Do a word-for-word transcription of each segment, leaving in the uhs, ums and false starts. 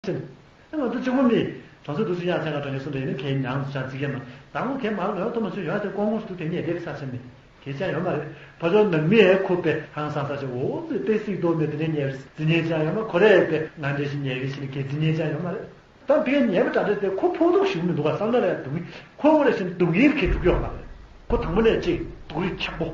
ཅི། ང་ཚོ་གཅིག་པོ་མི་གྲོང་ཚོ་འདུག་སུ་ཡང་ཚན་ཁ་གྲོང་ཉེ་སུ་འདྲ་ཡིན་ན་གལ་མྱངས་སུ་ཆ་རྩིས་མཁན་མ་དང་པོ་གལ་མང་ལོས་ཐོ་མ་ཚོས་ཡོད་དེ་ཀོང་ཀོང་སུ་དུ་དེ་ཉེ་དེབ་ས་ཆེན་མི་གལ་ཆེ་ཡོད་མ་རེད། ཕ་ཚོ་ནང་མི་ཡའི་ཁུ་པེ་ཧང་སང་ས་ཆེ་འོ་ཙི་པེ་སིག་རྡོ་མེ་དེ་ནས་ཉེ་རྩིས་ཉེ་ཆ་ཡོད་མ་ཁོ་རེ་པེ་ང་འདྲེ་ཞིག་ཉེ་གི་ཞིག་གལ་རྩིས་ཉེ་ཆ་ཡོད་མ་རེད། ད་ཕའི་ཉེས་པ་འདྲ་འདྲ་དེ་ཁོ་ཕོག་ཐུག་ཞུགས་མི་འདུག་ག་བསམ་ན་ལ་ཡང་སྡུག་ཁོ་བོ་རེ་བཞིན་སྡུག་ཡིར་ཁེ་འགྲུབ་ཡོང་ལ་རེད། ཁོ་དང་པོ་ནས་ཅིག་སྡུག་རུས་ཁྱག་པོ།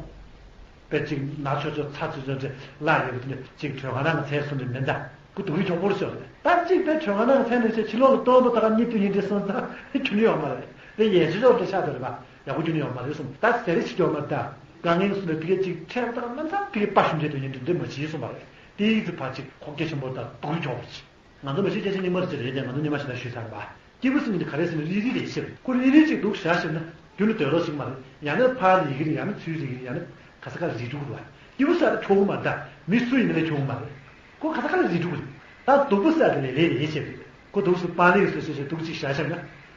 དཔེ་ཅིག་ན་ཆོག་ཆོག་ཚ་ཆོག་ཆོག་ཅིག་ལ་ཡོད་པ་དེ་ནས་ཅིག་གྲོད་ཁ་ནང་གི་ཚལ་སོང་ནས་མེད་འདྲ། ཁོ་སྡུག་རུས་ཁྱོག་པོར་ཤོར་རེད། ད་ཅིག་དཔེ་གྲོད་ཁ་ནང་གི་ཚལ་ནས་ཆེ་ཕྱི་ལོགས་ལ་སྟོན་པ་ད་ག་གཉིད་དུ་ཡིན་འདྲ་སོང་ཙང་ཁྱོན་ནས་ཡོང་མ་རེད། དེ་ཡན་ཆོད་ཆོག་དེ་ཆགས་དེ་རེད་པ། ཡག་པོ་ཁྱོན་ནས་ཡོང་མ་རེད་གསུངས། ད་ཟེར་རེ་ཞིག་ཡོང་མ་ད་དཀའ་ངལ་སོང་ནས་ཕ་གི་ཅིག་ཁྲལ་ད་ག་མ་ཚང་ཕ་གི་དཔའ་ཞུམ་བྱས་དུ་ཡིན་འདྲ་འདྲ་མ་བྱེད་གསུངས་པ་རེད། དེའི་ཚེ་ཕ་ཅིག་ཁོག་རྒྱ་ཆེན་པོ་དང་སྡུག་རུས་ཁྱོག་པོ་བྱེད། ང་ཚོ་མ་གཞི་སྐད་ཆ་རྙིང་མ་རེ་ཅིག་རེད་དེ་ང་ཚོ་རྙིང་མ་ཞིག་ལ་ཞུས་ཚར་བ། སྐྱེས་བུ་སྲིད་ཉིན་དེ་ག་རེ་ཟེར་ན་རིལ་རིལ་རེད་ཤེས་པས་ཁོ་རིལ་རིལ་ཅིག་འདུག་བཞག་ཞིག་ན་རྒྱུན་ལ་སྡོད་རོགས་ཤིག་མ་རེད། ཡང་ན་ཕར་རིལ་གི་རེད། ཡང་ན་ཚུར་རིལ་གི་རེད། ཡང་ན་ག་ས་ག་རིལ་འགྲོ་གི་རེད་བ། སྐྱེས་བུ་ས་དེ་ཁྱོག་གི་མ་རེད། ད་མི་སུ་ཡིན་ན་ལས་ཁྱོག་གི་མ་རེད། ཁོ་ག་ས་ག་ལ་རིལ་འགྲོ་གི་རེད། ད་སྡུག་པོ་ས་དེ་ལས་ལས་རེད་ཤེས་པས་ཁོ་འདུག་སུ་པཱ་ལི་སུ་ཞེས་ཞེས་འདུག་ཅིག་བཞག་ཞིག་ན་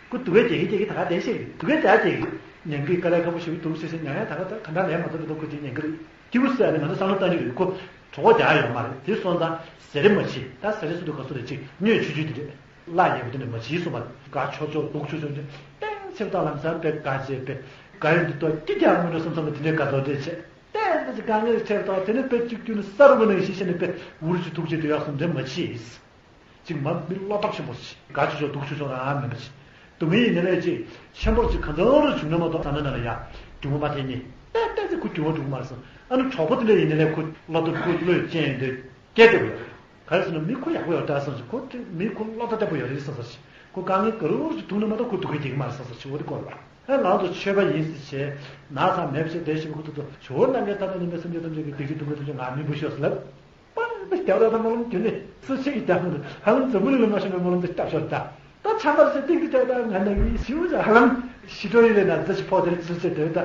ཁོ་སྡུག་གས་རྒྱག་གི་རྒྱག་གི་ད་ག་བསྡད་ཤེས་རེད། སྡུག་གས་རྒྱག་རྒྱག་གི་ཉན་གི་དཀའ་ལས་ཁག་པོ་ཞིག་འདུག་ཞེས་ཞེས་མྱང་ཡ་ད་ག་ད་ག་འདྲ་ལས་མ་ཐོབ་པའི་ཐོག་ཁོ་དེ་ཉན་གི་རེད། སྐྱེས་བུ་ས་དེ་ང་ཚོ་བསམ་བློ་བཏང་གི་ཡོད་ཁོ། གྲོད་ཁོག་རྒྱགས་ཡོད་མ་རེད། དེ་སོང་ཙང་ཟེར་མ་བྱེད། ད་ཟེར་སུ་འདུག་ག་སུ་རེད་ཅིག་སྨྱོས་ཆུ་ཆུ་དེ་རེད། གླ་ཡག་པོ་དེ་འདྲ་མ་བྱེད་གསུངས་པ་དགའ་ཆོག་ཆོག་སྡུག་ཆོག་ཆོག་དེ་ཏན་ཚེ་བདག་ལམ་སང་དཔེ་དགའ་བྱས་པས་དགའ་ཡོད་འདི་ཏོག་སྐྱིད་ཀྱང་མི་འགྲོ་བསམ་བསམ་དེ་འདྲའི་དགའ་ཚོར་འདྲ་བྱས་ཏན་ཏན་ཅིག་དཀའ་ངལ་ཚེ་བདག་དེ་ནས་དཔེ་གཅིག་གྱུར་ནས་ས་རུ་མ་ནང་ཤི་ཤི་ནས་དཔེ་འུར་ཆུ་ཐུག་ཆེ་དུ་ཡག་སོང་འདྲ་མ་བྱེད། ཅིག་མ་མི་བློ་སྟོབས་ཆེན་པོ་ཞིག་དགའ་ཆོག་ཆོག་སྡུག་ཆོག་ཆོག་རང་མིན་པ་ཞིག་སྡུག་བསྔལ་ཡིན་ནའི་ལས་ཅིག་ཆེན་པོ་ཅིག་གང་འཚམ་རུ་བྱུང་ན་མ་གཏོགས་བསམ་ན་ན་ལ་ཡ་སྒྱུ་མ་མ་ཐེ་ཉེ་ཏན་ཏན་ཅིག་ཁོ་སྒྱུ་མ་འགྲུབ་མ་སོང་། ཨ་ནི་གྲོགས་པོ་དེ་འདྲ་ཡིན་ནའི་ལས་ཁོ་བློ་སྟོབས་ཁོ་བློས་བཅད་ཡོང་དུས་སྐད་བརྡ་པོ་ཡོད་རེད། ག་རེ་ཟེར་ན་མི་ཁོ་ཡག་པོ་ཡོད་འདྲ་བསམ་ཞིག་ཁོ་དེ་མི་ཁོ་བློ་ཐག་བརྟན་པོ་ཡོད་རེད་བསམ་ས་ཞིག་ཁོ་དཀའ་ངལ་ག་རུ་ཅིག་ཐུག་ན་མ་གཏོགས་ཁོ་སྡུག་གི་འགྱིག་མ་རེད་བསམ་ས་ཞིག་འོ་དེ་སྐོར་ལ་ཨ་ང་ཚོ་ཆོས་པ་ཡིན་ཟེར་བྱས་ན་ཚ་མེད་པ་བྱས་བསྡད་ཞིག་ཁོ་ཐུག་ཏུ་ཇོ་བོ་རྣམ་རྒྱལ་ཐར་པ་ནི་མི་སེམས་ཅན་ཐམས་ཅད་ཀྱི་སྡིག་སྒྲིབ་སྡུག་བསྔལ་ཐམས་ཅད་ང་མི་འབུ་ཤོག་ཟེར་ལབ། པར་དཔེ་རྒྱབ་ར་དང་མ་ལུམ་དེ་ནས་སུ་ཆེ་གི་རྒྱབ་མི་འདུག་ཧ་ལམ་འཛམ་བུ་གླིང་ལ་མ་ཤོར་བའི་སྨོན་ལམ་དེ་བཏབ་ཤོར་ད། ད་ཆང་པར་ཟེར་ཏིག་ཏིག་ཏག་ཏག་ང་ནང་གི་ཞིའུ་ཅག་ཧ་ལམ་ཞི་ཁྲོ་ཡི་ལས་ན་རྫ་ཆི་ཕོག་དེ་རེད་ཚུལ་ཚེ་དེ་ད་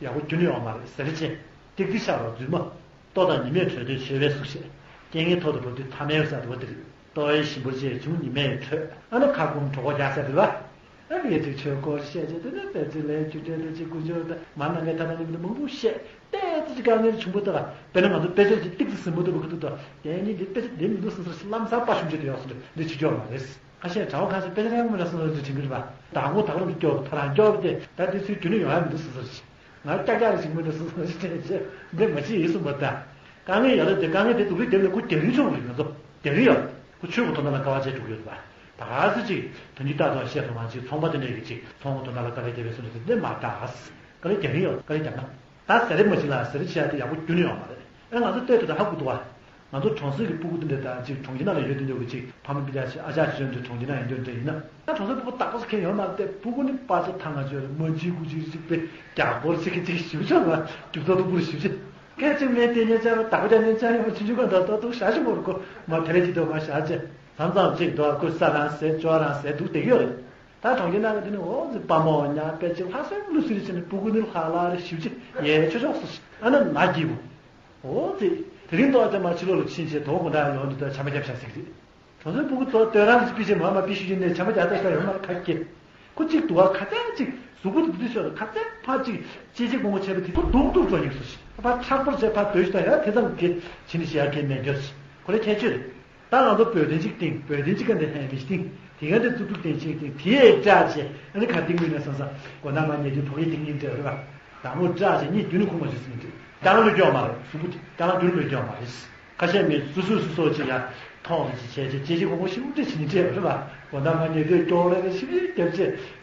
ཡག་པོ་རྒྱུ་ནི་ཡོང་མ་རེད་ཟེར་ཅན་ཏིག་ཏིག་ཤར་བ་རྫུན་མ་ལྟོ་དང་ཉི་མས་དྲོད་དུས་མཆོད་པའི་གཟུགས་བཤད། རྐྱེན་ངན་ཐོག་ཏུ་བབས་དུས་ཐ་མལ་ས་དུ་བ་དེ་རེད། ལྟོ་བའི་ཞིམ་པོ་ཅེས་བྱུང་ཉི་མས་དྲོད་ཨ་ན་ཁ་སྐོམ་གྲོད་ཁོག་རྒྱག་ས་དེ་ལ། ཨ་ནི་ཅིག་ཆོས་སྐོར་བཤད་ཅེས་དེ་ནི་དཔེ་ཚིག་ལས་རྒྱུ་འབྲས་དང་ཅིག་ཀུན་སྦྱོར་དང་མ་ནང་གི་ཐ་ན་ནི་མི་མང་པོ་བཤད་དེ་ཙི་ཅིག་དཀའ་ངལ་བྱུང་པོ་དག་དཔེར་ན་ང་ཚོ་དཔེ་ཆ་ཅིག་ཏིག་ཙི་ཟིན་པོ་འདུག་པ་ཁུ་ཐུག་དང་དེ་ཉིད་ཀྱི་དཔེ་ཆ་དེ་མི་འདུག་སོང་ཟེར་ལམ་སང་དཔའ་ཞུམ་བྱེད་དུ་ཡོག་སོང་འདི་བྱེད་ཀྱོག་མ་རེད། ཁ་ཤས་གྲྭ་བ་ཁ་ཤས་དཔེ་ཆ་ཡང་མི་འདྲ་སོང་ཟེར་དྲན་གི་རེད་པ། དང་པོ་དག་རུམ་སྐྱོབ་ཐ་རང་སྐྱོབ་དེ་ད་དེ་ཚོའི་རྒྱུ་ནི་ཡོང་ཡ་མི་འདུག་སོང་ཟེར་ཞིག་ང་ཀྱག་ཀྱག་རེ་ཞིག་མི་འདུག་སོང་ཟེར་ཞིག་དྲན་བྱས་འདི་མ་བྱེད་ཡིན་སོང་པ་ད། དཀའ་ངལ་ཡོད་རེད་དེ་དཀའ་ངལ་དེ་སྡུག་རུས་དེབ་ལས་ཁུ་རྒྱག་རིན་ཆོག་རེད་ང་ཚོ་རྒྱག་རིན་ཡོད། ཁོ་ཆོས་ཀྱི་དོན་དག་ལ་དཀའ་བ་སྤྱད་འགྲོ་གི་ཡོད་པ། ད་ག་ཚོད་ཅིག་དོན་གྱི་རྟག་ཏུ་བཤད་སོང་ང་ཅིག་ཚོང་པ་དེ་འདྲས་ཀྱི་ཅིག་ཚོང་གི་དོན་དག་ལ་དཀའ་ལས་བརྒྱབ་པའི་སོ་ནས་དེ་འདྲས་མ་ད། དཀའ་ལས་རྒྱག་གི་ཡོད་དཀའ་ལས་རྒྱབ་ན། ད་ཟེར་རེ་མ་བྱེད་ལ་ཟེར་རེ་བྱེད་ཡ་དེ་ཡག་པོ་རྒྱུ་ནི་ཡོད་མ་རེད། ཨེ་ང་ཚོ་ལྟོས་དེ་ད་ཧ་གོ་འདུག་བ། ང་ཚོ་གྲོང་གསེབ་ཀྱི་སྤུ་གུ་དེ་འདྲས་ད་ཅིག་གྲོང་ཁྱེར་ནང་ལ་ཡོད་དུས་འདྲ་གི་ཅིག་ཕ་མ་སྤུན་ཀྱག་ཅིག་ཨ་ཅག་ཅིག་ཡོད་འདྲ་གྲོང་ཁྱེར་ནང་ཡོད་འདྲ་འདྲ་ཡིན་ན། ད་གྲོང་གསེབ་སྤུ་གུ་བདག་པོ་ཁྱེར་ཡོད་མ་རེད་དེ་སྤུ་གུ་ནི་པ་ཆ་ཐང་ང་ཅོ་རེད་མ་ཅིག་གུ་ཅིག་ཅིག་པའི་རྒྱག་སྐོར་ཅིག་གི་ཅིག་ཞིབ་ཆ་བ་རྒྱུ་ཚོགས་དུ་པུར་ཞིབ་ཆ། སྐད་ཅིག་མེད་དེ་ཉན་ཆ་རོ་བདག་པོ་ཅག་ཉན་ཆ་ཡོད་ཆུང་ཆུང་ག་འདྲ་ཏོག་ཏོག་ཞག་ཞིག་མོར་གོ་མ་དེ་རེ་ཅིག་དོ་མ་ཞག་ཅེ། མཚམས་མཚམས་ཅིག་དོ་ཁུ་ས་རང་ཟེར་ཅོ་རང་ཟེར་འདུག་བསྡད་ཡོད་རེད། ད་གྲོང་ཁྱེར་ནང་གི་དེ་ནི་འོ་ཟི་པ་མོ་ཉག་པེ་ཅིག་ལྷ་སའི་ལུ་སི་རི་ཅི་ནི་སྤུ་གུ་ནི་ལྷག་ལྷག་རེ་ཞིབ་ཅི་ཡས་ཆོ་ཆོག་སུ་ཨ་ན་ན་གི་བུ། འོ་ཙི། དེ་རིང་ཏོག་ཙམ་མ་ཕྱི་ལོགས་ལ་ཕྱིན་བྱས་དོ་དགོང་དག་ཡོང་དུས་ད་བྱ་མ་རྒྱབ་བྱ་ཟིག་རེད། གྲོང་ཚོའི་སྤུ་གུ་ཚོ་སྟོད་རང་གི་པི་ཅི་མ་མ་པི་ཤུ་ཅི་ནས་བྱ་མ་རྒྱག་ལྟ་ཤ་ཡོང་མ་ཁ་སྐྱེ། ཁོ་གཅིག་འདུག་བ་ཁ་ཚད་ཅིག་གཟུགས་པོ་དེ་དུས་ཤོར་ཁ་ཚད་ཕ་ཅིག་ཅི་ཅི་གོང་གོ་བྱས་པ་དེ་ཚོ་སྡུག་སྡུག་འགྲོ་ཉིག་སོ་ཞིག་ཕ་མཁྲེགས་པོར་བྱས་ཕ་སྡོད་ཤི་ད་ཡ་དེ་ཙམ་གི་བྱིན་ནི་ཤི་ཡ་གི་མེད་འགྱོ་ཞིག་ཁོ་ལ་ཁྱད་ཆོས་རེད། ད་ང་ཚོ་བོད་དོན་གཅིག་སྟེང་བོད་དོན་གཅིག་ག་འདི་ཧན་མི་སྟེང་དེ་ག་འདི་ཙུག་ཙུག་སྟེང་གཅིག་སྟེང་དེ་ཡས་སྐྲག་བྱས་ཨ་ནི་ཁ་སྟེང་མི་ན་སང་ས་གོ་ན་མ་ཉེ་དུས་བོད་ཡིག་སྟེང་ཉིན་བྲལ་རེད་བ། དང་པོ་སྐྲག་བྱས་གཉིད་རྒྱུན་ནས་ཁུག་མ་བྱུང་ཟིན་འདུག་ཀ་ལ་ལོས་སྐྱོ་མ་རེད་གཟུགས་པོ་དེ་ཀ་ལ་རྒྱུན་ལོས་སྐྱོ་མ་རེད། ཁ་ཤས་མི་སུ་སུ་སུ་སོགས་ཅིག་ཡ་མཐོང་རེ་ཅིག་བྱས་ཅིག་ཅེ་ཅིག་ཁོང་ཁོ་ཤི་འུ་ཏྲེ་ཞི་ནི་ཏྲེ་རེད་བ། གོ་ན་མ་ཉེ་དུས་སྐྱོ་རེ་རེ་ཞི་བི་རྒྱབ་བྱས་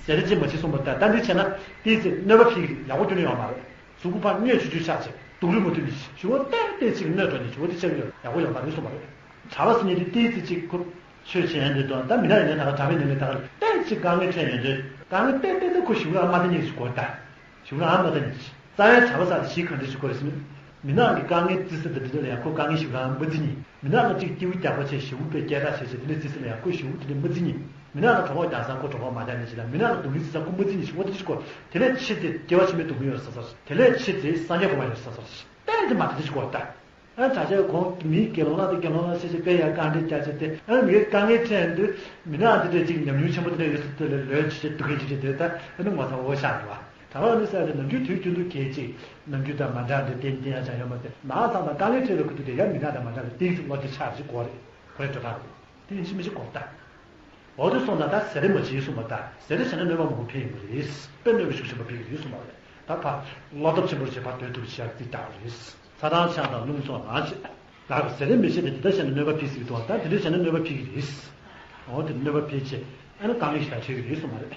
ཟེར་རེ་ཅིག་མ་བྱེད་གསུངས་པ་ལྟར་ད་འདི་བྱས་ན་དེའི་ཚེ་གནོད་པ་ཕིག་ཡག་པོ་རྒྱུན་ནས་ཡོང་མ་རེད། གཟུགས་པོ་ཕར་གནོད་ཆུ་ཆུ་ཆགས་བྱས་སྡུག་རུས་མ་ཐུབ་ནི་ཞི་བ་ཏན་ཏན་ཅིག་གནོད་འགྲོ་ནི་ཞི་བ་དེ་ཆགས་ཡོད་ཡག་པོ་ཡོང་མ་རེད་གསུངས་པ་རེད། གྲྭ་པ་སུ་ཉིད་དེ་ཏིག་ཙི་ཅིག་ཁུར་ཆོས་བྱེད་ཡན་དུ་དང་ད་མི་ན་ཡིན་ན་ད་ག་གྲྭ་པའི་ནང་ནས་ད་ག་ཏན་ཅིག་དཀའ་ངལ་འཕྲད་ཡོད་དུས་དཀའ་ངལ་ཏན་ཏན་ཏན་ཁོ་ཞུ་རང་མ་ད་ཉིད་ཞུ་གོ་ད་ཞུ་རང་མ་ད་ཉིད་རྩ་བའི་གྲྭ་པ་ས་དེ་ཞིག་གང་འདྲ་ཞུ་གོ་རེད་ཟེར་ན། མི་ནག་གི་དཀའ་ངལ་རྩི་ས་དེ་འདི་ལ་ཡང་ཁོ་དཀའ་ངལ་ཞུ་རང་མ་རྩི་ཉིད་མི་ནག་ལ་ཅིག་སྐྱེ་བོ་རྒྱག་པ་བྱས་ཞེ་བོ་པའི་སྐད་གྲགས་བྱས་བྱས་དེ་ནས་རྩི་ས་ལ་ཡང་ཁོ་ཞེ་བོ་དེ་འདྲ་མ་རྩི་ཉིད་མི་ནག་ལ་གྲོད་ཁོག་རྒྱག་ས་ཁོ་གྲོད་ཁོག་མ་རྒྱག་ཉིད་ཞིག་ལ་མི་ནག་ལ་སྡུག་རུས་རྩི་ས་ཁོ་མ་རྩི་ཉིད་ཞུ་བ་དེ་ཞུ་གོ་དེ་ལས་ཕྱི་དེ་སྐྱེ་བ་ཕྱི་མའི་སྡུག་རུས་ཡོད་རེད་ས་ས་དེ་ལས་ཕྱི་དེ་སངས་རྒྱས་གོ་མ་ཡོད་རེད་ས་ས་ཏན་ཏན་མ་དེ་འདྲ་ཞུ་གོ་ད། ཨ་ད་ཆ་གོང་མིའི་དགེ་སློང་ལ་དེ་དགེ་སློང་ལ་ཞེས་བྱས་དཔེ་ཡང་བཀའ་འདྲི་རྒྱག་བྱས་ཏེ་ཨ་མིའི་དཀའ་ངལ་འཕྲད་དུས་མི་ནག་དེ་འདྲས་ཅིག་ཉམས་མྱོང་ཆེན་པོ་དེ་འདྲ་ཡོད་ས་དེ་ལ་ལོས་ཅི་བྱེད་སྡུག་གི་ཅི་བྱེད་དེ་ད་ཨ་ནི་ངོ་ཚ་འོ་ཤག་རེད་བ། ད་བར་ནི་ས་དེ་ནམ་རྒྱུན་དུས་རྒྱུན་དུ་གལ་ཅིག་ནམ་རྒྱུན་དང་མ་འདྲ་འདྲ་བསྟན་བསྟན་ཡ་ཅང་ཡོད་མ་རེད། ནག་ཚང་དང་དཀའ་ངལ་འཕྲད་ལ་ཁུ་དུ་དེ་ཡང་མི་ནག་དང་མ་འདྲ་བའི་ཏིག་ཙི་བློ་དེ་ཆགས་ཅིག་གོ་རེད། ཁོ་རེ་འགྲོ་ཐག་རེད། དེ་ཡིན་ཤི་མི་ཤི་གོ་ད། འོ་དེ་སོང་ཙང་ད་ཟེར་རེ་མ་བྱེད་གསུངས་པ། ད་ཟེར་རེ་བྱས་ན་གནོད་པ་མང་པོ་འཕེལ་ཡོང་གི་རེད། དཔེ་གནོད་པ་ཤུགས་ཆེན་པོ་འཕེལ་གྱི་རེད་གསུངས་པ་རེད། ད་ཕར་བློ་སྟོབས་ཆེན་པོ་བྱས་ཕར་སྡོད་ཐུབ་པ་བྱེད་ཡག་རྩིས་བརྒྱབ་པ་རེད། ཚ་གྲང་ཆང་དང་རླུང་འཚོ་ལངས་བྱས། བདག་གིས་ཟེར་རེ་མི་བྱེད་དེ་དེ་ལྟར་བྱས་ན་གནོད་པ་འཕེལ་སྲིད་ཀྱི་འདུག་ད་དེ་འདྲ་བྱས་ན་གནོད་པ་འཕེལ་གྱི་རེད། འོ་དེ་གནོད་པ་འཕེལ་བྱས་ཨ་ནི་དཀའ་ངལ་ཞིག་དང་འཕྲད་ཀྱི་རེད་གསུངས་པ་རེད།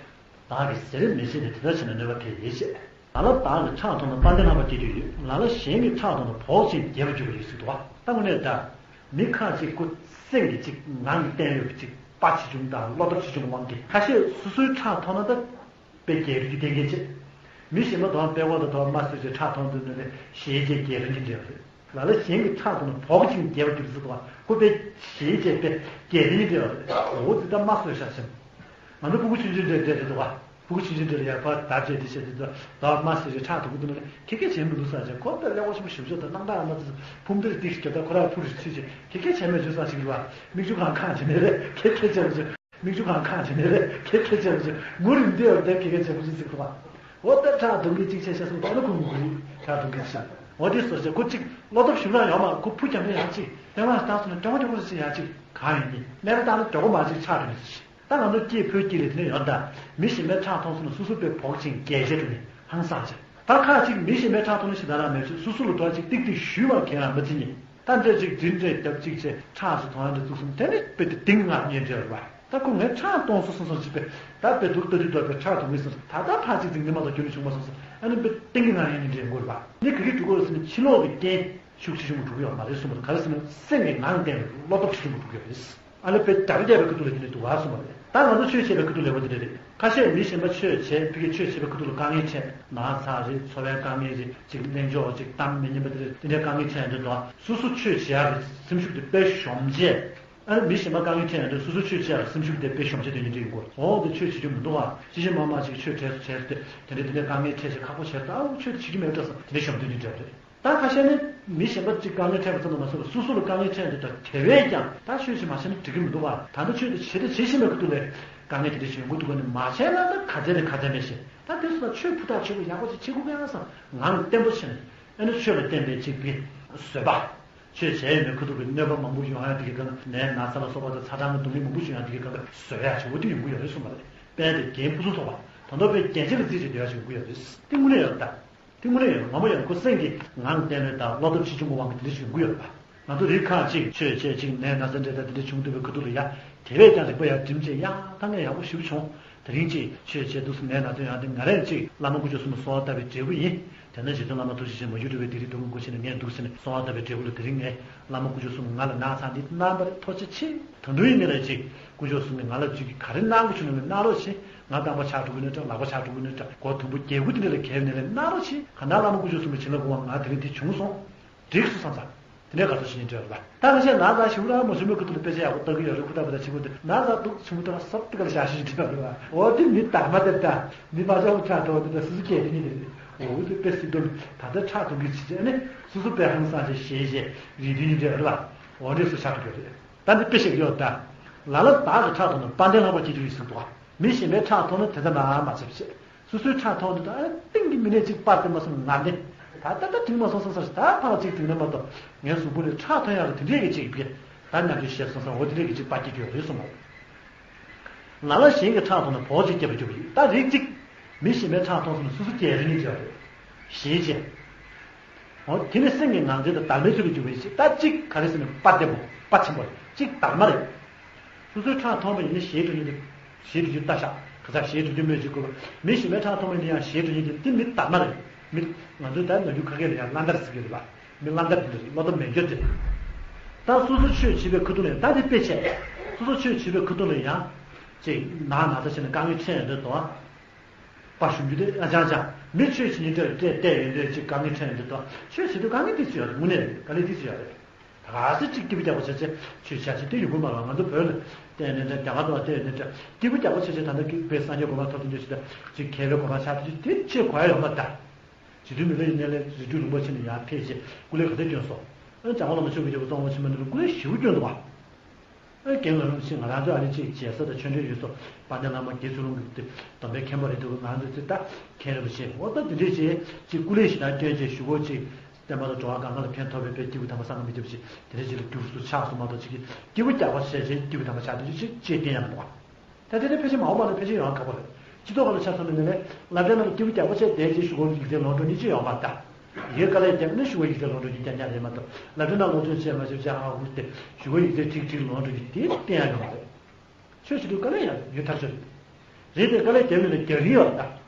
བདག་གིས་ཟེར་རེ་མི་བྱེད་དེ་དེ་ལྟར་བྱས་ན་གནོད་པ་འཕེལ་ཡོད་ཅེས། ལ་ལ་བདག་གིས་ཁྲག་འཐུང་ན་དཔལ་ལྡན་ལྷ་པ་སྐྱེ་རྒྱུ་ཡོད། ལ་ལ་གཞན་གྱིས་ཁྲག་འཐུང་ན་བོགས་ཅིང་རྒྱས་པར་འགྱུར་བ་ཡོད་ཟེར་འདུག་བ། ད་དངོས་གནས་ད། མི་ཁ་ཅིག་ཁོ་སེམས་ཀྱི་ཅིག་ངང་བསྟན་ཡོད་པ་ཅིག་དཔའ་ཆེ་ཆུང་དང་བློ་སྟོབས་ཆེ་ཆུང་གི་དབང་གིས་ཁ་ཤས་སོ་སོའི་ཁྲག་འཐུང་ན་ད། དཔེ་རྒྱས་རྒྱུ་གི་གཏན་འཁེལ་བྱེད། མི་གཞན་པ་དང་དཔེ་ཁོ་དང་དོ་མ་སོས་ཀྱི་ཁྲག་འཐུང་དུས་ནི་ཞེ་ཅིག་རྒྱས་ཐོན་གྱི་འདྲ་བ་རེད། ལ་ལ་གཞན་གྱི་ཁྲག་འཐུང་ན་བོགས་ཅིང་རྒྱས་པར་འགྱུར་ཟེར་འདུག་བ། ཁོ་དཔེ་ཞེ་ཅིག་དཔེ་རྒྱས་ཐོན་གྱི་འདྲ་བ་རེད། འོ་དེ་ད་མ་སོས་ཤག་ཟེར། ང་ཚོ་ཕྲུ་གུ་ཆུང་ཆུང་འདྲ་འདྲ་རེད་འདུག་བ། ཕྲུ་གུ་ཆུང་ཆུང་འདྲ་ལ་ཡར་ཕར་བརྡབ་བྱས་དེ་བྱས་དེ་ཚོ་དོ་མ་སོས་ཀྱི་ཁྲག་འཐུང་གི་འདུག་ན་ཁེ་ཁེ་བྱེད་མི་འདུག་ས་ཅེ། ཁོ་དཔེ་ཀླད་ཀོར་ཆེན་པོ་ཞིབ་ཞིབ་དང་སྣང་དག་ཡང་མ་ཚོས་ཕུམ་དེར་ཏིག་ཞིག་རྒྱབ་ད་ཁོ་ར་ཕུ་རུ་ཚུད་ཅེ་ཁེ་ཁེ་བྱས་མེད་བྱུང་ས་ཞིག་རེད་བ། མིག་ཆུ་གང་གང་བྱས་ནས་རེད། ཁེ་ཁེ་བྱས་མ་བྱུང་། མིག་ཆུ་གང་གང་བྱས་ནས་རེད། ཁེ་ཁེ་བྱས་མ་བྱུང་། ངུ་རིང་འདི་ཡོད་དེ་ཁེ་ཁེ་བྱས་མ་བྱུང་ཟིག་ཐུབ་པ། འོ་ད་ཁྲག་འཐུང་གི་གཅིག་བྱས་ཤ་སོང་ད་ནི་ཁུ་མི་ཁུ་ཡིན་ཁྲག་འཐུང་གི་ཤ། འོ་དེ་སོ་ཞེས་ཁོ་གཅིག་བློ་སྟོབས་ཞིབ་རང་ཡོད་མ་ཁོ་ཕུ་རྒྱབ་ན་ཡང་གཅིག་དེ་མ་བཏང་སོང་ན་ཀྱོག་ཀྱོག་ཅིག་ཡང་གཅིག་གང་ཡིན་ནི་སྨན་ར་བཏང་ན་མགྱོགས་པོ་མ་གཅིག་ཆག་འགྲོ་ནི་ཟེར་ཞིག་ད་ང་ཚོ་སྐྱེས་བུ་སྐྱེས་ལས་དེ་ནས་ཡོད་ད། མི་གཞན་པའི་ཁྲག་འཐུང་སོང་ན་སོ་སོ་དཔེ་བོགས་ཅིང་རྒྱས་བྱེད་དུ་ནི་ཧང་སངས་བྱེད། ད་ཁ་ཅིག་མི་གཞན་པའི་ཁྲག་འཐུང་ན་ཞེ་དྲག་རང་མེད་ཅིག་སོ་སོ་ལ་དོ་ཅིག་ཏིག་ཏིག་ཞུས་པ་གང་ཡང་མི་བརྩི་ཉེ། ད་འདྲ་ཅིག་འདྲི་འདྲ་རྒྱབ་ཅིག་བྱས་ཁྲག་ཅིག་འཐུང་ཡ་འདྲ་བཙུགས་སོང་དེ་ནི་དཔེ་དེ་གཏིང་ང་ཉེ་འདྲ་རེད་བ། ད་ཁོ་ངས་ཁྲག་འཐུང་སོང་སོང་སོང་ཅིག་པས་ད་དཔེ་སྡུག་ལྟ་དུས་ལྟོས་པའི་ཁྲག་འཐུང་གི་སོང་ད་ད་ཕར་ཅིག་འཛིང་ནི་མ་གཏོགས་རྒྱུ་ནི་བྱུང་མ་སོང་སོང་ཨ་ནི་དཔེ་གཏིང་གི་ང་ཉེ་ཉེ་འདྲ་ཡོང་གི་རེད་བ། ནི་ག་གི་འགྲོ་དགོས་རེད་ཟེར་ན་ཕྱི་ལོགས་ཀྱི་རྐྱེན་ཤུགས་ཆེ་ཆུང་གི་འགྲོ་གི་ཡོད་མ་རེད་གསུངས་པ་རེད། ག་རེ་ཟེར་ན་སེམས་ཀྱི་ངང་བསྟན་པའི་བློ་སྟོབས་ཆེ་ཆུང་གི་འགྲོ་གི་ཡོད་རེད། ཨ་ལེ་དཔེ་རྒྱ་རེ་རྒྱས་པའི་ཁུ་ཐུག་ལ་དེ་འདྲ་འདུག་ག་གསུངས་པ་རེད། ད་ང་ཚོ་ཆོས་བྱེད་པའི་ཁུ་ཐུག་ལ་འོ་དེ་འདྲ་རེད། ཁ་ཤས་མི་གཞན་པ་ཆོས་བྱེད་ཕ་གིའི་ཆོས་བྱེད་པའི་ཁུ་ཐུག་ལ་དཀའ་ངལ་འཕྲད་ན་ཚ་རེད་འཚོ་བའི་དཀའ་ངལ་རེད་ཅིག་གླེང་ཕྱོགས་ཅིག་གཏམ་མི་སྙན་པ་དེ་རེད་དེ་འདྲའི་དཀའ་ངལ་འཕྲད་འདུག་དང་སོ་སོ་ཆོས་བྱེད་ཡག་གི་སེམས་ཤུགས་དེ་དཔེ་ཞོམ་བྱས། ཨ་ནི་མི་གཞན་པ་དཀའ་ངལ་འཕྲད་ཡོང་དུས་སོ་སོ་ཆོས་བྱེད་ཡག་གི་སེམས་ཤུགས་དེ་དཔེ་ཞོམ་བྱས་དོན་གྱི་འགྲིག་གོ་འོ་དེ་ཆོས་བྱེད་རྒྱུ་མི་འདུག་ཨ་ཅི་ཞིག་མ་མ་ཅིག་ཆོས་བྱས་སུ་བྱས་སུ་དེ་དེ་འདྲའི་དེ་འདྲའི་དཀའ་ངལ་འཕྲད་ཞེ་ཁག་པོ་བྱས་སུ་ཨ་འུ་ཆོས་དེ་བྱེད་རྒྱུ་མེད་འགྲོ་སོང་དེ་འདྲའི་ཞོམ་དོན་གྱི་འགྲིག་རེད། ད་ཁ་ཤས་ནི་མི་གཞན་པ་གཅིག་དཀའ་ངལ་འཕྲད་པ་ཙམ་དུ་མ་ཟད་སོ་སོ་ལ་དཀའ་ངལ་འཕྲད་འདུག་ད་དེ་བས་ཀྱང་ད་ཆོས་ཞིག་མ་བྱས་ན་འགྲིག་གི་མི་འདུག་བ། ད་ལྟ་ཆོས་དེ་བྱེད་དེ་བྱེད་བཞིན་པའི་ཁུ་ཐུག་ལས་དཀའ་ངལ་དེ་འདྲ་ཞིག་ཡོང་གི་འདུག་ག་ནི་མ་བྱས་ན་ད་ག་ཚད་ནས་ག་ཚད་མེད་ཞེས་ད་དེ་སོ་ན་ཆོས་ཕུ་ཐག་ཆོད་པོ་ཡག་པོ་ཞིག་བྱེད་དགོས་ཀྱང་བསམ་ངང་བརྟན་པོ་བྱས་ནས་ཨ་ནི་ཆོས་ལ་བརྟེན་པའི་གཅིག་གི་བཟོད་པ། ཆོས་བྱས་ཡོད་མེད་ཁུ་ཐུག་གི་གནོད་པ་མང་པོ་ཡོང་ཡ་དེ་གི་སྒང་ནས་ན་ཚ་ལ་སོགས་པ་དང་ཚ་གྲང་གི་སྡུག་བསྔལ་མང་པོ་བྱུང་ཡ་དེ་གི་སྒང་བཟོད་ཡ་ཆེ་བོ་དེ་ཡོང་གི་ཡོད་རེད་གསུངས་པ་རེད། དཔལ་དེ་རྒྱན་ཕུན་སུམ་ཚོགས་པ་ད་མདོ་དཔེ་རྒྱན་ཆེ་ལ་རྩིས་བྱེད་བསྡད་ཡ་ཞིག་ཡོང་གི་ཡོད་རེད། དེ་དངོས་གནས་ཡོད་ད། དེ་དངོས་གནས་ཡོད་ངོ་མ་ཡོད་ཁོ་སེམས་ཀྱི་ངང་བསྟན་ནས་དང་བློ་སྟོབས་ཆེ་ཆུང་གི་དབང་གིས་དེ་འདྲ་ཞིག་ཡོང་གི་ཡོད་པ། ང་ཚོ་རིགས་ཁག་ཅིག་ཆོས་བྱས་ཅིག་ནད་ན་ཚ་འདྲ་དང་དེ་འདྲ་བྱུང་འདུག་པའི་ཁུ་ཐུག་ལ་ཡ། དེ་བས་ཀྱང་རིག་པ་ཡར་བསྒྲིམས་བྱས་ཡང་ཐང་ངེ་ཡག་པོ་ཞིག་བྱུང་། དེ་རིང་ཅིག་ཆོས་བྱས་འདུག་སེ་ནད་ན་ཚ་ཡོང་དེ་ང་རང་ཅིག་བླ་མ་དཀོན་མཆོག་གསུམ་ལ་གསོལ་བ་བཏབ་པའི་འབྲས་བུ་ཡིན། དེ་ན་རྗེ་བཙུན་བླ་མ་ཐུགས་རྗེ་ཆེན་མ་གྱུར་དྲི་བའི་སྡིག་རིགས་སྡུག་བསྔལ་ཀུན་ཞི་ནས་ངས་འདུག་སེ་ནས་གསོལ་བ་བཏབ་པའི་འབྲས་བུ་ལ་དེ་རིང་ངས་བླ་མ་དཀོན་མཆོག་གསུམ་ང་ལ་ནག་ཚང་འདི་གནང་བར་ཐུགས་རྗེ་ཆེ། ད་དུང་ཡིན་ནའི་ལ་ཅིག་དཀོན་མཆོག་གསུམ་གྱིས་ང་ལ་ཅིག་ག་རེ་གནང་དགོས་བྱུང་ན་གནང་རོགས་ཞེས། ང་རྐང་པ་ཆག་འགྲོ་གི་ནི་འདྲ་ལག་པ་ཆག་འགྲོ་གི་ནི་འདྲ་སྒོ་དུམ་བུ་བརྒྱད་དགུ་དེ་འདྲ་ལ་གས་ནས་ལས་གནང་རོགས་ཞེས་ག་ན་བླ་མ་དཀོན་མཆོག་གསུམ་གྱི་བྱིན་རླབས་དབང་ང་དེ་རིང་དེ་བྱུང་སོང་། འགྲིག་སོང་བསམ་ཙང་། དེ་འདྲའི་ག་ཚོད་ཞིག་འདྲ་བ། ད་ང་ཆེ་ན་ད་ཞིག་རང་མ་ཞུ་མེད་ཁུ་ཐུག་ལ་དཔེ་ཆ་ཡག་པོ་ལྟ་གི་ཡོད་རེད། ཁུ་ཐག་པ་ད་ཆི་མོ་དེ་ན་ད་འདུག་ཆི་མོ་ད་སོབ་ཏི་ག་ལ་བཞག་ཞིག་འདྲ་བ། འོ་དེ་མི་དར་མ་དེ་ད་མི་བ་ཅག་ཁྲག་དོ་དེ་ད་སུ་སུ་སྐད་དེ་ཉིད་དེ་རེད། འོ་དེ་དཔེ་སྲིད་དོན་ད་ལྟ་ཁྲག་འཐུང་གི་ཆི་ཆེ་ནི་སུ་སུ་དཔེ་ཧང་སང་ཆེ་ཞེས་ཞེས་རིག་དུས་ཉིད་འདྲ་བ་རེད་བ། འོ་འདྲའི་སུ་ཆགས་འགྲོ་གི་རེད། ད་འདི་དཔེ་བཤད་ཀྱི་ཡོད་ད། ལ་ལ་བདག་གི་ཁྲག་འཐུང་ན་དཔལ་ལྡན་ལྷ་པ་སྐྱེ་རྒྱུ་ཡིན་གསུངས་འདུག་བ། མི་གཞན་པའི་ཁྲག་འཐུང་ན་དེ་ཚ་ན་མ་བྱེད་པ་བྱེད། སོ་སོའི་ཁྲག་འཐུང་དུས་ད་ཨ་ཏིང་གི་མི་ནས་གཅིག་པར་དེ་མ་སོང་ང་ནི། ད་ད་ད་དྲིང་མ་སོང་སོང་སོང་ད་ཕར་གཅིག་དྲིང་ན་མ་གཏོགས་ངའི་གཟུགས་པོ་ནས་ཁྲག་འཐུང་ཡག་གི་དེ་འདྲས་ཀྱི་གཅིག་གི་ད་ཉམས་ཆུ་བཤད་སོང་སོང་འོ་དེ་འདྲས་ཀྱི་གཅིག་པར་སྐྱེ་རྒྱུ་རེད་གསུངས་པ། ལ་ལ་གཞན་གྱི་ཁྲག་འཐུང་ན་བོགས་གཅིག་རྒྱབ་པ་རྒྱུ་བ་ཡིན། ད་རིགས་གཅིག་མི་གཞན་པའི་ཁྲག་འཐུང་སོང་ན་སོ་སོ་རྒྱལ་རིང་ནས་རྒྱབ་རེད། ཞེས་བྱས། འོ་དེ་ནི་སེམས་ཀྱི་ངང་ཚུལ་དང་བདག་མེད་ཚུལ་ལ་འཇུག་པའི་ཕྱིར། ད་གཅིག་ག་རེ་ཟེར་ན་དཔའ་བདེ་པོ་དཔའ་ཆེན་པོ་རེད། གཅིག་དར་མ་རེད། སོ་སོའི་ཁྲག་འཐུང་བ་ཡིན་ན་ཞེ་དྲག་ཉིད་དུ་ཞེ་དྲག་ཉིད་ལྟ་ཤག་ག་ཚ་ཞེ་དྲག་ཉིད་སྨོས་ཅིག་དགོས་པ། མི་གཞན་པའི་ཁྲག་འཐུང་བ་ཡིན་ན་ཡང་ཞེ་དྲག་ཉིད་དུ་དེ་མི་དར་མ་རེད། མི་ང་ཚོའི་ད་ནམ་རྒྱུན་ཁ་སྐད་ལ་ཡང་བླ་འདར་ཟེར་གྱི་རེད་པ། མི་བླ་འདར་དེ་འདྲ་རེད། བློ་སྟོབས་མེད་རྒྱུ་དེ་རེད། ད་སོ་སོ་ཆོས་བྱེད་པའི་ཁུ་ཐུག་ལ་ཡང་ད་དེ་དཔེ་བྱས། སོ་སོ་ཆོས་བྱེད་པའི་ཁུ་ཐུག་ལ་ཡང་ཅིག་ན་ན་ཚ་བྱས་ནས་དཀའ་ངལ་འཕྲད་ཡོང་དུས་དང་། དཔའ་ཞུམ་རྒྱུ་དེ་ཨ་ཅང་ཅང་མི་ཆོས་བྱེད་ཉིན་དེར་བལྟས་བལྟས་ཡོང་དུས་ཅིག་དཀའ་ངལ་འཕྲད་ཡོང་དུས་དང་ཆོས་བྱེད་དུས་དཀའ་ངལ་ཏིག་ཙི་ཡོད་རེད། དངོས་གནས་དཀའ་ལས་ཏིག་ཙི་ཡོད་རེད། ད་ག་སེ་ཅིག་སྐྱིད་པོ་རྒྱག་པ་བྱས་ཚེ་ཆོས་བྱ་ཆེ་དེ་ཡོང་གི་མ་རེད། ང་ཚོ་བོད་ལ་བལྟས་ནས་འདྲ་རྒྱ་གར་དུ་བལྟས་ནས་འདྲ་སྐྱིད་པོ་རྒྱག་པ་བྱས་ཚེ་ད་ལྟ་སྐྱིད་པའི་སངས་རྒྱས་གོ་འཕང་ཐོབ་ཐུབ་རྒྱུ་ཞིག་དང་ཅིག་མཁས་པའི་གོ་འཕང་ཆགས་ཐུབ་རྒྱུ་དེ་ཆེས་གོ་ཡ་ཡོད་མ་རེད་ད། རྗེ་བཙུན་མི་ལ་ཡི་ནས་ལས་རིགས་རྒྱུད་ལུང་པ་ཕྱིན་ནས་ཡར་ཕེབས་རྗེས་སྐུ་ལས་ག་ཚོད་བསྐྱོན་སོང་། ཨ་ནི་བྱང་ཁོག་བླ་མ་མཆོག་གིས་ཀྱང་གཙང་པ་ཆེན་པོ་འདི་ལ་སྐུ་ལས་ཞེ་པོ་བསྐྱོན་འདུག་བ། ཨ་རྒན་ལགས་རིན་པོ་ཆེ་ང་རང་ཚོ་ཨ་ནི་ཅིག་རྒྱལ་ས་དང་ཆོས་འབྲེལ་ཡོད་སོ་དཔལ་ལྡན་བླ་མ་དགེ་ཚུལ་སློང་གི་དེ་དམ་པའི་མཁན་པོ་རེད་འདུག་ང་ཚོ་ཚེ་ད་མཁན་རིན་པོ་ཆེ་འོ་ད་དེ་འདྲས་ཅིག་ཅིག་སྐུ་ལས་ཞེ་དྲག་བསྐྱོན་བྱས་ཞུ་སྒོ་ཅིག་བསྟན་པ་དང་འགྲོ་བ་གང་ག་ལ་ཕན་ཐོགས་པའི་དཔེ་སྐྱེས་བུ་དམ་པ་སངས་རྒྱས་མི་ཐུབ་ཅིག་དེ་འདྲས་ཅིག་ལ་འགྱུར་སོ་ཆགས་སོ་མ་གཏོགས་ཅིག་གི་སྐྱེས་བུ་རྒྱག་པ་བྱས་བྱས་སྐྱེས་བུ་དམ་པ་ཆགས་དུས་ཅིག་ཅིག་བསྟན་ཡ་མི་འདུག་བ། ད་དེ་ནས་ཕལ་ཆེར་མ་འོངས་པ་ལ་ཕལ་ཆེར་ཡོང་ཡ་ཁག་པོ་རེད། སྤྱི་ཚོགས་ཁག་ལ་ཆ་མཚོན་ན་ནི་སློབ་གྲྭའི་ནང་ལ་སྐྱིད་པོ་རྒྱག་པོ་བྱས་བསྡད་རྗེས་གཞུག་གུ་ཡིག་ཚད་ལོངས་སྤྲོད་ནི་ཅི་ཡོང་མ་རེད་ད། ཡོད་དཀའ་ལས་བརྒྱབ་ནས་གཞུག་གུ་ཡིག་ཚད་ལོངས་སྤྲོད་ཀྱི་རྐྱང་རྐྱང་རེད་མ་གཏོགས། སློབ་གྲྭའི་ནང་ལོངས་སྤྱོད་བྱས་མ་བྱས་བྱས་ཧ་ཧུར་ཏེ་གཞུག་གུ་ཡིག་ཚད་ཁྲིག་ཁྲིག་ལོངས་སྤྲོད་ཀྱི་དེ་བསྟན་ཡ་ཡོད་མ་རེད། ཆོས་བྱེད་དུས་དཀའ་ལས་ཡང་ཡོད་ཐག་ཆོད་རེད། རེད་དེ་དཀའ་ལས་བརྒྱབ་ནས་ལ་རྒྱག་གི་ཡོད་རེད་ད།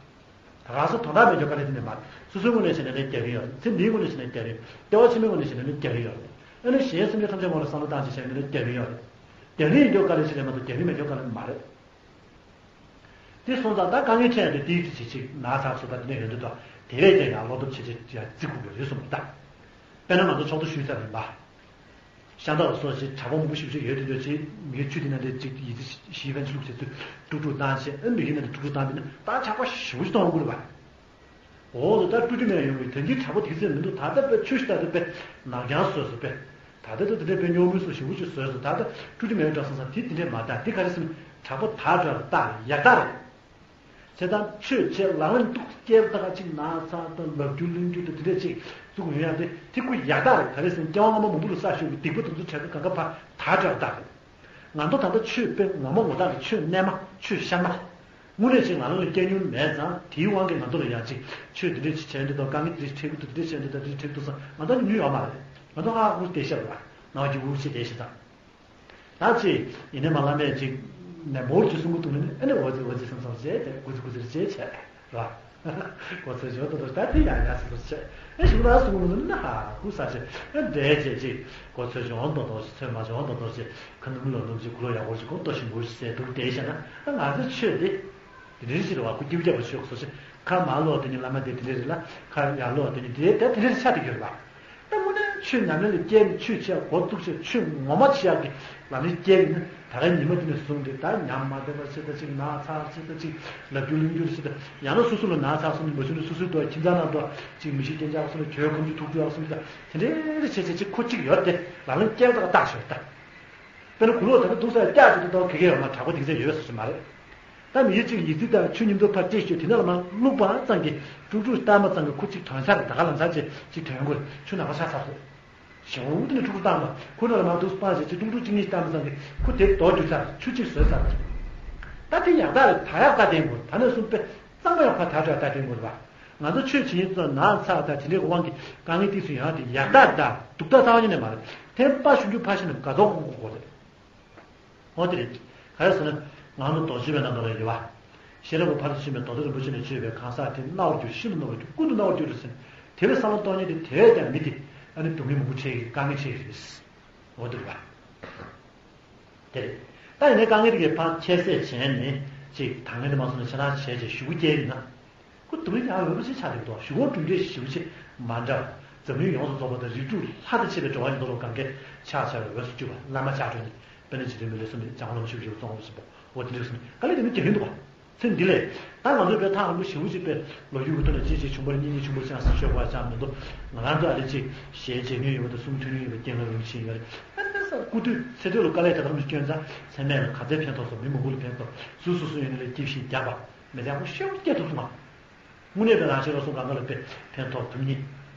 ད་ག་སོ་དོན་དག་མེད་ཀྱོག་དཀའ་ལས་དེ་འདྲ་མ་རེད། སོ་སོའི་ངོས་ནས་བྱས་ན་ལ་རྒྱག་གི་ཡོད་རེད། ཚེ་འདིའི་ངོས་ནས་བྱས་ན་ལ་རྒྱག་གི་ཡོད་རེད། ལྟེ་བ་ཕྱི་མའི་ངོས་ནས་བྱས་ན་ལ་རྒྱག་གི་ཡོད་རེད། ཨ་ནི་གཞན་སེམས་ཅན་ཐམས་ཅད་ངོ་ལ་བསམ་བློ་བཏང་བྱས་བྱས་ན་ལ་རྒྱག་གི་ཡོད་རེད། རྒྱག་རིན་ཡིན་ཀྱོག་དཀའ་ལས་ཞིག་རེད་མ་གཏོགས་རྒྱག་རིན་མེད་ཀྱོག་དཀའ་ལས་མ་རེད། དེ་སོང་ཙང་ད་དཀའ་ངལ་འཕྲད་ཡ་དེ་ཏིག་ཙི་ཅིག་ཅིག་ན་ཚ་སོ་ད་དེ་འདྲ་ཡོད་འདུག་ད། དེ་བས་ཀྱང་ཡང་བློ་སྟོབས་ཆེ་ཆེ་ཡ་བརྩི་དགོས་ཀྱི་རེད་གསུངས་པ་ད། དཔེར་ན་ང་ཚོ་ཕྱོགས་བསྡུ་ཞུས་ཚར་ཡིན་པ། ཤ་སྟག་སོགས་ཞིག་གྲྭ་པ་མང་པོ་ཞིག་ཞིག་ཡོད་དེ་འདྲ་ཅིག་མི་ཆུ་དེ་ན་དེ་ཅིག་ཡིད་ཆེས་ཕན་ཚུན་ལུགས་བྱེད་ཚུལ་དཀྲུག་དཀྲུག་བཏང་བྱས། ཨ་མི་གི་ན་དེ་དཀྲུག་དཀྲུག་བཏང་དེ་ན་ད་ཆགས་པ་ཞེ་པོ་ཞིག་གཏོང་དགོས་རེད་པ། འོ་དོ་ད་སྤྲོ་སྐྱིད་མེད་ཡོང་གི་དོན་གྱི་དྲག་པོ་དེ་ཚོས་མི་འདུག་ད་ལྟ་དཔེ་ཆོས་ཤིག་ད་ལྟ་དཔེ་ནག་རྐྱང་བཟོས་སོ་དཔེ། ད་ལྟ་ད་དེ་འདྲ་དཔེ་སྙོག་མི་སོ་ཞེ་པོ་ཅིག་བཟོས་སོ། ད་ལྟ་སྤྲོ་སྐྱིད་མེད་འགྲོ་སོང་ཙང་དེ་དེ་འདྲས་མ་ད་དེ་ག་རེ་ཟེར་ན་དྲག་པོ་དར་འགྲོ་ཡག་རྟགས་རེད། ཡག་རྟགས་རེད། བྱས་ཙང་ཆོས་བྱས་ལག་ལེན་འདུག་སྐྱེལ་ད་ག་ཅིག་ན་ཚ་དང་ལབ་རྒྱུ་གླེང་རྒྱུ་དང་དེ་འདྲས་ཅིག་བཙུགས་ཡོང་ཡག་དེ་དེ་ཁོ་ཡག་རྟགས་རེད། ག་རེ་ཟེར་ན་སྐྱེ་བ་སྔ་མ་མང་པོ་ལ་བསགས་ཤོར་བའི་སྡིག་པ་དེ་ཚོ་གྲལ་ཁ་གང་ག་ཕར་དར་འགྲོ་ཡག་རྟགས་རེད། ང་ཚོ་ད་ལྟ་ཆོས་དཔེ་ངོ་མ་ངོ་ཐག་གི་ཆོས་རྣལ་མ་ཆོས་ཤར་མ། དངོས་གནས་ཅིག་ལག་ལེན་ལ་བསྐྱལ་མྱོང་མེད་ཙང་དེའི་དབང་གིས་ང་ཚོ་ལ་ཡང་ཅིག་ཆོས་འདི་འདྲས་ཅིག་བྱས་འདི་དང་དཀའ་ངལ་འདི་འདྲས་འཕྲད་ཀྱི་འདུག་འདི་འདྲས་བྱས་འདི་དང་འདི་འདྲས་འཕྲད་ཀྱི་འདུག་བསམ་ང་ཚོ་ནི་ནུས་ཡོད་མ་རེད། ང་ཚོ་ཧ་ཧུར་བལྟས་ཤག་རེད་པ། ནང་གི་འུར་ཅིག་བལྟས་ཤག་ད། ད་ཅིག་ཡིན་ནའི་མ་བླ་མས་ཅིག་ནས་མོར་ཅིག་གསུང་གི་འདུག་ནི་ཨ་ནི་འོ་ཙི་འོ་ཙི་བསམ་བསམ་བྱས་ཏེ་གུ་ཙི་གུ་ཙི་རེ་བྱས་བྱས་རེད་པ། གོ་ཚོད་བྱོན་ཏོ་ཏོ་ད་དེ་ཡང་ཡང་སི་སི་བྱས། ཨེ་ཞིག་ལ་སུ་མོ་ནི་ཧ་ཧུ་ས་བྱས། ཨེ་འདྲེ་བྱས་ཅིག་གོ་ཚོད་བྱོན་ཏོ་ཏོ་ཞིག་ཚོད་མ་བྱོན་ཏོ་ཏོ་ཞིག་ཁ་ནུབ་ལོ་ནུབ་ཅིག་གུ་ལོ་ཡག་པོ་ཞིག་གོ་ཏོ་ཞིག་མོ་ཞིག་ཟས་འདུག་བསྡད་བྱས་ན་ཨ་ང་ཚོ་ཆོས་དེ། དེ་འདྲའི་ཞིག་རེད་བ། ཁོ་སྐྱིད་པོ་རྒྱག་པ་ཆོས་སོ་ཞིག་ཁ་མ་ལོ་དེ་ནི་བླ་མ་དེ་དེ་འདྲ་རེད་ལ་ཁ་ཡར་ལོ་དེ་ནི་དེ་དེ་དེ་འདྲའི་ཆ་དེ་གྱུར་བ། ད་དངོས་གནས་ཆོས་ཉམས་ལེན་ལ་བསྐྱལ་ནས་ཆོས་བྱེད་ཡག་འགོ་བཙུགས་བྱས་ཆོས་ངོ་མ་བྱེད་ཡག་གི་ལམ་ནས་བསྐྱལ་ཡིན་ན་ད་ག་ཉི་མ་དེ་ནས་བཟུང་སྟེ་ད་ཉམས་མ་བདེ་བ་ཆེ་ད་ཅིག་ན་ཚ་ཆེ་ད་ཅིག་ལབ་རྒྱུ་གླེང་རྒྱུ་ཆེ་ད་ཡང་ན་སོ་སོ་ལ་ན་ཚ་སོང་ནས་མ་བྱུང་ན་སོ་སོའི་ཐོག་ཁྱིམ་ཚང་ནང་དུ་ཅིག་མི་ཤེས་རྐྱེན་ཆགས་སོང་ན་གྱོད་ཁོམ་ཆུ་ཐུག་ཐུག་ཡག་སོང་ད་དེ་འདྲའི་རེ་བྱས་བྱས་ཅིག་ཁོ་གཅིག་ཡོད་དེ་ལམ་ནས་བསྐྱལ་ད་ག་བཏགས་ཤོར་ད། དཔེར་ན་གུ་ལོག་ད་ལྟ་འདུག་ས་བཀྱག་ཅིག་ཏུ་གཏོང་གི་གེ་ཡོད་མ་དྲག་པོ་དེང་སང་ཡོད་སོ་སོ་མ་རེད། ད་མི་ཡུལ་གཅིག་ཡིག་རྩིས་དང་ཆོས་མཉམ་དུ་ཕར་སྤྲད་ཤོག་དེ་ན་ལ་མ་བླུགས་པ་ཙང་གི་དཀྲུག་དཀྲུག་བཏང་མ་ཙང་གི་ཁོ་གཅིག་དོན་ཚར་ད་ག་ལམ་སང་ཅིག་ཅིག་དོན་དགོས་ཆུ་ནག་པ་ཆགས་ཚར་རེད། ཞེ་པོ་དེ་ནས་དཀྲུག་དཀྲུག་བཏང་མ་ཁོ་ན་ལ་མ་འདུག་སྤང་ཞིག་ཅིག་དཀྲུག་དཀྲུག་གཅིག་གཉིས་བཏང་མ་ཙང་གི་ཁོ་དེ་རྡོ་རྒྱུག་ཚར་ཆུ་གཅིག་བཟོས་ཚར་རེད། ད་དེ་ཡག་རྟགས་རེད། ད་ཡག་རྟགས་བསྟན་དགོས་ད་ནས་བཟུང་དཔེ་གཙང་མ་ཡག་ཕར་དར་དྲག་རྟགས་བསྟན་དགོས་རེད་པ། ང་ཚོ་ཆོས་བྱེད་ཉིན་ཙམ་ན་ཚ་དང་དེ་འདྲའི་དབང་གིས་དཀའ་ངལ་ཏིག་ཙམ་ཡོང་ཡག་དེ་ཡག་རྟགས་དང་སྡུག་རྟགས་རྩ་བ་ཉིད་ནས་མ་རེད། དེ་དཔའ་ཞུམ་རྒྱུ་ཕར་ཕྱིན་ནས་དགའ་ཚོར་དགོས་དགོས་རེད། འོ་དེ་རེད། ག་རེ་ཟེར་ན། ང་ཚོ་རྡོ་རྗེ་བའི་ནང་དུ་ལ་ཡོད་པ། ཤེས་རབ་ཀྱི་ཕ་རོལ་ཏུ་ཕྱིན་པའི་མདོ་སྡེ་རིན་པོ་ཆེ་ནས་བརྗོད་པའི་གང་ཟག་དེ་རྣ་བར་གྱུར་ཤིན་ཏུ་རྣ་བར་གྱུར་ཀུན་ཏུ་རྣ་བར་གྱུར་ཟེར་ནས་དེ་བས་བསམ་བློ་གཏོང་ཉན་དེ་དེ་བས་ཀྱང་མི་དེ་ཨ་ནི་སྡུག་བསྔལ་མང་པོ་འཕྲད་ཀྱི་དཀའ་ངལ་འཕྲད་ཀྱི་རེད། འོ་དེ་རེད་པ། དེ་རེད། ད་ཡིན་ནའི་དཀའ་ངལ་དེ་གའི་ཕར་ཁྱད་བསད་བྱས་ནས་ཅིག་དང་ངེས་དེ་མ་སོང་ན་ཆ་ཚང་བྱས་བྱས་ཞུ་སྐུལ་སྐྱེལ་ཡིན་ན། ཁོ་དུ་མི་ཡང་འོས་པ་ཞིག་ཆགས་འདུག་དོ། གཞུག་གུ་གྲུབ་འབྲས་ཞིབ་ཆེ་མ་འདྲ་བ། འཛམ་གླིང་ཡོངས་སུ་རྫོགས་པ་དང་རིགས་དྲུག་ལྷ་དང་བཅས་པའི་འགྲོ་བ་ཡིན་མདོ་ལ་གང་གས་ཕྱག་བྱ་བའི་འོས་སུ་གྱུར་པ་བླ་མ་ལྕགས་སྒྲོག་ནི་དཔེར་ན་འཇིག་རྟེན་མི་ལུས་གསུམ་ནི་འཇམ་མགོན་བླ་མ་ཆོས་ཀྱི་རྗེ་བཙོང་བ་ཞིག་པོ་འོ་དེ་འདྲ་གསུམ་ནི་དཀའ་ལས་དེ་ནི་རྒྱག་གིན་འདུག་བ། ཚེ་འདི་ལས་ད་ང་ཚོས་དཔེ་ཐག་རིང་པོ་ཞེ་པོ་ཅིག་དཔེ་ལོ་རྒྱུས་ཀྱི་ཐོག་ནས་ཅིག་ཅིག་བྱུང་བ་རེད། གཉིས་གཉིས་བྱུང་བ་རེད། ཅང་སུ་ཤོད་པ་ཅང་མི་འདུག་ང་རང་ཚོ་ཨ་ལས་ཅིག་ཞལ་མཇལ་མྱོང་ཡོད་པ་དང་གསུང་ཐོས་མྱོང་ཡོད་པ་རྐྱེན་ངན་རུང་ཕྱིན་ཡོད་རེད། ཨ་ནི་ས་སྐུ་དུས་ཚེ་སྟོད་ལ་དཀའ་ལས་དེ་ལྟར་མི་སྐྱོན་ཙང་ཚེ་སྨད་ལ་ག་ཚད་ཕན་ཐོགས་སོང་མི་མང་པོ་ལ་ཕན་ཐོགས་སུ་སུ་སུ་ཡོད་ནི་ལ་སྐྱིད་ཤིང་རྒྱག་པ། མི་ལེགས་པོ་ཤོད་སྐྱེ་ཐུབ་སོང་ང་། དངོས་གནས་པའི་རང་ཤེས་རང་སོང་གང་ག་ལ་དཔེ་ཕན་ཐོགས་ཐུབ་ཉིད།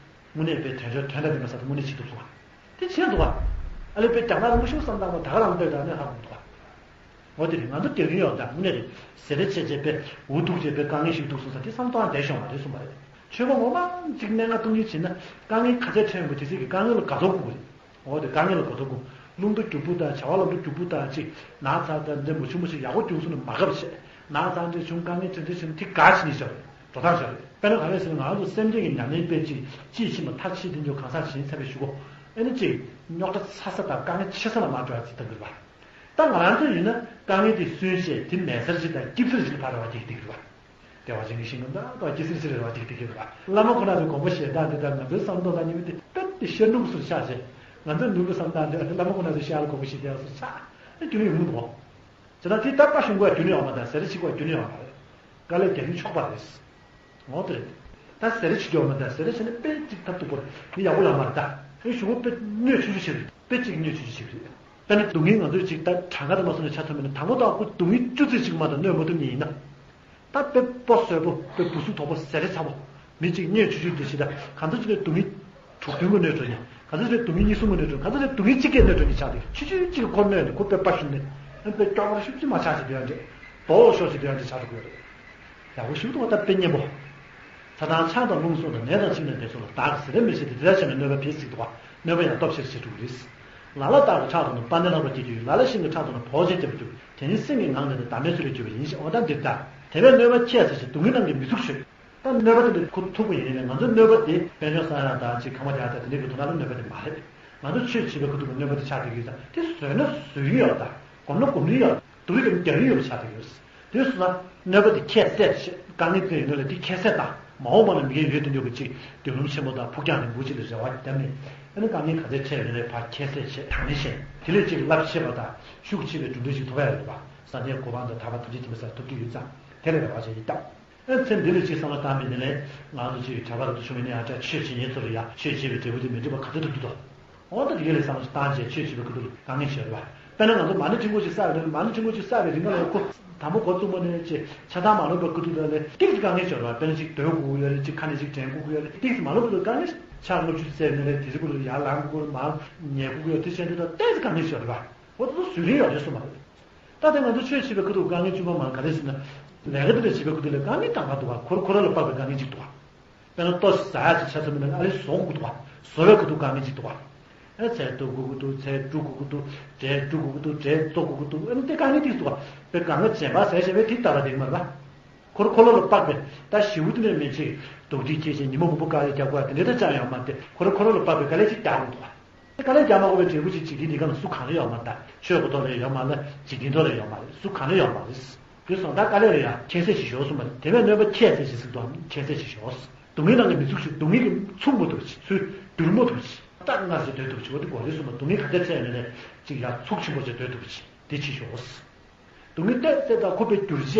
དངོས་གནས་པའི་དོན་འབྱོར་དོན་དང་ལྡན་པའི་ས་དེ་དངོས་གནས་བྱེད་ཐུབ་སོང་ང་། དེ་བྱས་འདུག་བ། ཨ་ལས་དཔེ་རྒྱ་ནག་རིན་པོ་ཆེ་བསམ་སྟངས་པ་ད་ག་རང་ལྟོས་དང་གནས་ཧ་གོ་འདུག་བ། འོ་དེ་རེད། ང་ཚོ་དེ་རིང་ཡོད་ད་དངོས་གནས་རེད། ཟེར་རེ་བྱས་བྱས་དཔེ་འུ་ཐུག་བྱས་དཔེ་དཀའ་ངལ་ཞིག་འདུག་སོང་ས་དེ་བསམ་སྟངས་བསྡད་ཤོང་བ་རེད་གསུངས་པ་རེད། ཆོས་པ་ངོ་མ་གཅིག་གནད་འགག་སྟོང་ཉིད་བྱེད་ན་དཀའ་ངལ་ག་ཚད་འཕྲད་ཡོང་གི་དེ་ཚིག་གི་དཀའ་ངལ་ལ་དགའ་ཚོར་དགོས་རེད། འོ་དེ་དཀའ་ངལ་ལ་གོ་ཐོག་གོ། རླུང་རྟ་རྒྱུག་པོ་དང་བྱ་བ་ལམ་འགྲོ་རྒྱུག་པོ་དང་ཅིག་ན་ཚ་དང་འདྲེ་མོ་ཆུང་མོ་ཞིག་ཡག་པོ་རྒྱུག་སོང་ན་མ་དགའ་བ་བྱས། ན་ཚ་འདྲེ་བྱུང་དཀའ་ངལ་དེ་འདྲ་བྱུང་དེ་དགའ་ཞིག་ནི་ཤོར་འགྲོ་སྟངས་ཤོར་རེད། དཔེར་ན་ག་རེ་ཟེར་ན་ང་ཚོ་སེམས་ཅན་གྱི་ཉམས་ལེན་དཔེ་ཅིག་ཅིས་ཕྱིན་པ་མཐར་ཕྱིན་དེ་འཇོག་གང་ཟག་གཞན་ཚ་བའི་ཞུ་གོ། ཨེ་ནི་ཅིག་རྙོག་དྲ་ཚ་ས་དང་དཀའ་ངལ་ཆེ་ས་ལ་མ་འགྲོ་ཡ་ཚིག་ད་འགིར་བ། ད་ང་རང་ཚོ་ཡིན་ན་དཀའ་ངལ་དེ་སུན་བཤད་དེ་མེད་སར་ཅིག་དང་སྐྱིབ་སར་ཅིག་ལ་ཕར་རེ་བ་སྐྱེ་གི་འགིར་བ། དེ་བ་ཅན་གྱི་ཤིང་ཀུན་དག་དག་ཀི་སིར་སིར་རེ་བ་ཏིག་ཏིག་ཡོད་པ། བླ་མ་ཁོ་ན་ཚོའི་དགོངས་པ་བཞེས་སྟངས་འདི་དང་ང་ཚོའི་བསམ་བློ་དང་ཉི་མ་དེ་དཔེ་དེ་ཤེར་ནུབ་སུ་ཆགས་བྱས། ང་ཚོའི་ནུབ་ཀྱི་བསམ་སྟངས་འདི་བླ་མ་ཁོ་ན་ཚོའི་ཤེར་ལ་དགོངས་པ་བཞེས་བསྡད་སུ་ཆགས་ཨེ་རྒྱུ་ནི་ཡོང་གི་འདུག་གོ། བྱས་ཙང་དེ་ད་དཔའ་ཞུམ་དགོས་རྒྱུ་ནི་ཡོང་མ་རེད། ཟེར་རེ་བྱེད་དགོས་རྒྱུ་ནི་ཡོང་མ་རེད། དཀའ་ལས་རྒྱག་གིན་ཆོག་པ་རེད། ངོ་དེ་རེད། ད་ཟེར་རེ་བྱེད་རྒྱུ་ཡོང་མ་རེད། ཟེར་རེ་བྱས་ན་དཔེ་གཅིག་ཐབས་སྡུག་པོ་རེད། མི་ཡག་པོ་ལ་མ་རེད་ད། ཨེ་ཞུ་བོ་དཔེ་སྣོད་ཆུང་ཆུང་ཞིག་རེད། དཔེ་གཅིག་སྣོད་ཆུང་ཆུང་ཞིག་རེད། ད་ནི་སྡུག་བསྔལ་ང་ཚོས་ཅིག་ད་གྲངས་ཀ་དུ་མ་སོང་ནས་ཆ་མཚོན་པ་ན་དང་པོ་དང་པོ་སྡུག་བསྔལ་བཅུ་ཚིགས་ཤིག་མ་གཏོགས་གནོད་མ་ཐུབ་མཁན་ཡིན་ན། ད་དཔེ་པོ་བཟོད་པོ་དཔེ་བུ་སུ་དོག་པོ་ཟེར་རེ་ཚ་བོ། མི་གཅིག་སྣོད་ཆུང་ཆུང་དེ་ཞིག་ད་གང་ཚོད་ཅིག་ལ་སྡུག་བསྔལ་དྲུག་བདུན་གོ་གནོད་འགྲོ་ཉེ། གང་ཚོད་ཅིག་སྡུག་བསྔལ་གཉིས་གསུམ་གོ་གནོད་འགྲོ། གང་ཚོད་ཅིག་སྡུག་བསྔལ་གཅིག་གས་གནོད་འགྲོ་ཉེ་ཆགས་ཏེ་ཆུ་ཆུ་གཅིག་གི་ཁོ་གནོད་ནས་ཁོ་དཔེ་པ་ཤུགས་ཅིག་མ་ཆགས་ཤིག་དེ་ཡང་འདྲེ། སྦོ་ཤོག་ཅིག་སྡོད་ཡག་ཅིག་ཆགས་འགྲོ་གི་ཡོད་རེད། ཡག་པོ་ཞིག་འདུག་བ། ད་དཔེ་སྙན་པོ། ཚ་གྲང་ཆང་དང་རླུང་གསུམ་དང་ནད་དང་འཆི་བ་ནད་གསུམ་ལ་བདག་གིས་ཟིན་རན་མི་ཤེས་ཏེ། དེ་ལྟར་བྱས་ནས་གནོད་པ་བེད་སྲིད་འདུག་བ། གནོད་པ་ཡང་སྟོབས་ཆེར་བྱེད་འགྲོ་གི་རེད། ལ་ལ་སྟག་གི་ཁྲག་འཐུང་ན་དཔའ་ནི་ལྷག་པར་སྐྱེ་རྒྱུ་ཡོད། ལ་ལ་ཤིང་གི་ཁྲག་འཐུང་ན་བོགས་ཆེན་སྐྱེ་བར་འགྱུར། དེ་ནི་སེམས་ཀྱི་ངང་ནས་ནི་བདག་མེད་ཚུལ་ལས་གྱུར་པ་ཡིན་ཞེས། འོ་ད་འདིར་ལྟ། དེ་བས་གནོད་པ་ཁྱད་བསད་ཕྱིར། སྡུག་བསྔལ་རྣམས་ཀྱིས་མི་ཚུགས་ཤོག་ད་གནོད་པ་དེ་ལས་ཁོ་ཐུབ་པ་ཡིན་ནའི་ང་ཚོའི་གནོད་པ་དེ་དཔལ་འབྱོར་བསག་ཡག་དང་ཅིག་ཁང་པ་རྒྱག་ཡག་དང་དེ་འདྲའི་གི་དོན་དག་ལ་གནོད་པ་དེ་མ་རེད། ང་ཚོ་ཆོས་བྱེད་པའི་ཁ་ཐུག་གི་གནོད་པ་དེ་ཆགས་བསྡད་ཀྱི་ཡོད་ཙང་དེ་བཟོད་ན་བཟོད་ཀྱི་ཡོད་ད། སྒོམ་ན་སྒོམ་གྱི་ཡོད། སྡུག་རུས་ཀྱང་རྒྱག་གི་ཡོད་པ་ཆགས་བསྡད་ཀྱི་ཡོད། དེ་སོང་ན་གནོད་པ་དེ་ཁྱད་བསད་བྱེད། དཀའ་ངལ་དེ་ཡོད་ན་ལས་དེ་ཁྱད་བསད་དང་། མ་འོངས་པ་ལ་མི་འགལ་ཡོད་དུ་འགྱུར་གྱི་ཅིག་མདུན་ལམ་ཆེན་པོ་དང་ཕུགས་རྒྱང་རིང་པོ་ཅིག་ལ་རེ་བ་བརྒྱབ་ནས། ཨ་ནི་དཀའ་ངལ་ག་ཚད་འཕྲད་ཡོད་ན་ལས་ཕར་ཁྱད་བསད་བྱེད། དང་ལེན་བྱེད། དེ་ལས་ཅིག་རླབས་ཆེ་བ་དང་ཤུགས་ཆེ་བའི་འགྲོ་གྲོན་ཅིག་ཐོབ་ཡག་ཡོད་པ། སངས་རྒྱས་གོ་འཕང་དང་ཐར་པ་ཐམས་ཅད་ཐོབ་པའི་ས་ཐོབ་ཀྱི་ཡོད་ཙང་དེ་ལ་རེ་བ་བྱེད་ཀྱི་ཡོད་ད། ཨ་ཚེ་འདི་ལ་ཅིག་བསམ་བློ་བཏང་བའི་ནི་ལས་ང་ཚོ་ཅིག་གྲྭ་པ་རབ་ཏུ་བྱུང་བའི་ནི་ཨ་ཅག་ཆོས་བྱེད་མཁན་ཚོ་ལ་ཡང་ཆོས་བྱེད་པའི་འབྲས་བུ་དེ་མི་འགྲིག་པ་ག་ཚོད་ཐུབ་ཀྱི་འདུག་འོ་ད་དེ་ག་ལས་བསམ་བློ་བཏང་བྱས་ཆོས་བྱེད་པའི་ཁ་ཐུག་ལ་དཀའ་ངལ་ཆེ་བ་རེད་པ། དཔེར་ན་ང་ཚོ་མ་ཎི་ཁྲི་འགོ་ཅིག་བསགས་པའི་རིང་ལ། མ་ཎི་ཁྲི་འགོ་ཅིག་བསགས་པའི་རིང་ལ་ཁོ་དང་པོ་འགོ་བཙུགས་པ་ནས་ཅིག་ཆ་ཚང་མ་ལོན་པའི་ཁ་ཐུག་ལ་ལས་ཏིག་ཙམ་དཀའ་ངལ་ཆེ་བ་རེད་པ། དཔེར་ན་ཅིག་སྡོད་དགོས་ཀྱི་ཡོད་རེད། ཅིག་ཁ་ནས་ཅིག་དྲན་དགོས་ཀྱི་ཡོད་རེད། ཏིག་ཙམ་མ་ལོན་པའི་ཁ་ཐུག་དཀའ་ངལ། ཕྱག་ལྔ་བཅུ་བཙལ་ནས་རེད། དེ་རིང་ཁོ་ལ་ཡར་ལངས་དགོས་ཀྱི་ཡོད་རེད། མར་ཉལ་དགོས་ཀྱི་ཡོད་རེད། དེ་བྱས་དུས་ད་ཏོག་ཙམ་དཀའ་ངལ་ཆེ་བ་རེད་པ། འོ་ད་བཟོད་རན་ཡག་རེད་གསུངས་པ་རེད། ད་ལྟ་ང་ཚོ་ཆོས་བྱེད་པའི་ཁ་ཐུག་དཀའ་ངལ་དཀྱུས་མ་མ་ག་རེ་ཟེར་ན། ལས་ཀ་འདི་འདྲ་བྱེད་པའི་ཁ་ཐུག་ལ་དཀའ་ངལ་གྲངས་ཀ་འདུག་ག་ཁོ་ར་ཁོ་ར་ལ་དཔག་པའི་དཀའ་ངལ་ཅིག་འདུག་ག་དཔེར་ན་ལྟོ་ཟ་ཡག་ཅིག་ཆ་ཚང་མེད་ན་ཨ་ལས་བཟོ་དགོས་ཀྱི་འདུག་ག་བཟོ་བའི་ཁ་ཐུག་དཀའ་ངལ་ཅིག་འདུག་ག་ཨ་ཚལ་གཏུབ་དགོས་ཀྱི་འདུག་ཚལ་བཀྲུ་དགོས་ཀྱི་འདུག་འབྲས་བཀྲུ་དགོས་ཀྱི་འདུག་འབྲས་བཙོ་དགོས་ཀྱི་འདུག་ཨ་ནི་དེ་དཀའ་ངལ་ཅིག་འདུག་ག་དཔེ་གང་ག་བྱེད་པ་ཟེར་བྱས་པས་དེ་ལྟ་བ་དེ་མ་རེད་པ། ཁོ་ར་ཁོ་ར་ལ་དཔག་པའི་ད་ཞེ་པོ་དེ་འདྲ་མིན་ཅིག་སྡུག་སྡིག་སྐྱེས་ཤིང་ཉིན་མོ་མང་པོ་དཀའ་ལས་རྒྱག་དགོས་པ་དེ་འདྲ་ད་ཅང་ཡོད་མ་རེད་དེ། ཁོ་ར་ཁོ་ར་ལ་དཔག་པའི་དཀའ་ལས་ཅིག་རྒྱག་དགོས་འདུག་ག་དཀའ་ལས་རྒྱག་མ་དགོས་པའི་འབྲས་བུ་ཅིག་འཇིག་རྟེན་འདི་སྒང་ལ་སུ་གང་ལ་ཡོད་མ་རེད་ད། ཆོས་ཀྱི་ཐོག་ལ་ཡོད་མ་རེད། འཇིག་རྟེན་ཐོག་ལ་ཡོད་མ་རེད། སུ་གང་ལ་ཡོད་མ་རེད། དེ་སོང་ད་དཀའ་ལས་ལ་ཡང་ཁྱད་བསད་བྱེད་ཤོག་གསུངས་པ་རེད། དེ་བས་གནོད་པ་ཁྱད་བསད་བྱེད་ཟེར་འདུག་ཁྱད་བསད་བྱེད་ཤོག་སྡུག་བསྔལ་རང་གིས་མི་ཚུགས་ཤིག་སྡུག་བསྔལ་གྱིས་ཚུགས་མ་ཐུབ་པ་ཅིག་ཚུར་བསྒྱུར་མ་ཐུབ་པ་ཅིག་ཏག་སྔར་བཞིན་སྡོད་ཐུབ་པ་ཅིག་འོ་དེ་དགོས་རེད་གསུངས་པ། སྡུག་བསྔལ་ག་ཚད་འཕྲད་ཡོད་ན་ལས་ཅིག་ཡར་ཚུགས་ཆེན་པོ་བྱས་སྡོད་ཐུབ་པ་ཅིག་དེ་བྱེད་ཤོག་སྡུག་བསྔལ་ཏོག་ཙམ་དང་ཁོ་པའི་འགྱུར་བྱས་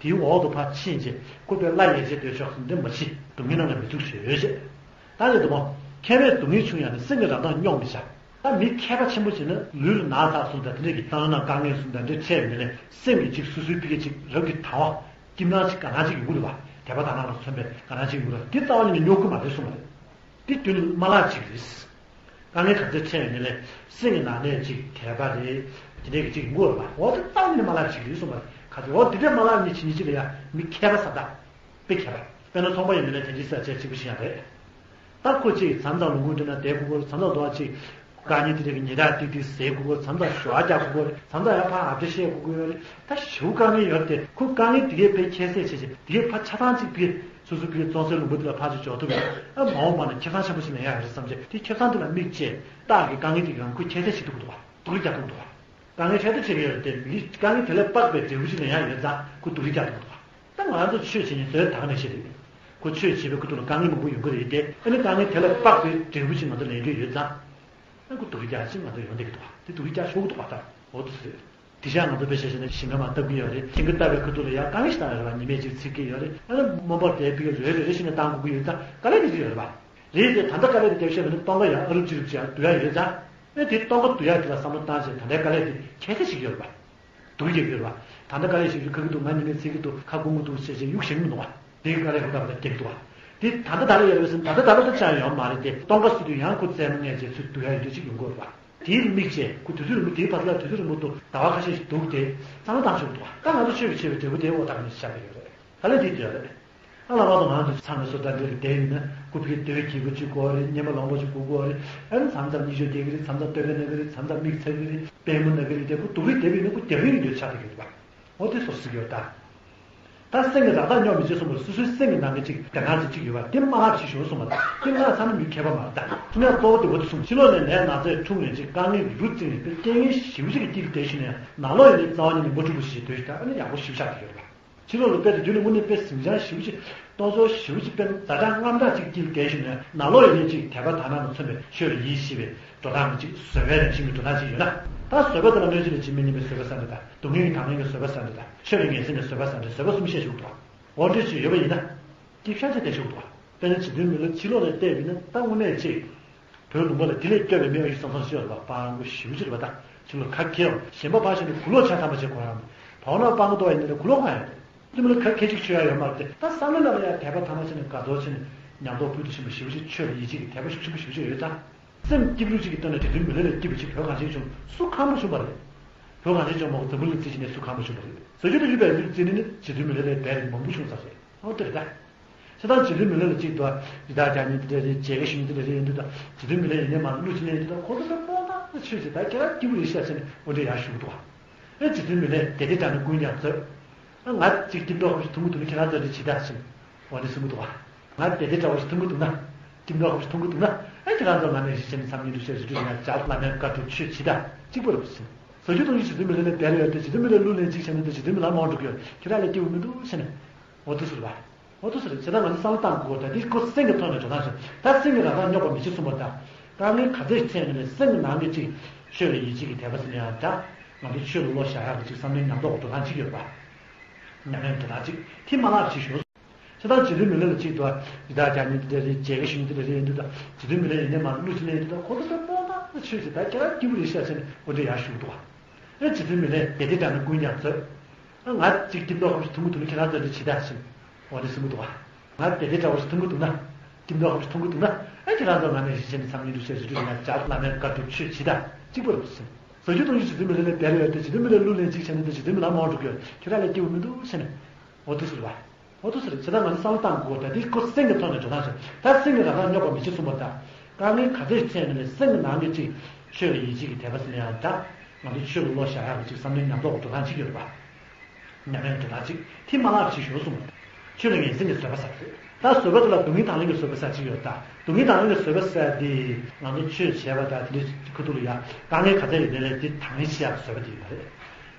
དེའི་འོག་ཏུ་ཕར་ཕྱིན་བྱས་ཁོ་པའི་བླ་ཡལ་བྱས་སྡོད་ཆོག་ཟེར་འདི་མ་བྱེད། སྡུག་བསྔལ་རྣམས་ལ་མི་ཚུགས་ཞེས་བྱས། ད་ནི་དུ་མ། མཁས་པས་སྡུག་བསྔལ་ཆུང་ཡང་ནི། སེམས་ཀྱི་རང་མདངས་རྙོག་མི་བྱ། ད་མི་མཁས་པ་ཆེན་པོ་ཞིག་ནི་ལུས་ལ་ན་ཚ་གསུམ་དང་དེ་འདྲ་གི་གཙང་རྣམས་དཀའ་ངལ་གསུམ་དང་འདྲ་འཕྲད་ཡོད་ནས་སེམས་ཀྱི་ཅིག་སོ་སོའི་ཕི་གའི་ཅིག་རབ་ཀྱི་དང་བ་སྐྱིད་སྣང་ཅིག་ག་ལ་ཅིག་ཡོང་གི་རེད་པ། དད་པ་དག་སྣང་ལ་མཚོན་པའི་ག་ལ་ཅིག་ཡོང་གི་རེད། དེ་རྩ་བ་ཉིད་ནས་རྙོག་གི་མ་རེད་གསུངས་པ་རེད། དེ་དོན་མ་ལག་ཅིག་རེད། དཀའ་ངལ་ག་ཚད་འཕྲད་ཡོད་ནས་ལས་སེམས་ཀྱི་ནང་ནས་ཅིག་དད་པ་རེད། དེ་འདྲའི་གི་ཅིག་ཡོང་གི་ཡོད་རེད་པ། འོ་དེ་རྩ་བ་ནས་མ་ལག་ཅིག་རེད་གསུངས་པ་རེད། ག་ཚོད་འོ་དེ་འདྲའི་མ་ལག་གཉིས་བྱེད་མཁན་ཅིག་ལ་ཡང་མི་མཁས་པ་ཟེར་ད། དཔེ་མཁས་པ། དཔེར་ན་ཚོང་པ་ཡིན་ནས་ལས་དེ་འདྲའི་ས་ཆ་གཅིག་པུ་ཞིག་ཡང་རེད། ད་ཁོ་ཅིག་མཚམས་མཚམས་ལོངས་སྐུ་འདྲ་ན་བསྡད་དགོས་ཀྱི་རེད། མཚམས་མཚམས་དུ་བ་ཅིག་དཀའ་ངལ་དེ་འདྲའི་གི་ཉེས་དག་ཏིག་ཏིག་ཟས་དགོས་ཀྱི་རེད། མཚམས་མཚམས་ཞོགས་རྒྱག་དགོས་ཀྱི་རེད། མཚམས་མཚམས་ཡང་ཕར་ཨ་བྲ་བཤད་དགོས་ཀྱི་ཡོད་རེད། ད་ཞེ་པོ་དཀའ་ངལ་ཡོད་རེད་དེ། ཁོ་དཀའ་ངལ་དེ་གའི་དཔེ་ཁྱད་བསད་བྱས་བྱས་དེ་གའི་ཕར་ཆ་ཚང་གཅིག་དེ་སོ་སོ་གི་བཙོང་སའི་ལུང་པ་དེ་ལ་ཕར་ཅིག་འཇོག་ཐུབ་ཡོད། ཨ་མ་འོངས་པ་ན་ཁེ་བཟང་ཆེན་པོ་ཞིག་ལེན་ཡག་ཡོད་རེད་བསམ་བྱས་དེ་ཁེ་བཟང་དེ་ལ་དམིགས་བྱས་སྟག་གི་དཀའ་ངལ་དེ་གའི་ཁོ་ཁྱད་བསད་བྱེད་ཐུབ་ཀྱི་འདུག་བ། སྡུག་རུས་རྒྱག་ཐུབ་ཀྱི་འདུག་བ། དཀའ་ངལ་འཕྲད་དུ་བྱེད་ཀྱི་ཡོད་རེད་དེ། མི་དཀའ་ངལ་དེ་ལས་དཔག་པའི་འབྲས་བུ་ཅིག་ལེན་ཡག་ཡོད་ཙང་ཁོ་སྡུག་རུས་རྒྱག་ཐུབ་ཀྱི་འདུག་བ། ད་ང་ཚོ་ཆོས་བྱེད་མཁན་ཚོས་ད་ག་ནས་བཤད་དེ། ཁོ་ཆོས་བྱེད་པའི་ཁུ་ཐུག་ལ་དཀའ་ངལ་མང་པོ་ཡོང་གི་རེད་དེ། ཨ་ནི་དཀའ་ངལ་དེ་ལས་དཔག་པའི་འབྲས་བུ་ཅིག་ང་ཚོ་ལེན་རྒྱུ་ཡོད་ཙང་། ཨ་ཁོ་སྡུག་རུས་རྒྱག་ཅིག་ང་ཚོ་ཡོང་བསྡད་ཀྱི་འདུག་བ། དེ་སྡུག་རུས་རྒྱག་ཆོག་གི་འདུག་བ། ད་འོ་དེ་ཟེར། དེ་བཞག་ང་ཚོ་དཔེ་བཤད་བྱས་ན་ཞིང་ཁ་མར་བཏབ་ཀྱི་ཡོད་རེད། ཞིང་ཁ་བཏབ་པའི་ཁུ་ཐུག་ལ་ཡང་དཀའ་ངལ་ཞིག་བཏང་ཡོད་རེད་བ། ཉི་མས་ཅིག་འཚིག་གི་ཡོད་རེད། ཨ་ནི་རྨོན་པ་དེ་ཕ་གི་རེ་རེ་རེ་བཞིན་ནས་བཏང་དགོས་ཀྱི་ཡོད་ཙང་དཀའ་ལས་རྒྱག་གི་ཡོད་རེད་བ། རེད་དེ། ད་ལྟ་དཀའ་ལས་དེ་རྒྱབ་བཤད་པ་ནི་སྟོང་ཁ་ཡར་ཨ་རུབ་ཅི་རུབ་ཅིག་ཡར་བསྡུ་ཡག་ཡོད་ཙང་། ཨེ་དེ་སྟོང་ཁ་བསྡུ་ཡག་དེ་ལ་བསམ་བློ་བཏང་བྱས་ད་ལྟའི་དཀའ་ལས་དེ་ཁྱད་བསད་བྱེད་ཀྱི་ཡོད་རེད་པ། སྡུག་རུས་རྒྱག་གི་ཡོད་རེད་པ། ད་ལྟ་དཀའ་ལས་ཞིག་རྒྱུ་ཁ་གི་འདུག་ང་ཉི་མས་ཚིག་གི་འདུག་ཁ་སྐོམ་གི་འདུག་ཟེར་བྱས་གཡུག་བཞིན་མི་འདུག་བ། དེ་གི་དཀའ་ལས་ཁོ་ད་བར་ད་རྒྱག་གི་འདུག་བ། དེ་ད་ལྟ་ད་ལྟ་ཡོད་རེད་ཟེར་ན་ད་ལྟ་ད་ལྟ་ད་ཅང་ཡོད་མ་རེད་དེ། སྟོང་ཁ་བསྡུས་དུས་ཡང་ཁོ་རྩེད་མོ་ངས་བྱས་ཚུར་བསྡུ་ཡག་ཡོད་དུས་ཅིག་ཡོང་གི་ཡོད་རེད་པ། དེའི་དམིགས་བྱས་ཁོ་དུས་ཚོད་རིང་པོ་དེའི་བར་ལ་དུས་ཚོད་རིང་པོ་འདུག་ཟླ་བ་ཁ་ཤས་ཤིག་འདུག་དེ་བསམ་བློ་བཏང་ཆོག་གི་འདུག་བ། ད་ང་ཚོ་ཆོས་ཀྱི་བྱེད་པའི་འབྲས་བུ་དེ་འོ་ད་ག་ནས་ཤར་གི་ཡོད་རེད། ད་ལན་དེ་དེ་རེད། ཨ་ལ་བ་དང་ང་དུ་ཚང་མའི་བཟོ་ལྟ་འདི་ལ་བསྡད་ཡིན་ན་ཁོ་ཕི་སྡོད་སྐྱིད་པོ་གཅིག་དགོས་རེད། ཉི་མ་ལོངས་པ་གཅིག་དགོས་དགོས་རེད། ཨ་ནི་མཚམས་མཚམས་གཉིད་ཤོར་སྐྱེ་གི་རེད། མཚམས་མཚམས་སྟོད་པ་ན་གི་རེད། མཚམས་མཚམས་མིག་ཚ་གི་རེད། པད་མོ་ན་གི་རེད་དེ། ཁོ་སྡུག་རུས་བསྡད་པ་ཡིན་ན་ཁོ་རྒྱག་ཡིན་འདོད་ཆགས་བསྡད་ཀྱི་རེད་པ། འོ་དེ་སོར་སྲིད་ཀྱི་ཡོད་ད། ད་སེམས་ཀྱི་རང་མདངས་རྙོག་མི་བྱེད་གསུངས་པར་སོ་སོའི་སེམས་ཀྱི་ནང་གི་གཅིག་དེ་སྣང་ཚིག་གཅིག་ཡོད་པ་དེ་མ་ལག་ཅིག་ཞུ་གསུངས་པ་དང་དེ་ལ་ཚང་མ་མི་མཁས་པ་མ་རེད་ད། ཁྲིམས་ཡང་གཙོ་བོ་དེ་བོ་དེ་གསུངས། ཕྱི་ལོགས་ནས་ནད་ན་ཚས་འཁྲུགས་ནས་ཅིག་དཀའ་ངལ་རུ་བརྩིས་ནས་དེ་རྐྱེན་ངན་ཞེ་པོ་ཅིག་གི་དཀྱིལ་བསྡད་ཞིག་ནས་ནང་ལོགས་ཡིན་ནའི་རྩ་བ་ཉིད་ནས་མ་འཁྲུགས་པ་ཞིག་སྡོད་ཞིག་ད་ཨ་ནི་ཡག་པོ་ཞིབ་ཆགས་དེ་ཡོད་རེད་པ། ཕྱི་ལོགས་ལ་དཔེ་དེ་དུས་ནས་དངོས་གནས་དཔེ་ཟིང་ཆ་ཞེ་པོ་ཅིག་གཏོང་ཚོར་ཞེ་པོ་ཅིག་དཔེ་ཛ་དྲག་རྔམ་དྲག་ཅིག་དཀྱིལ་བསྡད་ཞིག་ནས་ནང་ལོགས་ཡིན་ནའི་ཅིག་དད་པ་དག་སྣང་དང་མཚོན་པའི་ཆོས་ལ་ཡིད་ཆེས་པའི་འགྲོ་སྟངས་ཀྱི་ཅིག་བཟོད་པའི་རང་བཞིན་གྱི་འགྲོ་སྟངས་ཅིག་ཡོད་ན། ད་བཟོད་པ་དེ་ལ་གནོད་བྱེད་ལ་ཇི་སྙེད་ཉེན་པའི་བཟོད་པ་བསམ་པ་དང་། སྡུག་བསྔལ་གྱི་དང་ལེན་གྱི་བཟོད་པ་བསམ་པ་དང་། ཆོས་ལ་ངེས་འཛིན་གྱི་བཟོད་པ་བསམ་པ་དང་། བཟོད་པ་གསུམ་བཤད་ཆོག་འདུག་འོ་འདྲ་ཅིག་ཡོད་པ་ཡིན་ན། སྐྱིད་ཤང་ཅིག་བསྡད་ཆོག་འདུག་དཔེར་ན་བྱེད་དོན་མི་ལ་ཕྱི་ལོགས་ནས་བལྟས་པ་ཡིན་ན་ད་དངོས་གནས་ཅིག་བོད་ལུང་པ་ལ་དེ་ལས་སྐྱོ་བའི་མི་ཨ་ཡུ་བསམ་བསམ་ཞིག་ཡོད་རེད་པ། སྤྲང་པོ་ཞེ་པོ་ཅིག་རེད་པ། ད་ཕྱི་ལོགས་ཁ་མཁས་པ་གཞན་པ་ཕར་ཕྱིན་ནས་གུ་ལོག་ཆ་ཚང་པ་བྱེད་དགོས་ཡ་མ། བ་ན་སྤྲང་པོ་ཏོ་ཡིན་ན་ལས་གུ་ལོག་གང་ཡང་རེད། དེ་མི་ལ་ཁ་སྐད་ཅིག་ཆོད་ཡ་ཡོད་མ་རེད་དེ། ད་བསམ་བློ་ནང་ལ་ཡ་དད་པ་ཐ་མ་བྱས་ནས་དགའ་ཚོར་བྱས་ནས་ཉམས་རྟོགས་ཕུལ་དུ་ཕྱིན་པ་ཞེ་པོ་ཅིག་ཆོས་ལ་ཡིད་ཆེས་ཀྱི་དད་པ་ཤུགས་ཆེན་པོ་ཞེ་པོ་ཅིག་ཡོད་ཙང་། སེམས་སྐྱིད་པོ་ཅིག་གི་སྟེང་ལ་བྱེད་དོན་མི་ལ་ལས་སྐྱིད་པ་ཅིག་བོད་གངས་ཅན་ལྗོངས་སུ་གང་མ་བྱུང་བ་རེད། བོད་གངས་ཅན་ལྗོངས་མང་པོ་འཛམ་བུ་གླིང་རྩིས་བྱས་ནས་སུ་གང་མ་བྱུང་བ་རེད། བཟོ་རྒྱུ་དང་ཡུལ་བལ་ཡུལ་རྩིས་ནི་ནི་བྱེད་དུས་མི་ལས་ལས་བལ་རིགས་མང་པོ་བྱུང་ས་རེད། ཨོ་དེ་རེད་ད། བྱས་ཙང་བྱེད་དུས་མི་ལས་ལ་གཅིག་ཏུ་ཡི་དྭགས་རྒྱ་ཉིན་དེ་འདྲ་རེད། བྱེད་ཀ་ཤུན་དེ་འདྲ་རེད་ཡིན་དུས་ད། བྱེད་དུས་མི་ལས་ཡིན་ནས་མ་གླུ་ཅི་ནས་ཡིན་དུས་ད་ཁོ་ཚོ་ད་སྤོང་ཐང་ཆོས་ཅིག་ད་ཁྱེད་རང་སྐྱིད་པོ་རེད་ཤག་ཟེར་ནས་འོ་འདྲ་ཡར་ཞུ་གི་འདུག་བ། ཨེ་བྱེད་དུས་མི་ལས་དེ་དེ་འདྲ་ནི་ཀུན་ཀྱང་རྩོད། ཨ་ང་གཅིག་ཀྱིན་ཏོག་ཁ་པོ་ཞིག་འཐུང་གི་འདུག་ན་ཁྱེད་རང་ཚོ་རེ་བྱེད་ད་ཟེར་ནས་འོ་འདྲ་གསུང་གི་འདུག་བ། ང་དེ་དེ་འདྲ་བ་ཞིག་འཐུང་གི་འདུག་ན། ཀྱིན་ཏོག་ཁ་པོ་ཞིག་འཐུང་གི་འདུག་ན། ཨེ་ཁྱེད་རང་ཚོ་ང་ནས་གཞི་བྱས་ནས་མཚམས་ཉིན་དུ་ཤེས་རེ་འདུག་ཡང་ཇག་བླ་མའི་བཀའ་སྒྲུབ་ཆོས་བྱེད་ད་གཅིག་པ་རེད་ཟེར། བཟོ་རྒྱུ་གཏོང་རྒྱུ་བྱེད་དུས་མི་ལས་ལས་བལ་ཡོད་དེ་བྱེད་དུས་མི་ལས་གླུ་ལེན་གཅིག་བྱས་ནས་དེ་བྱེད་དུས་མི་ལ་མང་འགྲོ་གི་ཡོད་ཁྱེད་རང་ལས་སྐྱིད་པོ་མི་འདུག་ཟེར་ནས། འོ་དེ་ཟེར་བ། འོ་དེ་ཟེར་བྱས་ཙང་ང་ཚོ་བསམ་བློ་བཏང་དགོས་ད་འདི་ཁོ་སེམས་ཀྱི་ཐོག་ནས་འགྲོ་སྟངས་ཤིག་ད་སེམས་ཀྱི་རང་སྣང་རྙོག་པ་མི་བྱེད་གསུངས་པ་ད། དཀའ་ངལ་ག་ཚད་ཅིག་འཕྲད་ནས་སེམས་ཀྱི་ནང་གི་ཅིག་ཆོས་ལ་ཡིད་ཆེས་ཀྱི་དད་པ་ཟེར་ན་ཡང་འདྲ། ང་ཚོ་ཆོས་ལ་བློ་བཞག་ཡག་གི་ཅིག་བསམ་བློའི་ཉམས་རྟོགས་འགྲོ་སྟངས་ཅིག་ཡོད་པ། ཉམས་ལེན་འགྲོ་སྟངས་ཅིག་ཐིག་མ་ལག་ཅིག་ཞོར། ཆ་ཚང་བྱེད་དུས་མི་ལས་ལ་ཅིག་ཏུ་ཡི་དྭགས་རྒྱ་ཉིན་དེ་འདྲ་རེད། བྱེད་ཀ་ཤུན་དེ་འདྲ་རེད་ཡིན་དུས་ད་བྱེད་དུས་མི་ལས་ཡིན་ནས་མ་གླུ་ཅི་ནས་ཡིན་དུས་ད་ཁོ་ཚོ་ད་སྤོང་ཐང་ཆོས་ཅིག་ད་ཁྱེད་རང་སྐྱིད་པོ་རེད་ཤག་ཟེར་ནས་འོ་འདྲ་ཡར་ཞུ་གི་འདུག་བ། ཨེ་བྱེད་དུས་མི་ལས་དེ་དེ་འདྲ་ནི་ཀུན་ཀྱང་རྩོད། ང་གཅིག་ཀྱིན་ཏོག་ཁ་པོ་ཞིག་འཐུང་གི་འདུག་ན་ཁྱེད་རང་ཚོ་འདི་བྱེད་ད་ཟེར་ནས་འོ་འདྲ་གསུང་གི་འདུག་བ། ང་དེ་དེ་འདྲ་བ་ཞིག་འཐུང་གི་འདུག་ན། ཀྱིན་ཏོག་ཁ་པོ་ཞིག་འཐུང་གི་འདུག་ན། ཨེ་ཁྱེད་རང་ཚོ་ང་ནས་གཞི་བྱས་ནས་མཚམས་ཉིན་དུ་ཤེས་རེ་འདུག་ཡང་ཇག་བླ་མའི་བཀའ་སྒྲུབ་ཆོས་བྱེད་ད་གཅིག་པ་རེད་ཟེར། བཟོ་རྒྱུ་གཏོང་རྒྱུ་བྱེད་དུས་མི་ལས་ལས་བལ་ཡོད་དེ་བྱེད་དུས་མི་ལས་གླུ་ལེན་གཅིག་བྱས་ནས་དེ་བྱེད་དུས་མི་ལ་མང་འགྲོ་གི་ཡོད་ཁྱེད་རང་ལས་སྐྱིད་པོ་མི་འདུག་ཟེར་ནས། འོ་དེ་ཟེར་བ། འོ་དེ་ཟེར་བྱས་ཙང་ང་ཚོ་བསམ་བློ་བཏང་དགོས་ད་འདི་ཁོ་སེམས་ཀྱི་ཐོག་ནས་འགྲོ་སྟངས་ཤིག་ད་སེམས་ཀྱི་རང་སྣང་རྙོག་པ་མི་བྱེད་གསུངས་པ་ད། དཀའ་ངལ་ག་ཚད་འཕྲད་ནས་སེམས་ཀྱི་ནང་གི་ཅིག་ཆོས་ལ་ཡིད་ཆེས་ཀྱི་དད་པ་ཟེར་ན་ཡང་འདྲ། ང་ཚོ་ཆོས་ལ་བློ་བཞག་ཡག་གི་ཅིག་བསམ་བློའི་ཉམས་རྟོགས་འགྲོ་སྟངས་ཅིག་ཡོད་རེད་པ། ཉམས་ལེན་འགྲོ་སྟངས་ཅིག་ཐིག་མ་ལག་ཅིག་ཞོར་གསུངས། ཆོས་ལ་ངེས་འཛིན་གྱི་བཟོད་པ་ཟེར་རེད། ད་བཟོད་པ་དེ་ལ་སྡུག་བསྔལ་དང་ལེན་གྱི་བཟོད་པ་ཟེར་ཅིག་ཡོད་ད། སྡུག་བསྔལ་དང་ལེན་གྱི་བཟོད་པ་ཟེར་དེ་ང་ཚོ་ཆོས་བྱས་པ་དང་དེ་འདྲའི་ཁུ་ཐུག་ལ་ཡ་དཀའ་ངལ་ག་ཚད་ཡོད་ནའི་ལས་དེ་དང་ལེན་བྱེད་ཡག་བཟོད་པ་དེ་ཡིན་པ་རེད།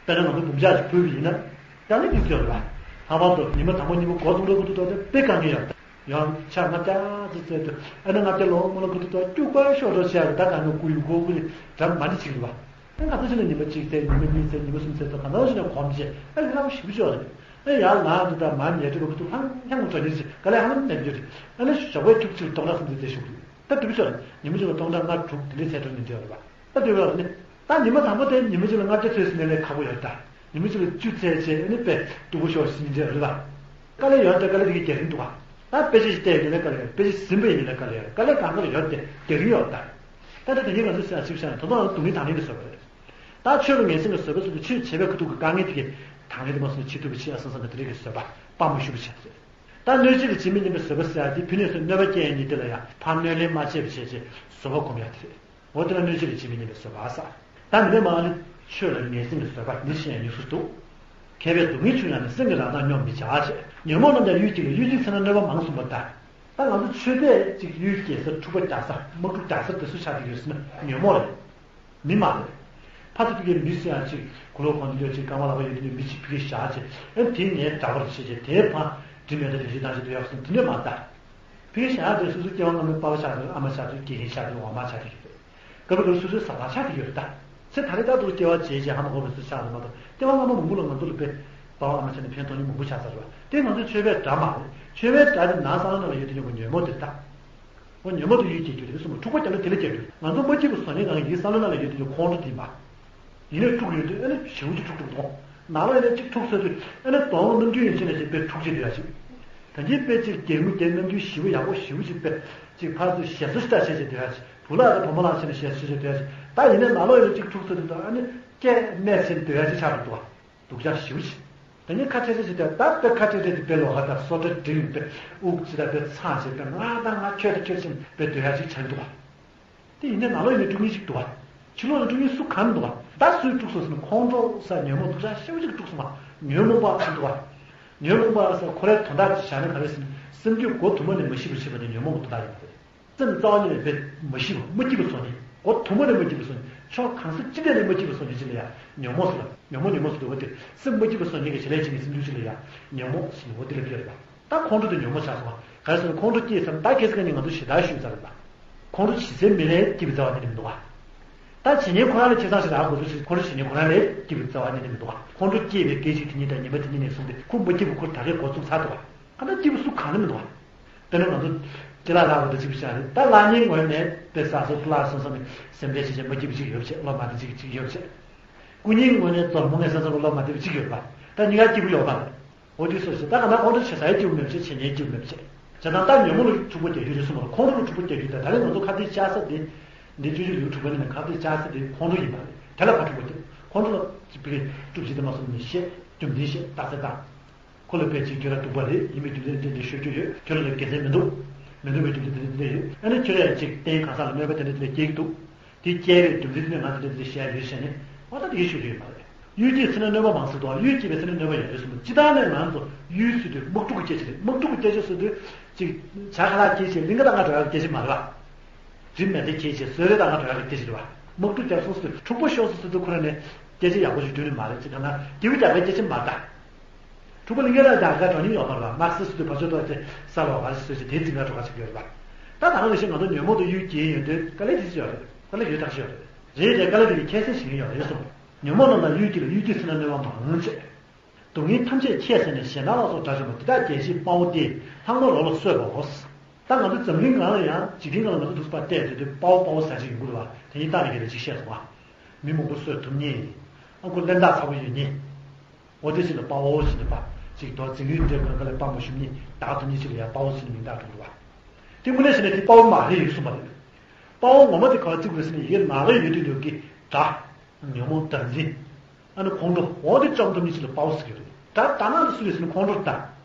དཔེར་ན་ང་ཚོ་འབུམ་ཕྱག་ཅིག་ཕུལ་བ་ཡིན་ན། དཀའ་ངལ་དེ་ཚོ་ཡོད་རེད་པ། ལྷག་པར་དུ་ཉི་མ་དང་པོ་གཉིས་པོ་འགོ་རྩོམ་འགྲོ་ཁུ་ཐུག་ཐོག་དེ་དཔེ་དཀའ་ངལ་ཡོད་རེད། ཡང་ཕྱག་ལྔ་བརྒྱ་ཙམ་བཙལ་དུས་ཨ་ནི་ལྔ་བརྒྱ་ལོ་མ་ལོ་ཁུ་ཐུག་ཐོག་སྐྱུག་པ་ཤོར་འགྲོ་བྱས་རེད། ད་གང་གི་སྐུ་ཡུལ་སྒོ་ཀུ་ལི་འདྲ་མ་འདི་ཅིག་རེད་པ། ཨ་ང་ཚོ་ཕྱི་ལ་ཉི་མ་གཅིག་བཙལ་ཉི་མ་གཉིས་བཙལ་ཉི་མ་གསུམ་བཙལ་ད་གང་ལྟར་ཞིག་ནས་གོམས་བྱས་ཨ་ནི་ལྷག་པ་ཞེ་པོ་ཅིག་ཡོད་རེད། ཨ་ཡང་ང་འདི་ལྟར་མར་ཉལ་དུས་ཁུ་ཐུག་ལྷང་ལྷང་འགྲོ་ཉེན་ཅིག་དཀའ་ལས་ཧ་ལམ་མེད་རྒྱུ་རེད། ཨ་ནི་ཞོགས་པའི་ཁྱུག་ཅིག་སྟོང་ཕྲག་སུམ་ཅུ་བཙལ་ཞུགས་རེད། ད་དེ་བུ་ཤོར་ཉི་མ་གཅིག་ལ་སྟོང་ཕྲག་ལྔ་དྲུག་དེ་འདྲའི་ཚད་འགྲོ་ཉེན་ཅིག་ཡོད་རེད་པ། ད་དེ་བས་ནི། ད་ཉི་མ་དང་པོ་དེ་ཉི་མ་གཅིག་ལ་ལྔ་བརྒྱ་ཚོད་ཟིན་ནས་ལས་ཁག་པོ་ཡོད་ད། ཉི་མ་གཅིག་ལ་བཅུ་ཚད་བྱས་ནི་དཔེ་སྡུག་པོ་ཤོར་ཟིན་གྱི་རེད་པ། དཀའ་ལས་ཡོད་ད་དཀའ་ལས་དེ་གའི་རྒྱ་རིང་འདུག་ག་ད་དཔེ་ཆ་ཞིག་བལྟས་ཡིན་ནའི་དཀའ་ལས་ཡོད། དཔེ་ཆ་ཟིན་པ་ཡིན་ནའི་དཀའ་ལས་ཡོད། དཀའ་ལས་གང་ག་ལ་ཡོད་དེ་རྒྱ་རིང་ཡོད་ད། ད་ལྟ་དེ་ཉིད་ང་ཚོས་ཟེར་ཡག་ཅིག་བྱས་ན་ད་དུང་སྡུག་བསྔལ་དང་ལེན་གྱི་བཟོད་པ་རེད། ད་ཆོས་ལ་ངེས་འཛིན་གྱི་བཟོད་པ་ཟེར་དུས་ཆོས་བྱེད་པའི་ཁ་ཐུག་གི་དཀའ་ངལ་དེ་གའི་དང་ལེན་དུ་མ་སོང་ནས་བྱེད་ཐུབ་པ་བྱེད་ཡག་བསམ་བསམ་པ་དེ་རིགས་ཀྱི་བཟོད་པ་དཔའ་མོ་ཞུ་བ་བྱས་རེད། ད་གནོད་བྱེད་ལ་བྱེད་མི་ཉན་པའི་བཟོད་པ་ཟེར་ཡག་དེ་ཕན་གནོད་སོགས་གནོད་པ་སྐྱེལ་ཡག་ཉིད་དེ་ལ་ཡང་ཕར་གནོད་ལན་མ་བྱས་པ་བྱས་བྱས་བཟོད་པ་སྒོམ་ཡག་དེ་རེད། འོ་དེ་ལ་གནོད་བྱེད་ལ་བྱེད་མི་ཉན་པའི་བཟོད་པ་ཟེར། ད་མི་ལས་མང་ནི་ཆོས་ལ་ངེས་འཛིན་གྱི་བཟོད་པ་འདི་བཤད་ཡག་ཉུང་སུ་འདུག་མཁས་པས་སྡུག་བསྔལ་ཆུང་ཡང་ནི་སེམས་ཀྱི་རང་སྣང་རྙོག་མི་བྱ་ཞེས། ཉོན་མོངས་རྣམས་ཀྱང་གཡུལ་སྐྱེས་ལ་གཡུལ་འགྱེད་ཚེ་ན་གནོད་པ་མང་གསུངས་པ་ལྟར། ད་ང་ཚོ་ཆོས་དད་ཅིག་གཡུལ་སྐྱེས་ས་འཁྲུག་པ་རྒྱག་ས་དམག་འཁྲུག་རྒྱག་ས་དེ་སུ་ཆགས་བསྡད་ཡོད་ཟེར་ན་ཉོན་མོངས་རེད། མི་མ་རེད། ཕ་ཚོ་དེ་གའི་མི་སུ་ཡང་ཅིག་གུ་ལོ་གོན་ཡོད་ཅིག་རྐང་པ་ལག་པ་ཡོད་དུས་མི་ཅིག་ཕ་གིར་བཞག་ཅིག་ཨེ་དེ་ངའི་འདྲ་པར་བྱེད་ཅིག་དེའི་ཕ་དྲི་མེད་དང་དྲི་ཞིམ་དང་ཞིག་ཏུ་ཡོད་སོང་དེ་འདྲས་མ་རེད་ད། ཕ་གིར་བཞག་དེ་སོ་སོའི་སྐྱེ་བ་སྔ་མའི་པ་ཕ་ཆགས་དུས་ཨ་མ་ཆགས་དུས་དགེ་རྒན་ཆགས་དུས་འོག་མ་ཆགས་དུས་ཡོད་རེད། སྐབས་རེ་སོ་སོའི་བཟའ་ཟླ་ཆགས་ཀྱི་ཡོད་རེད་ད། ཚེ་ད་རེས་ད་དུང་སྐྱེ་བ་བྱས་རྗེས་ཧ་མ་གོ་བའི་སུ་ཆགས་རེད་མ་གཏོགས་སྐྱེ་བ་སྔ་མ་མང་པོ་ལ་ང་ཚོ་ལ་དཔེ་པ་ཕ་ཨ་མ་ཆགས་ནས་ཕན་ཐོགས་ནི་མང་པོ་ཆགས་ཚར་རེད་བ། དེ་ང་ཚོའི་ཆོས་པའི་དགྲ་མ་རེད། ཆོས་པའི་དགྲ་དེ་ནང་བསམ་བློ་ནང་ལ་ཡོད་དུས་ཀྱང་ཉོན་མོངས་དེ་རེད་ད། འོ་ཉོན་མོངས་དེ་གཡུལ་སྐྱེ་རྒྱུ་རེད་གསུངས་པ་འཁྲུག་པ་རྒྱབ་ན་དེ་ལ་སྐྱེ་རྒྱུ་རེད། ང་ཚོ་མ་སྐྱིད་པ་བཟོ་ནི་གང་ཡིན་བསམ་བློ་ནང་ལ་ཡོད་དུས་ཀྱང་ཁོང་ཁྲོ་དེ་ཡིན་པ། ཡིན་ནའི་དཀྲུག་ཡོང་དུས་ཨ་ནི་ཞེ་པོ་ཅིག་དཀྲུག་དཀྲུག་འདུག་ནང་ལོགས་ཡིན་ནའི་གཅིག་དཀྲུག་ཚར་དུས་ཨ་ནི་གདོང་ནམ་རྒྱུན་ཡིན་ཕྱིན་ནས་ཅིག་དཔེ་དཀྲུག་བྱེད་སྡོད་ཡ་ཅིག་ད་གིན་དཔེ་ཅིག་སྒེར་ངོས་སྒེར་ནམ་རྒྱུན་ཞི་བ་ཡག་པོ་ཞི་བ་ཅིག་དཔེ་ཅིག་ཕར་ཚུར་ཞེ་སོ་ཞིག་ལྟ་བྱེད་ཅིག་སྡོད་ཡ་ཅིག་བུ་ལ་ཨ་བུ་མོ་ལ་ཕྱིན་ནས་ཞེ་སོ་ཞིག་སྡོད་ཡ་ཅིག་ད་ཡིན་ནའི་ནང་ལོགས་ཡིན་ནའི་གཅིག་དཀྲུག་ཚར་དུས་ད་ཨ་ནི་སྐད་སྨྲས་ཕྱིན་སྡོད་ཡ་ཅིག་ཆགས་འདུག་འདུག་ཡ་ཞི་བ་ཅིག་ད་ནི་ཁ་ཁྲེ་ཁྲེ་ཞིག་སྟེ་ད་དཔེ་ཁ་ཁྲེ་ཁྲེ་དེ་དཔེ་ལོགས་ཀ་དང་སོ་ཏྲ་འགྲིམ་དཔེ་དབུགས་ཅི་ད་དཔེ་ཚང་བྱེད་དཔེ་ང་དང་ང་ཁྱོད་དང་ཁྱོད་ཟེར་དཔེ་སྡོད་ཡ་ཅིག་ཆགས་འདུག་བ། དེ་ཡིན་ནའི་ནང་ལོགས་ཡིན་ནའི་དཀྲུག་མཁན་ཞིག་འདུག་བ། ཕྱི་ལོགས་ལ་དཀྲུག་མཁན་སུ་གང་འདུག་བ། ད་སུས་དཀྲུག་སོང་ཟེར་ན་ཁོང་ཁྲོ་ཟེར་ཉོན་མོངས་སྡུག་ཅག་ཞེ་པོ་ཅིག་དཀྲུག་སོང་བ། ཉོན་མོངས་པ་ཟེར་འདུག་བ། ཉོན་མོངས་པ་ཟེར་ཁོ་རའི་དོན་དག་ཅིག་བཞག་ན་ག་རེ་ཟེར་ན་སེམས་རྒྱུད་མགོ་དུ་མ་ནས་མ་ཞི་བར་བྱེད་པ་དེ་ཉོན་མོངས་ཀྱི་དོན་དག་ཡིན་པ་རེད། སེམས་རྩ་བ་ཉིད་ནས་དཔེ་མ་ཞི་བ་མ་སྐྱིད་པ་བཟོ་ནི། མགོ་དུ་མ་ནས་མ་སྐྱིད་པ་བཟོ་ནི། ཕྱོགས་གང་ས་ཅི་ཐད་ནས་མ་སྐྱིད་པ་བཟོ་ནི་ཅི་ལ་ཡ་ཉོན་མོངས་ཟེར་ལ། ཉོན་མོངས་ཉོན་མོངས་ཟེར་འདུག་བ་དེ་སེམས་མ་སྐྱིད་པ་བཟོ་ནི་གི་བྱེད་ལས་བྱེད་ནི་སེམས་རྒྱུད་ཅི་ལ་ཡ་ཉོན་མོངས་ཟེར་ནི་འོ་དེ་ལ་ཕེབས་རེད་པ། ད་ཁོང་ཁྲོ་དེ་ཉོན་མོངས་ཆགས་སོང་བ། ག་རེ་ཟེར་ན་ཁོང་ཁྲོ་སྐྱེས་ཙང་ད་ཁྱེད་ཚོ་ནི་ང་ཚོ་ཞེ་དྲག་ཞུས་ཚར་རེད་པ། ཁོང་ཁྲོ་ཇི་སྲིད་མི་ལས་སྐྱིད་པའི་རྩ་བ་ནས་མི་འདུག་བ། ད་བྱེད་ཉེན་ཁོ་རང་ལ་ཁྱེད་ཚང་ཞིག་རག་དགོས་ཚུལ་ཞིག་ཁོང་ཁྲོ་བྱེད་ཉེན་ཁོ་རང་ལས་སྐྱིད་པའི་རྩ་བ་ནས་མི་འདུག་བ། ཁོང་ཁྲོ་སྐྱེས་པའི་སྐད་ཅིག་དེ་ཉིད་དང་ཉི་མ་དེ་ཉིད་ནས་བཟུང་སྟེ་ཁོ་མ་སྐྱིད་པ་ཁོ་ད་གས་འགོ་བཙུགས་ཚར་འདུག་བ། གང་ལྟར་སྐྱིད་པ་སུ་གང་ལ་མི་འདུག་བ། དེ་ནས་ང་ཚོ་ཅི་ལ་ལ་བ་དང་གཅིག་པ་བྱ་རེད། ད་བླ་གཉན་ངོས་ནས་དཔེ་བསགས་སོ་ཀླ་སོང་སོང་ནས་སེམས་ཁྲལ་བྱེད་བྱེད་མ་སྐྱིད་པ་གཅིག་ཡོད་བྱེད་བློ་མ་བདེ་གཅིག་གཅིག་ཡོད་བྱེད། སྐུ་ཉིད་ངོས་ནས་རྫོགས་མོ་ངས་སེམས་སོང་བློ་མ་བདེ་བ་གཅིག་ཡོད་པ། ད་གཉིས་ཀ་སྐྱིད་པོ་ཡོད་པ་རེད། འོ་དེ་སོ་ཞེས་ད་ག་ན་ཁོང་ཁྲོ་ཆེ་ས་ཡ་སྐྱིད་པོ་མེད་བྱེད་བྱེད་ཉེན་སྐྱིད་པོ་མེད་བྱེད། བྱས་ཙང་ད་ཉོན་མོངས་ལ་འཁྲུག་པ་རྒྱག་རྒྱུ་རེད་གསུངས་པ་ལ་ཁོང་ཁྲོ་ལ་འཁྲུག་པ་རྒྱག་རྒྱུ་ད་ད་རེས་ང་ཚོ་ཁ་གཏད་བཅག་ས་དེ། འདི་སྤྱོད་འཇུག་ལེའུ་དྲུག་པ་ནས་ཁ་གཏད་བཅག་ས་དེ་ཁོང་ཁྲོ་ཡིན་པ་རེད། དེ་ལ་ཕར་འཁྲུག་པ་རྒྱག་ཁོང་ཁྲོ་ལ་ཅིག་བི་གའི་སྒྲུབ་བྱེད་དེ་མ་སོང་ནས་བཤད། རྒྱུ་མཚན་བཤད། རྟགས་གསལ་བཏང་། ཁོ་ལ་དཔེ་ཅིག་ཁྱོད་ར་སྡུག་པ་རེད། ཡིན་པའི་རྒྱུ་མཚན་དེ་འདྲ་ཤོད་རྒྱུ་ཡོད། ཁྱོད་ལ་དགེ་མཚན་མི་འདུག་མི་འདུག་པའི་རྒྱུ་མཚན་དེ་འདྲ་ཡོད། ཨ་ནི་ཁྱོད་ལ་ཡང་ཅིག་རྟེན་གང་ཟག་ལ་གནོད་པ་དེ་འདྲ་དེ་འདྲ་སྐྱེལ་གྱི་འདུག་དེ་སྐྱེལ་བའི་རྒྱུ་མཚན་དེ་ནི་ང་དེ་འདྲ་དེ་འདྲ་བཤད་ཡོད་བཤད་ནས་ཨ་ད་དེ་གའི་ཤོད་རྒྱུ་ཡོད་མ་རེད། གཡུལ་འགྱེད་ཚེ་ན་གནོད་པ་མང་ཟེར་འདུག་གཡུལ་འགྱེད་པའི་ཚེ་ན་གནོད་པ་ཡོད་རེད་གསུངས་པ། སྤྱིར་བཏང་ནས་ང་ཚོ་གཡུལ་ཟེར་དུས་དམག་འཁྲུག་གི་སྐད་ཆ་རེད། དམག་འཁྲུག་གི་སྐད་ཆ་ཟེར་དུས་ཅིག་བྱ་ཁ་ལག་སྐྱེལ་བྱས་གླིང་ག་ད་ང་འགྲོ་ཡག་གི་སྐད་ཆ་མ་རེད་པ། རི་མེ་མདའ་འཁྱེར་བྱས་གསོད་རེས་དང་ང་འགྲོ་ཡག་གི་སྐད་ཆ་རེད་པ། དམག་འཁྲུག་རྒྱབ་སོང་ཟེར་དུས་འཁྲུག་པ་ཤོར་སོང་ཟེར་དུས་ཁོ་ར་ནས་སྐད་ཆ་ཡག་པོ་ཞིག་བསྒྲུབས་ནི་མ་རེད། ཅིག་ག་ན་སྐྱེ་བོ་རྒྱག་པའི་སྐད་ཆ་མ་རེད་ད། འཁྲུག་པ་གླིང་ག་ལ་རྒྱག་ག་འགྲོ་ཉེན་ཡོད་མ་རེད་པ། དམག་སེ་ཟེར་དུས་ཕར་ཕྱོགས་ཐོག་ཅིག་ས་ལོག་ག་རེ་ཟེར་ཅིག་དེའི་རྫིང་ག་འགྲོ་ག་ཅིག་ཡོད་རེད་པ། ད་ད་ག་ནང་བཞིན་ང་ཚོ་ཉོན་མོངས་དང་གཡུལ་འགྱེད་ཡོང་དུས་དཀའ་ལས་དེ་ཅིག་ཡོད་རེད། དཀའ་ལས་ཡོད་ཐག་ཆོད་ཡོད་རེད། རེད་དེ་དཀའ་ལས་དེ་གི་ཁྱད་བསད་བྱེད་མཁན་ཡོད་རེད་གསུངས། ཉོན་མོངས་རྣམས་དང་གཡུལ་འགྱེད་ལ། གཡུལ་འགྱེད་ཚེ་ན་གནོད་པ་མང་ཆེ། སྡུག་བསྔལ་ཐམས་ཅད་ཁྱད་བསད་ནས། གཞན་དག་ལ་སོགས་དགྲ་བཅོམ་པ། དེ་དག་རྒྱལ་བྱེད་དཔའ་བོ་སྟེ། ལྷག་མ་རོ་ལ་གསོད་པའོ། ད་ང་ཚོ་འཛམ་གླིང་སྒང་ལ་ཡང་འཇིག་རྟེན་སྒང་ལ་ང་ཚོ་འདུག་པ་བལྟས་ཚེ་དེ་དཔའ་བོ་དཔའ་བོ་ཟེར་ཅིག་ཡོང་གི་རེད་པ། དེ་ཡིན་སྟངས་ཀྱི་རེད་ཅིག་བཤད་སོང་བ། མི་མང་པོ་གསོད་ཐུབ་མཁན། ཨ་ཁུ་ལན་སྟག་ཚ་པོ་ཡོད་མཁན། འོ་དེ་ཅིག་ལ་དཔའ་བོ་ཟེར་ནས་པ། ཅིག་དོ་འཛིང་ཡུལ་འདྲ་གང་ག་ལ་དཔའ་མ་ཞུམ་མཁན་བདག་ཐུབ་མཁན་ཅིག་ལ་ཡང་དཔའ་བོ་ཟེར་ནས་མིང་བཏགས་འགྲོ་གི་རེད་པ། དེ་དངོས་གནས་བྱས་ན་དེ་དཔའ་བོ་མ་རེད་ཡོད་གསུངས་པ་རེད། དཔའ་བོ་ངོ་མ་དེ་ག་བར་བརྩི་དགོས་ཟེར་ན་ཡི་གེ་ནང་ལ་ཡོད་དུས་འདུག་གི། དགྲ། ཉོན་མོངས་བདག་འཛིན། ཨ་ནི་ཁོང་ཁྲོ། འོ་དེ་བཅོམ་ཐུབ་མཁན་ཅིག་ལ་དཔའ་བོ་ཟེར་གྱི་རེད། དགྲ་དགྲ་ནང་དུ་སུ་རེད་ཟེར་ན་ཁོང་ཁྲོ་དང་།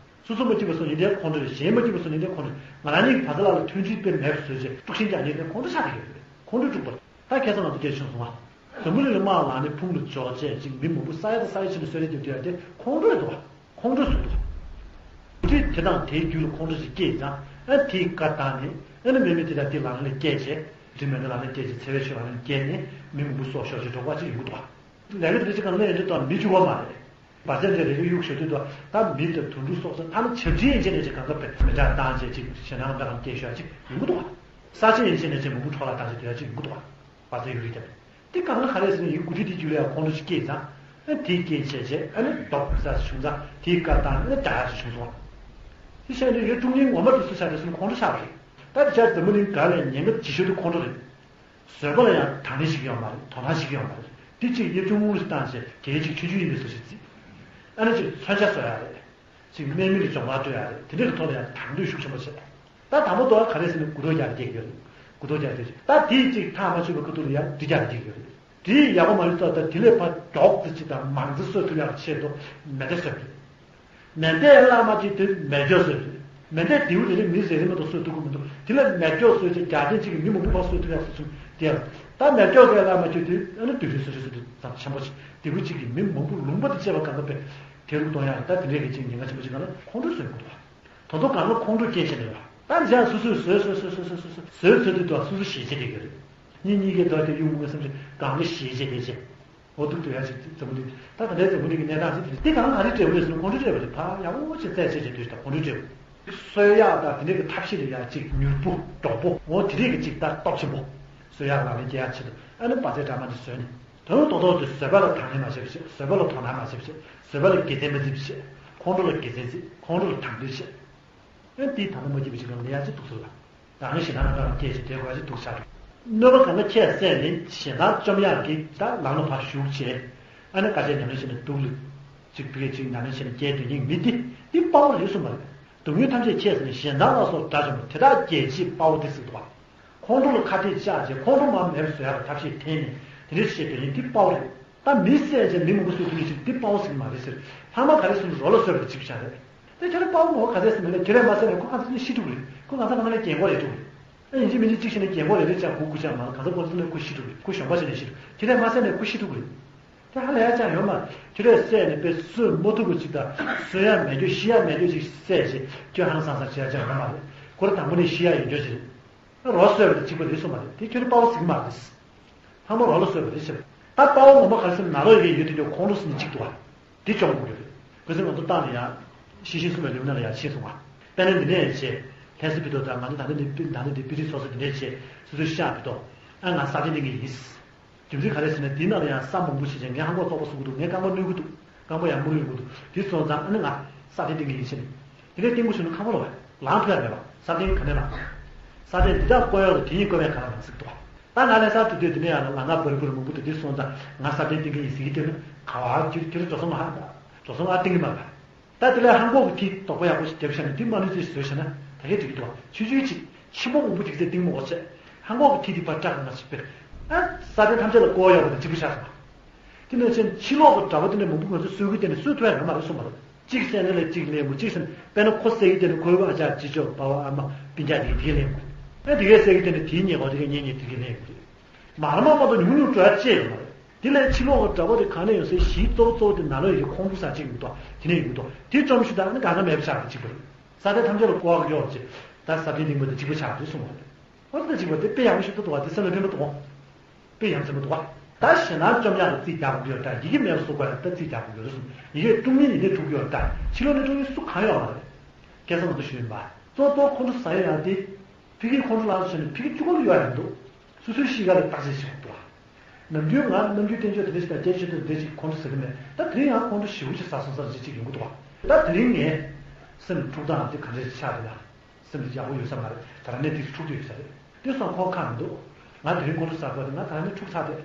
སོ་སོ་མ་སྐྱིད་པ་སོང་ཡིན་དེ་ཁོང་ཁྲོ་རེད། གཞན་མ་སྐྱིད་པ་སོང་ཡིན་དེ་ཁོང་ཁྲོ་རེད། ང་རང་ཉིད་ཀྱི་བ་ཚ་ལ་ལ་མཐུན་སྒྲིལ་དཔེ་མེད་པ་བཟོས་རྗེས་དཀྲུག་ཤིང་རྒྱག་མཁན་དེ་ཁོང་ཁྲོ་ཆགས་བསྡད་ཀྱི་རེད། ཁོང་ཁྲོ་དཀྲུག་པ། ད་ཁ་སང་ང་ཚོ་སྐད་ཆ་བྱུང་སོང་ང་། འཛམ་བུ་གླིང་ལ་དམག་ལངས་ནས་ཕུང་ལ་འཇོག་བྱས་ཅིག་མི་མང་པོ་ས་ཡ་དང་ས་ཡ་ཕྱིན་ནས་གསོད་རེས་རྒྱབ་དུས་ཡ་དེ་ཁོང་ཁྲོ་རེད་འདུག་བ། ཁོང་ཁྲོ་ཟེར་འདུག་འགོ་ཁྲིད་དེ་དང་དེའི་རྒྱུད་ལ་ཁོང་ཁྲོ་ཞིག་སྐྱེས་ཙང་། ཨ་དེའི་བཀའ་བཏང་ནས། ཨ་ནི་མི་མི་དེ་དང་དེ་ལག་ལེན་ལ་བསྐྱལ་བྱས། དེ་མི་འདི་ལག་ལེན་བསྐྱལ་བྱས་འཚེ་བའི་ཆོས་ལག་ལེན་བསྐྱལ་ནས་མི་མང་པོ་སྲོག་ཤོར་བྱས་འགྲོ་བ་ཅིག་ཡོང་གི་འདུག་བ། ལས་ཀ་དེ་ཅིག་གང་ལེན་ཡོད་དུས་དང་མི་འཇུ་བ་མ་རེད། བར་ཆད་འདྲ་རེ་རེ་གཡུག་ཞོར་དུས་དང་ད་མི་དང་དུད་འགྲོ་སྲོག་ཆགས་ད་ནི་ཆབ་ཁྲིད་ཡིན་ཆེ་ནས་ཅིག་གང་ག་བས་མི་འདྲ་བཏང་བྱས་ཅིག་ཞེད་སྣང་འདྲ་གང་སྐྱེ་ཤོག་ཅིག་ཡོང་གི་འདུག་བ། ས་ཆ་ཡིན་ཆེ་ནས་ཅིག་མང་པོ་འཕྲོ་བརླག་བཏང་བྱས་དེ་ཡ་ཅིག་ཡོང་གི་འདུག་བ། བར་ཆད་ཡོད་རེད་ཀྱང་། དེ་གང་ལ་ག་རེ་ཟེར་ན་ཡིན་འགོ་ཁྲིད་དེ་རྒྱུད་ལ་ཡང་ཁོང་ཁྲོ་ཞིག་སྐྱེས་ཙང་། ཨ་དེའི་རྐྱེན་བྱས་བྱས་ཨ་ནི་ལྡོག་ས་བྱུང་ཙང་དེའི་བཀའ་བཏང་ནས་རྒྱག་ཡག་ཞིག་བྱུང་སོང་། དེ་བྱས་ནས་ཡོད་དཀྲུག་མཁན་ངོ་མ་དེ་སུ་ཆགས་རེད་ཟེར་ན་ཁོང་ཁྲོ་ཆགས་པ་རེད། ད་དེ་ཆར་འཛམ་བུ་གླིང་ག་ལ་ཉེན་ཁ་ལྗིད་ཤོས་དེ་ཁོང་ཁྲོ་རེད། བཟོད་པ་ལ་ཡང་དང་ལེན་ཞིག་ཡོད་མ་རེད། དོ་སྣང་ཞིག་ཡོད་མ་རེད། དེ་གཅིག་དབྱེ་ཆུང་ངུ་ཞིག་བཏང་བྱས་གལ་ཆེ་ཆུང་ཆུང་ཡིན་པའི་བཟོ་ཞིག་བརྩི། ཨ་ནི་གཅིག་མཚོན་ཆ་བཟོ་ཡག་རེད། གཅིག་དམག་མི་ལ་གྱོང་ཁ་སྤྲོད་ཡག་རེད། དེ་འདྲའི་ཐོག་ལ་ཡང་དང་དོད་ཤུགས་ཆེན་པོ་བྱས། ད་དང་པོ་དོ་ག་རེ་ཟེར་ན་མགུ་ཏོ་རྒྱག་རྒྱག་གི་ཡོད་རེད། མགུ་ཏོ་རྒྱག་རྒྱག་ད་དེ་གཅིག་ཐག་མ་ཆོད་པའི་ཁ་ཐུག་ལ་ཡང་འདི་རྒྱག་རྒྱག་ཡོད་རེད། དེ་ཡག་པོ་མ་རེད་ཙང་ད་དེ་ལས་ཕར་མགྱོགས་ཙི་གཅིག་དང་མང་ཙི་གསོད་ཐུབ་ཡག་ཆེད་དུ་མེ་མདའ་བཟོས་རེད། མེ་མདའ་བླ་མ་གཅིག་དེ་མེ་སྒྱོགས་བཟོས་རེད། མེ་མདའ་དེའུ་དེ་ནི་མི་རེ་རེ་མ་གཏོགས་གསོད་ཐུབ་ཀྱི་མི་འདུག་དེ་ལ་མེ་སྒྱོགས་བཟོས་ཅིག་རྒྱག་ཅན་གཅིག་གིས་མི་མང་པོ་ཕར་གསོད་ཐུབ་ཡག་བཟོ་ཆུང་དེ་ཡང་ད་མེ་སྒྱོགས་དེ་བླ་མ་གཅིག་དེ་ཨ་ནི་དུད་འགྲོའི་གསོད་རེས་གསོད་དུས་ཙམ་ཆེན་པོ་ཅིག་དེའུ་གཅིག་གིས་མི་མང་པོ་ལུང་པ་དེ་བཅད་པ་གང་ག་པས། དེ་རུ་གཏོང་ཡག་ད་དེ་འདྲའི་གི་ཅིག་ཉེན་ཁ་ཆེན་པོ་ཅིག་གང་ལ་ཁོང་ཁྲོ་བཟོས་འདུག་ད་དུང་གང་ལ་ཁོང་ཁྲོ་སྐྱེ་བྱས་ནས་ཡོད། ད་འཇང་སོ་སོས་བཟོས་བཟོས་བཟོས་བཟོས་བཟོས་བཟོས་བཟོས་ཚོད་དུས་དུ་སོ་སོ་ཞེད་བྱེད་བསྡད་ཀྱི་རེད། གཉིས་གཉིས་ཀའི་དོ་དེ་གཡུག་མུ་བསམ་ཚེ་གང་ལ་ཞེད་བྱེད་བསྡད་བྱེད། འོ་འདུག་ཏུ་ཡ་ཅིག་འཛམ་བུ་གླིང་ད་ག་འདྲའི་འཛམ་བུ་གླིང་གི་གནས་སྟངས་ཅིག་དེ་གང་ལ་ཨ་རི་འབྲས་བུ་རེད་ཟེར་ན་ཁོང་ཁྲོ་སྤྲད་པ་རེད། ཕ་ཡག་པོ་ཅིག་རྩད་བཅད་བྱེད་དུས་ད་ཁོང་ཁྲོ་སྤྲད་པ་རེད། གསོད་ཡག་དང་དེ་འདྲའི་གི་ཐབས་ཤེས་ལ་ཡ་ཅིག་མྱུར་པོ་མགྱོགས་པོ་འོ་དེ་འདྲའི་གི་ཅིག་ད་སྟོབས་ཆེན་པོ། གསོད་ཡག་ལག་ལེན་སྐྱེལ་ཡག་ཆེད་དུ་ཨ་ནི་བ་ཚྭའི་ཌ་མ་འདི་བཟོས་ནས། དོན་རྡོག་རྡོག་དེ་བཟོད་པ་ལ་དང་ལེན་མ་བྱས་པ་བྱས། བཟོད་པ་ལ་དོ་སྣང་མ་བྱས་པ་བྱས། བཟོད་པ་ལ་དགེ་མཚན་མ་བརྩི་བ་བྱས། ཁོང་ཁྲོ་ལ་དགེ་མཚན་བརྩི། ཁོང་ཁྲོ་ལ་དང་དོད་བྱས། ཨེ་འདིའི་ད་ལྟ་མ་སྐྱིད་པ་ཞིག་གམ་ལ་ཡ་ཅི་འདུག་ཟེར་ལ། རང་གི་ཞེ་སྡང་རང་གང་སྐྱེས་ཤིང་དེ་གོ་ཡ་ཅི་འདུག་བྱ་འགྲོ། གནོད་པ་གང་ལ་ཁྱད་བསད་ནས་ཞེ་སྡང་བཅོམ་ཡག་གི་ད་ལམ་ལ་ཕར་ཞུགས་བྱས། ཨ་ནི་དཀའ་སྤྱད་ཉམས་ལེན་བྱས་ནས་སྡུག་ལ་ཅིག་བི་གས་ཅིག་ཉམས་ལེན་བྱས་ནས་སྐྱེལ་དོན་སྙིང་མི་འདི་འདི་དཔའ་བོ་རེད་གསུངས་པ་རེད། སྡུག་བསྔལ་ཐམས་ཅད་ཁྱད་བསད་ནས་ཞེ་སྡང་ལ་སོགས་དགྲ་བཅོམ་པ་དེ་དག་རྒྱལ་བྱེད་དཔའ་བོ་སྟེ་ཟེར་འདུག་བ། ཁོང་ཁྲོ་ལ་ཁ་གཏད་བཅག་བྱས་ཁོང་ཁྲོ་མ་མེད་པར་བཟོ་ཡག་གི་ཐབས་ཤེས་འཐེན་ནས་དེ་འདྲ་བྱེད་དོན་ཡིན་འདི་དཔའ་བོ་རེད། ད་མི་བསད་བྱས་མི་མང་པོ་གསོད་ཐུབ་མཁན་ཞིག་འདི་དཔའ་བོ་ཟེར་གྱི་མ་རེད་ཟེར། ལྷག་མ་ག་རེ་ཟེར་ན་རོ་ལ་གསོད་པ་དེ་གཅིག་པུ་ཆགས་རེད། དེ་ཁྱོད་རང་དཔའ་བོ་ངོ་བོ་ག་ཚད་ཟེར་ན་ལས་ཁྱོད་རང་མ་བསད་ན་ཁོ་ག་ཚོད་ནས་ཤི་འགྲོ་གི་རེད། ཁོ་གང་ས་གང་ན་ལས་རྒན་གོག་རེད་འགྲོ་གི་རེད། ཨ་ཡིན་གཅིག་མིན་གཅིག་གཅིག་བྱས་ནས་རྒན་གོག་རེ་རེ་བྱས་ཁོ་སྐུ་ཆགས་མ་གང་ས་ཁོ་ཚོ་ནས་ཁོ་ཤི་འགྲོ་གི་རེད། ཁོ་གཞོན་པ་བྱས་ནས་ཤི་འགྲོ། ཁྱོད་རང་མ་བསད་ན་ཁོ་ཤི་འགྲོ་གི་རེད། དེ་ཧ་ལས་ཡ་ཅང་ཡོད་མ་རེད། ཁྱོད་རང་བསད་ནས་དཔེ་གསོད་མ་ཐུབ་པ་ཅིག་དང་གསོད་ཡ་མེད་རྒྱུ་ཤི་ཡ་མེད་རྒྱུ་ཅིག་བསད་བྱས་ཁྱོད་ཧང་སང་སང་བྱེད་ཡ་ཅང་ཡོད་མ་རེད། ཁོ་རང་དང་པོ་ནས་ཤི་ཡ་ཡིན་རྒྱུ་ཅིག་རེད། རོ་གསོད་པ་དེ་གཅིག་པ་རེད་གསུངས་པ་རེད། དེ་ཁྱོད་རང་དཔའ་བོ་ཟེར་གྱི་མ་རེད། ལྷག་མ་རོ་ལ་གསོད་པ་རེད་ཟེར། ད་དཔའ་བོ་ངོ་མ་ག་རེ་ཟེར་ན་ནཱ་རོ་ཡི་གེ་ཡོད་དེ་ཉོ་ཁོང་ཁྲོ་ཟེར་ནས་གཅིག་འདུག་བ། འདི་སྦྱོང་དགོས་ཀྱི་རེད། ག་ཚོད་ང་ཚོ་བཏང་ནས་ཡང་། ཤེས་བཞིན་སྲུང་བའི་ལེའུ་ནང་ལ་ཡང་ཕྱིན་སོང་བ། དཔེར་ན་འདི་ནས་བྱས། ལྷ་ས་ཕི་ཏོ་དང་ང་ཚོ་ད་ལྟ་འདི་ད་ལྟ་འདི་པི་རི་སོ་སོ་འདི་ནས་བྱས་སོ་སོའི་ཤག་ཕི་ཏོ། ཨ་ང་ས་སྟེང་འདི་ངས་ཡིན། རྒྱུ་མཚན་ག་རེ་ཟེར་ན་འདི་ནང་ལ་ཡང་ས་མང་པོ་ཞིག་བྱས་ངས་ཧང་གོག་ཚོགས་པ་སུ་གི་འདུག་ངས་རྐང་པ་གནོན་གི་འདུག་རྐང་པ་ཡང་མུར་ཡོང་གི་འདུག་དེ་སོང་ཙང་ཨ་ནི་ང་ས་སྟེང་འདི་ངས་ཡིན་ཟེར་ནས། དེ་ནས་སྟེང་པོ་ཞིག་ནི་ཁ་མོ་ལ་བ། ལངས་ཐུབ་ཡ་མེད་པ། ས་སྟེང་ག་ནས་ལངས། ས་སྟེང་འདི་དག་བཀོད་ཡག་ལ་དེ་ཉིད་བཀོད་པའི་ག་ལ་མ་ཟིག་འདུག་ད་ང་ལྷ་སར་འགྲོ་དུས་དེ་ནས་ཡང་ལ་ང་བར་བར་མང་པོ་དེ་དུས་སོང་ཙང་ང་ས་སྟེང་སྟེང་གི་ཡིན་ཟིག་གི་དེ་ནི་ག་བ་དེ་དེ་རུ་འགྲོ་སོང་མ་ཧ་འགྲོ་སོང་ཨ་སྟེང་གི་མ་ག་ད་དེ་ལས་ཧང་གོག་གི་ཐིག་དོག་པོ་ཡག་པོ་ཞིག་རྒྱབ་བཞག་ནས་དེ་མ་ནུས་ཚོད་བཟོས་བཞག་ན་ད་གས་འགྲིག་གི་འདུག་ཆུ་ཆུའི་ཅིག་ཆེན་པོ་མང་པོ་དེ་གི་ཚེ་སྟེང་མ་འོག་ཚད་ཧང་གོག་གི་ཐིག་དེ་ཕར་བཀྲག་མ་ཞིག་པས་ཨ་ས་སྟེང་ཐམས་ཅད་ལ་བཀོད་ཡག་པོ་དེ་གཅིག་པུ་ཆགས་སོང་། དེ་ནས་ཕྱིན་ཕྱི་ལོགས་ཀྱི་དགྲ་བོ་དེ་ནས་མང་པོ་ང་ཚོས་གསོད་རྒྱུ་དེ་ནས་གསོད་ཐུབ་ཡ་ཡོད་མ་རེད་གསུངས་པ་རེད། གཅིག་བསད་ན་ལས་གཅིག་ལེན་དགོས། གཅིག་བསད་ན་དཔེར་ན་ཁོ་བསད་ཀྱི་དེ་ནས་ཁོའི་ཨ་ཅག་ཅི་ཅོ་པ་བ་ཨ་མ་སྤུན་ཀྱག་དེ་གིས་དེ་གས་ལེན་དགོས། ཨ་དེ་གས་བསད་ཀྱི་དེ་ནས་དེའི་ཉེས་པ་དེ་གས་ངས་ངས་དེ་གས་ལེན་དགོས། མར་མར་མ་གཏོགས་ཉུང་ཉུང་འགྲོ་ཡ་ཅི་ཡོད་མ་རེད། དེ་ལས་ཕྱི་ལོགས་ཀྱི་དགྲ་བོ་དེ་གང་ནས་ཡོང་སའི་གཞིའི་གཙོ་བོ་གཙོ་བོ་དེ་ནང་ལོགས་ཡོད་ཀྱི་ཁོང་ཁྲོ་ཟ་གཅིག་ཡོད་དོ། དེ་ནས་ཡོད་དོ། དེ་བཅོམ་ཞུ་དང་ནི་གང་ག་མེད་པ་ཆགས་པ་གཅིག་པ་རེད། ས་མཐའ་ཐམས་ཅད་ལ་ཀོ་བ་གཡོག་ཅེས་ད་ས་བདུན་གླིང་པ་དེ་གཅིག་པ་ཆགས་འདུག་གསུངས་པ་རེད། ཨོ་ད་གཅིག་པ་དེ་དཔེ་ཡག་པོ་ཞིག་ཏུ་འདུག་བ། དེ་སེམས་ལ་ཕན་པ་འདུག་བ། དཔེ་ཡ་མཚན་པོ་འདུག་བ། ད་ཞེད་སྣང་བཅོམ་ཡག་གི་རྩིས་རྒྱག་དགོས་ཀྱི་ཡོད་ད། ཡི་གེ་མེད་པ་བཟོ་དགོས་ཡ་ད་རྩིས་རྒྱག་དགོས་ཀྱི་ཡོད་རེད་གསུངས། ཡི་གེ་དཀྲུག་མཁན་ཡིན་ནའི་དཀྲུག་གི་ཡོད་ད། ཕྱི་ལོགས་ནས་དཀྲུག་མཁན་སུ་གང་ཡོད་མ་རེད། སྐལ་བཟང་ང་ཚོ་ཞུས་ཡིན་པ། གཙོ་གཙོ་ཁོང་ཁྲོ་ཟ་ཡ་ཡང་དེ། ཕ་གིའི་ཁོང་ཁྲོ་ལངས་སོང་ནས་ཕ་གི་གཅིག་པོ་ལ་ཡོད་ཡ་མི་འདུག་སོ་སོའི་གཤིས་ཀ་ལ་བརྟག་དཔྱད་བྱེད་དགོས་འདུག་བ། ནམ་རྒྱུན་ང་ནམ་རྒྱུན་བསྟན་བཅོས་དེ་འདྲ་ཞིག་དང་སྐད་ཆ་དེ་འདྲ་ཞིག་ཁོང་ཁྲོ་ཟ་གི་མེད། ད་དེ་རིང་ཡང་ཁོང་ཁྲོ་ཞེ་པོ་ཅིག་ཟ་སོང་ས་རེད་ཅིག་ཡོང་གི་འདུག་བ། ད་དེ་རིང་ངའི་སེམས་འཁྲུག་སྟངས་དེ་ག་འདྲ་ཞིག་ཆགས་འདུག་ན། སེམས་འདི་ཡག་པོ་ཡོད་ས་མ་རེད། ད་རང་ནས་ཏིག་ཙམ་འཁྲུག་བསྡད་ཡོད་ས་རེད། དེ་སོང་ཁོ་ཁག་མི་འདུག་ང་དེ་རིང་ཁོང་ཁྲོ་ཟ་དགོས་དེ་ང་ད་རང་ནས་འཁྲུག་ཚར་དེ།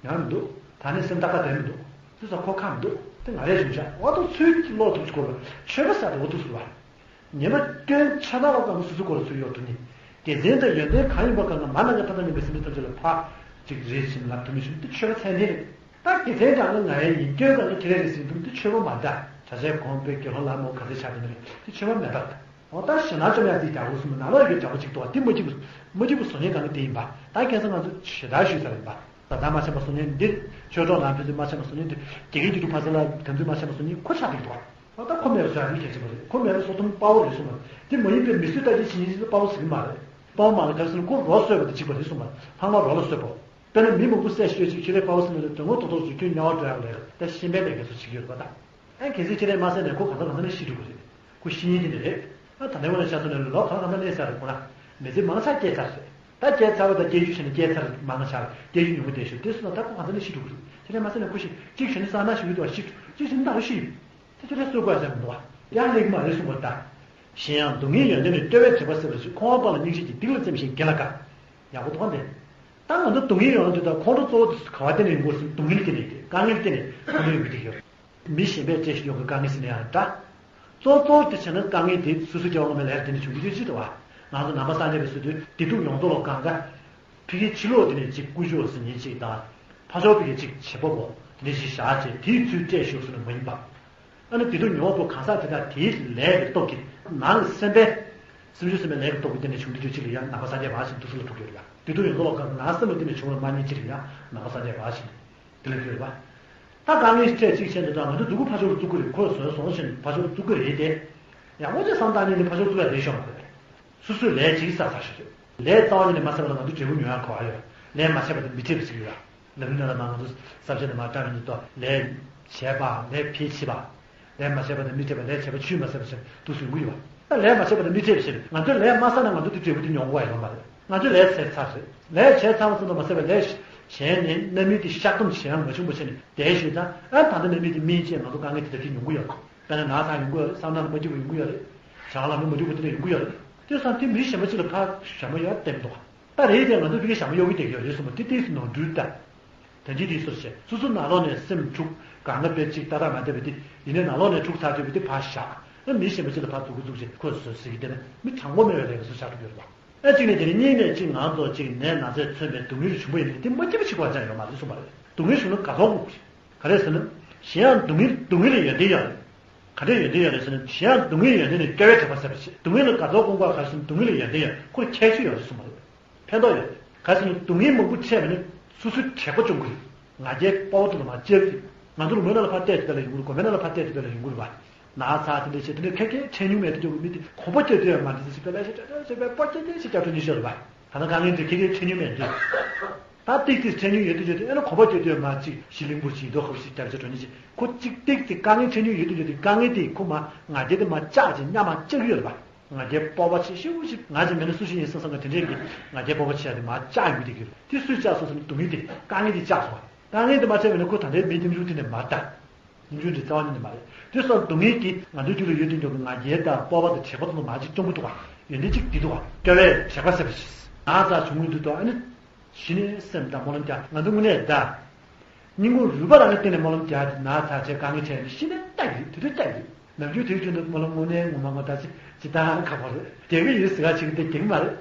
ཡང་མི་འདུག་ད་ནས་སེམས་ཏག་ཏག་བསྡད་མི་འདུག་དེ་སོང་ཁོ་ཁག་མི་འདུག་དེ་ང་རས་བྱུང་ཤག་འོ་དོ་ཚུལ་གྱི་བློ་ཐུག་ཅིག་སྐོར་ལ་ཆོས་པ་ཟེར་དེ་འོ་ཐུག་ཟེར་བ། ཉེས་པ་སྐྱོན་ཆ་ཚང་བ་ཙམ་སོ་སོའི་སྐོར་ལ་ཚུར་གཡོལ་ཐུབ་ནི། དགེ་མཚན་དང་ཡོན་ཏན་གང་ཡིན་པ་གང་ག་མ་ན་ག་ཐ་ཐ་མིན་པའི་སེམས་ཅན་ཐམས་ཅད་ལ་ཕར་ཅིག་རེ་ཞིག་ལབ་ཐུབ་མི་བྱུང་དེ་ཆོས་པ་མཚན་ལྡན་རེད། ད་དགེ་མཚན་གང་ག་ང་ཡི་ཡིན། སྐྱོན་གང་ག་ཁྱེད་རས་རེད་ཟེར་ཐུབ་དེ་ཆོས་པ་མ་འདྲ། བྱ་བྱེད་གོང་འཕེལ་དགེ་སློང་ལ་མོ་ག་ཚོད་ཆགས་དེ་མི་རེད་དེ་ཆོས་པ་མེད་པ། འོ་ད་ཞེད་སྣང་བཅོམ་ཡག་རྩིས་རྒྱག་དགོས་གསུངས་པ་ནང་ལོགས་ཡོད་འདྲ་པོ་ཅིག་འདུག་བ། དེ་མ་སྐྱིད་པོ་མ་སྐྱིད་པོ་བཟོ་མཁན་གང་ག་དེ་ཡིན་པ། ད་ཁ་སང་ང་ཚོ་ཞེ་དྲག་ཞུས་ཚར་ཡིན་པ། ད་ད་མ་བྱས་པ་བཟོ་མཁན་འདི་ཆོས་གྲོགས་ནང་ཕན་ཚུན་མ་བྱས་པ་བཟོ་མཁན་འདི་དགེ་རྒན་རྒྱུད་དྲུག་ཕ་ས་ལ་དམ་ཚིག་མ་བྱས་པ་བཟོ་མཁན་ཁོ་ཆགས་ཀྱི་འདུག་བ། ད་ཁོ་མེད་པ་བཟོ་ཡག་ནི་གལ་ཆེན་པོ་རེད། ཁོ་མེད་པ་བཟོ་ཐུབ་དཔའ་བོ་རེད་གསུངས་པ། དེ་མ་ཡིན་པའི་མི་གསོད་རྟ་བརྒྱ་བྱེད་མཁན་ཞིག་ལ་དཔའ་བོ་ཟེར་གྱི་མ་རེད། དཔའ་བོ་མ་རེད་ག་རེ་ཟེར་ན་ཁོ་རོ་གསོད་པ་དང་གཅིག་པ་རེད་གསུངས་པ། ལྷག་མ་རོ་ལ་གསོད་པ། དཔེར་ན་མི་མང་པོ་བསད་ཤོད་ཅིག་ཁྱེད་རས་དཔའ་བོ་ཟེར་ན་ལས་དོན་ངོ་ཐོག་ཐོག་ཅིག་ཁྱོད་དམྱལ་བ་འགྲོ་ཡག་ལས་རེད། ད་ཤི་འཕེན་ལས་ཀ་ཚོ་བྱེད་ཀྱི་ཡོད་རེད་པ་ད། ཨ་གལ་སྲིད་ཁྱེད་རས་མ་བསད་ན་ཁོ་གང་ལྟར་གང་ལྟར་ནས་ཤི་འགྲོ་གི་རེད། ཁོ་ཤི་ཉེན་དེ་འདྲ་རེད། ཨ་ད་ལྟའི་ངོས་ནས་ཆ་མཚོན་ན་ལོ་གང་ལ་གང་ལྟར་གནས་ཚར་རེད། ཁོ་ན་མི་ཚེ་མང་ཆ་སྐྱེལ་ཚར་རེད། ད་སྐྱེལ་ཚར་བ་དང་སྐྱེལ་རྒྱུ་བྱས་ན་སྐྱེལ་ཚར་མང་ཆ་སྐྱེལ་རྒྱུ་ཉུང་ངུ་དེ་ཤོད་དེ་སོང་ན་ད་ཁོ་གང་ལྟར་ནས་ཤི་འགྲོ་གི་རེད། ཁྱེད་རས་མ་བསད་ན་ཁོ་ཤི་གཅིག་བྱས་ན་ས་ན་ཤི་གི་འདུག་བ། ཤི་གཅིག་བྱས་ན་ད་ཁོ་ཤི། དེ་ཁྱེད་རས་གསོད་དགོས་ཡ་ཟེར་མི་འདུག་བ། ཡང་ལེགས་མ་རེད་གསུངས་པ་ད། གཞན་ཡང་སྡུག་བསྔལ་ཡོན་ཏན་ནི་བསྟོད་པས་དྲེགས་པ་སེལ་བར་བྱེད། ཁོང་པ་ལ་སྙིང་རྗེ་གྱིས། སྡིག་ལ་འཛེམ་ཞིང་དགེ་ལ་དགའ། ཡག་པོ་འདུག་ག་འདི། ད་ང་ཚོ་སྡུག་བསྔལ་ཡོང་དུས་ད་ཁོང་ཁྲོ་གཙོ་བོ་དེ་ག་བ་བརྟེན་ནས་ཡོང་གི་ཡོད་ཟེར་ན་སྡུག་བསྔལ་བརྟེན་ནས་ཡོང་གི་རེད། དཀའ་ངལ་བརྟེན་ནས་ཁོང་ཁྲོ་ཡོང་གི་འདུག་ཡོད། མི་གཞན་པས་བཅད་ཤིང་ཡོང་གི་དཀའ་ངལ་ཟེར་ན་ཡང་འདྲ། གཙོ་གཙོ་དེ་བྱས་ན་དཀའ་ངལ་དེ་སོ་སོ་སྐྱེ་བ་སྔོན་མའི་ལས་ལ་བརྟེན་ནས་བྱུང་གི་ཡོད་ཅེས་རེད་བ། ང་ཚོ་ནང་པ་སངས་རྒྱས་པའི་སྲོལ་དུ་བདེ་སྡུག་ཡོངས་རྫོགས་ལ་གང་ག་ཕ་གིའི་ཕྱི་ལོགས་དེ་ནས་ཅིག་ཀུ་ཅོ་ཟེར་མཁན་ཅིག་དང་། ཕ་ཕྱོགས་ཕ་གིའི་ཅིག་བྱེད་པ་པོ་དེ་འདྲ་ཞིག་བཞག་བྱས་དེའི་ཚུལ་སྤྲད་ཤོག་ཟེར་ན་མ་ཡིན་པ། ཨ་ནི་བདེ་སྡུག་མྱོང་བ་པོ་གང་ཟག་དེ་དག་དེའི་ལས་ཀྱི་སྟོབས་ཀྱིས་ནང་གི་སེམས་པའི། སེམས་བྱུང་སེམས་པའི་ལས་ཀྱི་སྟོབས་ཀྱིས་བརྟེན་ནས་བྱུང་གི་འདུག་ཅིག་ལ་ཡང་ནང་པ་སངས་རྒྱས་པ་ཞིག་འདུག་སེ་ལ་ཐུག་གི་ཡོད་ལ། བདེ་སྡུག་ཡོངས་རྫོགས་ལ་གང་ནང་སེམས་ལ་བརྟེན་ནས་བྱུང་བ་མ་ཉིད་ཅིག་ལ་ཡང་ནང་པ་སངས་རྒྱས་པ་ཞིག་འདུག་དེ་ལ་ཐུག་ཡོད་པ། ད་དཀའ་ངལ་ཞིག་འཕྲད་ཅིག་བྱས་འདུག་ད་ང་ཚོ་སྡུག་གུ་ཕར་ཕྱོགས་ལ་བཙུགས་ཀྱི་རེད། ཁོས་བཟོས་སོང་ཞེས་ཕར་ཕྱོགས་ལ་བཙུགས་ཀྱི་རེད་དེ། ཡག་པོ་ཅིག་བསམ་བཏང་ནས་ནི་ཕར་ཕྱོགས་བཙུགས་ཡ་རེད་ཤོག་མ་རེད། སོ་སོས་ལས་བྱེད་ས་ཚར་ཞིག་རེད། ལས་རྩ་བ་ཉིད་ནས་མ་བྱས་པ་ལ་ང་ཚོ་འབྲས་བུ་མྱོང་ཡ་ག་བ་ཡོད། ལས་མ་བྱས་པ་དེ་མི་འཕྲད་པ་ཞིག་ཡོད། ལམ་རིམ་ནང་ལ་མ་ང་ཚོ་ས་བཅད་ནས་མ་བཀྲམ་ཡོང་དུས་ལས་བྱས་པ་ལས་འཕེལ་ཕྱིན་པ། ལས་མ་བྱས་པ་དང་མི་འཕྲད་པ་ལས་བྱས་པ་ཆུད་མ་ཟ་བ་ཞིག་འདུག་སེ་ཡོང་གི་ཡོད་པ། ད་ལས་མ་བྱས་པ་དང་མི་འཕྲད་པ་ཞིག་ང་ཚོས་ལས་མ་བསགས་ན་ང་ཚོ་དེ་འབྲས་བུ་དེ་མྱོང་དགོས་པ་ཡོད་མ་རེད། ང་ཚོས་ལས་བྱས་ཚར་རེད། ལས་བྱས་ཚར་བ་ཙམ་དུ་མ་ཟད་པར་ལས་གཞན་ནས་རྣམ་སྨིན་དེ་བཤགས་སྡོམ་བྱེད་ཡ་མ་བྱུང་བ་བྱས་ནས་བསྡད་ཤོད་ཙང་ཨ་ད་ལྟ་རྣམ་སྨིན་དེ་སྨིན་བྱས་ང་ཚོ་དཀའ་ངལ་དེ་དག་གིས་མྱོང་གི་ཡོད། དཔེར་ན་ན་ཚ་ཡོང་གི་ཡོད་རེད། བསམ་བློ་མ་སྐྱིད་པ་ཡོང་གི་ཡོད་རེད། བྱ་བ་ལམ་འགྲོ་མ་འགྲིག་པ་དེ་འདྲ་ཡོང་གི་ཡོད་རེད། དེ་སང་དེ་མི་གཞན་པ་གཅིག་ལ་ཕར་ཞྭ་མོ་གཡར་བསྡད་མི་འདུག་ད་རེད་དེ་ང་ཚོ་ཕ་གིར་ཞྭ་མོ་གཡོག་གི་བསྡད་ཀྱི་ཡོད་རེད་གསུངས་པ་དེ་ཏོག་ཙམ་ནོར་འཁྲུལ་ད། ད་ཅི་དེ་སོར་བྱས་སོ་སོ་ནང་ལོགས་ནས་སེམས་འཁྲུག་གང་ག་དཔེ་གཅིག་ཏག་ཏག་མ་བསྡད་པ་དེ་ཡིན་ནའི་ནང་ལོགས་ནས་འཁྲུག་ཚར་དུས་པ་དེ་ཕར་བཞག་ཨ་མི་གཞན་པ་གཅིག་ལ་ཕར་མཛུབ་གུ་བཙུགས་བྱས་ཁོས་བཟོས་ཟེར་གྱི་དེ་ནི་མི་དྲང་པོ་མེད་པའི་ལས་ཀ་བཟོ་བཞག་ཐུབ་ཀྱི་ཡོད་རེད་པ། ཨ་གཅིག་ནས་དེ་ནི་གཉིས་ནས་གཅིག་ང་ཚོ་གཅིག་ནད་ན་ཚས་མཚོན་པའི་སྡུག་བསྔལ་བྱུང་བ་ཡིན་ན་དེ་མ་སྐྱིད་པ་ཞིག་གང་ཅང་ཡོད་མ་རེད་གསུངས་པ་རེད། སྡུག་བསྔལ་བྱུང་ན་དགའ་ཚོར་དགོས་པ་རེད། ག་རེ་ཟེར་ན། གཞན་ཡང་སྡུག་བསྔལ་སྡུག་བསྔལ་ལ་ཡོན་ཏན་ཡོད་རེད། ག་འདྲའི་ཡོན་ཏན་ཡོད་རེད་ཟེར་ན་གཞན་ཡང་སྡུག་བསྔལ་ཡོན་ཏན་ནི་སྐྱོ་བས་དྲེགས་པ་སེལ་བར་བྱེད། སྡུག་བསྔལ་ལ་དགའ་ཚོར་སྐོང་དགོས་ག་རེ་ཟེར་ན་སྡུག་བསྔལ་ལ་ཡོན་ཏན་ཡོད་ཁོར་ཁྱད་ཆོས་ཡོད་རེད་གསུངས་པ་རེད། ཕན་ཐོགས་ཡོད་རེད། ག་རེ་ཟེར་ན་སྡུག་བསྔལ་མང་པོ་འཕྲད་པ་ནི་སོ་སོའི་དྲེགས་པ་བཅོམ་གྱི་རེད། ང་རྒྱལ་སྤོབས་པ་དེ་ལ་མ་བཅོས་ཀྱི། ང་ཚོ་རུ་མའི་ནང་ལ་ཕར་བལྟས་དེ་ལ་ཡོང་གི་རེད། དགོན་པའི་ནང་ལ་ཕར་བལྟས་དེ་ལ་ཡོང་གི་རེད་པ། ན་ཚ་དེ་འདྲ་བྱས་དེ་འདྲ་ཁེར་ཁེར་འཕྲད་མྱོང་མེད་དུ་འགྲོ་གི་མི་དེ་གོམ་པ་རྒྱག་དུས་ཡང་མ་འདྲ་ཟེར་ཞིག་པའི་ལས་བྱེད་འདྲ་འདྲ་ཟེར་བའི་སྤོ་སྐྱེ་སྐྱེ་ཞིག་རྒྱབ་འགྲོ་ཉེན་ཤོར་བ། ད་ལྟ་དཀའ་ངལ་འདི་ཁེར་ཁེར་འཕྲད་མྱོང་མེད་འདུག་ད་ཏིག་ཏིག་འཕྲད་མྱོང་ཡོད་དུས་ཡོད་དུས་ཨེ་ན་གོམ་པ་རྒྱག་དུས་མ་ཅིག་གཞི་གླིང་བུ་ཞིག་རྡོ་ཁ་བུ་ཞིག་རྒྱབ་ཅིག་འགྲོ་ཉེན་ཅིག་ཁོ་གཅིག་ཏིག་ཏིག་དཀའ་ངལ་འཕྲད་མྱོང་ཡོད་དུས་ཡོད་དུས་དཀའ་ངལ་དེ་ཁོ་མ་ང་རྒྱལ་དེ་མ་བཅག་ཅིག་གཉའ་མ་བཅག་གི་ཡོད་རེད་པ། ང་རྒྱལ་སྤོབས་པ་ཆེ་ཤོས་ཤིག་ང་ཅིག་མེད་ན་སུ་ཞིག་ཡིན་བསམ་བསམ་ག་དེ་འདྲས་ཀྱི་ང་རྒྱལ་སྤོབས་པ་ཆེ་ཡ་དེ་མ་བཅག་ཡོང་གི་དེ་གི་རེད། དེ་སུས་བཅག་སོང་ཟེར་ན་སྡུག་བསྔལ་དེ་དཀའ་ངལ་དེ་བཅག་སོང་བ། དཀའ་ངལ་དེ་མ་བཅག་པ་ཡིན་ན་ཁོ་ད་ལྟའི་མི་ཁྲིམས་གཞུང་དེ་ནས་མ་དར། ཁྲིམས་གཞུང་འདི་རྩ་བ་ཉིད་ནས་མ་རེད། དེ་སོགས་སྡུག་བསྔལ་གྱིས་ང་ཚོའི་རྒྱུད་ལ་ཡོད་དུ་འཇོག་གི་ང་རྒྱལ་དང་སྤོབས་པ་དང་དྲེགས་པ་དེ་ཚོ་མ་གཅིག་བཅོམ་གྱི་འདུག་ག་ཡོན་ཏན་གཅིག་འདི་འདུག་ག་སྐྱོ་བས་དྲེགས་པ་སེལ་བར་བྱེད། ན་ཚ་བྱུང་མི་འདུག་དོ་ཨ་ནི། གཞི་ནས་སེམས་དང་སྨོན་ལམ་རྒྱག་ང་ཚོ་དངོས་གནས་ད། སྙིང་ཁོང་རུས་པ་རང་གི་སྟེང་ནས་སྨོན་ལམ་རྒྱག་དེ་ན་ཚ་བྱས་དཀའ་ངལ་འཕྲད་ནས་གཞི་ནས་ལྟ་གི་དེ་དུས་ལྟ་གི་ནམ་རྒྱུན་དེའི་རྒྱུན་དུ་སྨོན་ལམ་དངོས་གནས་ངོ་མ་ངོ་ད་ཅི་ཅི་ད་ཁག་པོ་རེད། དེ་གི་ཡིན་ཟེར་ག་ཅིག་དེ་གེགས་མ་རེད།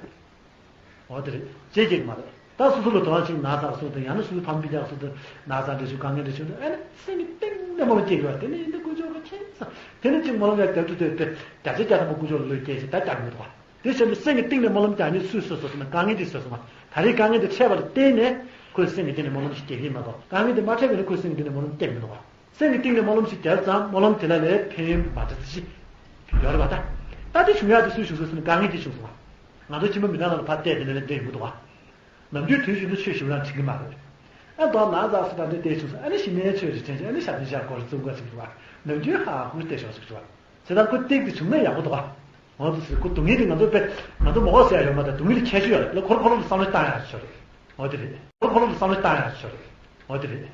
འོ་དེ་རེད་ཅེས་གེགས་མ་རེད། ད་སོ་སོ་ལ་དོ་སྣང་ཅིག་ན་ཚ་སོགས་དང་། ཡང་ན་སོ་སོའི་ཕ་མ་སྤུན་ཀྱག་སོགས་དང་ན་ཚ་འདྲ་ཞིག་དཀའ་ངལ་འདྲ་ཞིག་འདུག་ཨ་ནི་སེམས་ཀྱི་གཏིང་ནས་སྨོན་ལམ་སྐྱེ་དགོས་པ། དེ་ནི་ཡིན་ད་དཀོན་མཆོག་གི་མཁྱེན་ས། དེ་ནི་ཅིག་སྨོན་ལམ་ཡར་རྒྱག་ཏུ་བསྡད་དེ་བརྒྱ་ཆ་བརྒྱ་ཐམ་པ་དཀོན་མཆོག་ལ་བློས་བཀལ་ཞིག་ད་རྒྱག་མི་འདུག་བ། དེ་བྱས་ནས་སེམས་ཀྱི་གཏིང་ནས་སྨོན་ལམ་རྒྱག་མཁན་སུས་བཟོས་སོང་ཟེར་ན། དཀའ་ངལ་དེས་བཟོས་སོང་བ། ད་རེས་དཀའ་ངལ་དེ་འཕྲད་པ་ལ་བརྟེན་ནས་ཁོས་སེམས་ཀྱི་གཏིང་ནས་སྨོན་ལམ་ཞིག་རྒྱག་གི་ཡིན་མ་གཏོགས། དཀའ་ངལ་དེ་མ་འཕྲད་པ་ཡིན་ན་ཁོས་སེམས་ཀྱི་གཏིང་ནས་སྨོན་ལམ་རྒྱག་མི་འདུག་བ། སེམས་ཀྱི་གཏིང་ནས་སྨོན་ལམ་ཞིག་རྒྱག་ཙང་སྨོན་ལམ་དེ་ལ་ལས་ཕན་ཡོན་མ་འདྲ་ཅི་ཡོད་རེད་པ། ད་ད་དེ་བྱུང་ཡག་དེ་སུས་བྱུང་སོང་ཟེར་ན། དཀའ་ངལ་དེ་བྱུང་སོང་བ། ང་ཚོ་ཕྱི་མ་མི་ནག་ནང་ལ་ཕར་བལྟས་དེ་ནས་ལས་འདྲེན་ཡོང་གི་འདུག་བ། ནམ་རྒྱུན་དུས་རྒྱུན་དུ་ཆོས་ཞུ་རང་དྲན་གྱི་མ་རེད། ཨ་མདོ་ན་ཟག་སུ་དང་འདྲེ་བལྟས་བྱུང་སོང་། ཨ་ནི་ཞི་གནས་ཆོས་ཞིག་དྲན་བྱུང་། ཨ་ནི་ཞབས་བརྟན་ཤག་སྐོར་བཙུགས་འགའ་ཞིག་འདུག་བ། ནམ་རྒྱུན་ཧ་ཧུར་བལྟས་ཤོག་ཞིག་འདུག་བ། བྱས་ཙང་ཁོ་ཏིག་ཏིག་བྱུང་ན་ཡག་པོ་འདུག་བ། འོ་དེ་ཟེར། ཁོ་སྡུག་བསྔལ་དེ་ང་ཚོ་དཔེ་ང་ཚོ་མོ་ཧོ་ཟེར་ཡ་ཡོད་མ་རེད། སྡུག་བསྔལ་དེ་ཁྱད་ཆོས་ཡོད་རེད་ལ། ཁོ་རང་ཁོ་རང་ལ་བསམ་བློ་བཏང་ཡག་ཆོས་རེད། འོ་དེ་རེད། ཁོ་རང་ཁོ་རང་ལ་བསམ་བློ་བཏང་ཡག་ཆོས་རེད། འོ་དེ་རེད།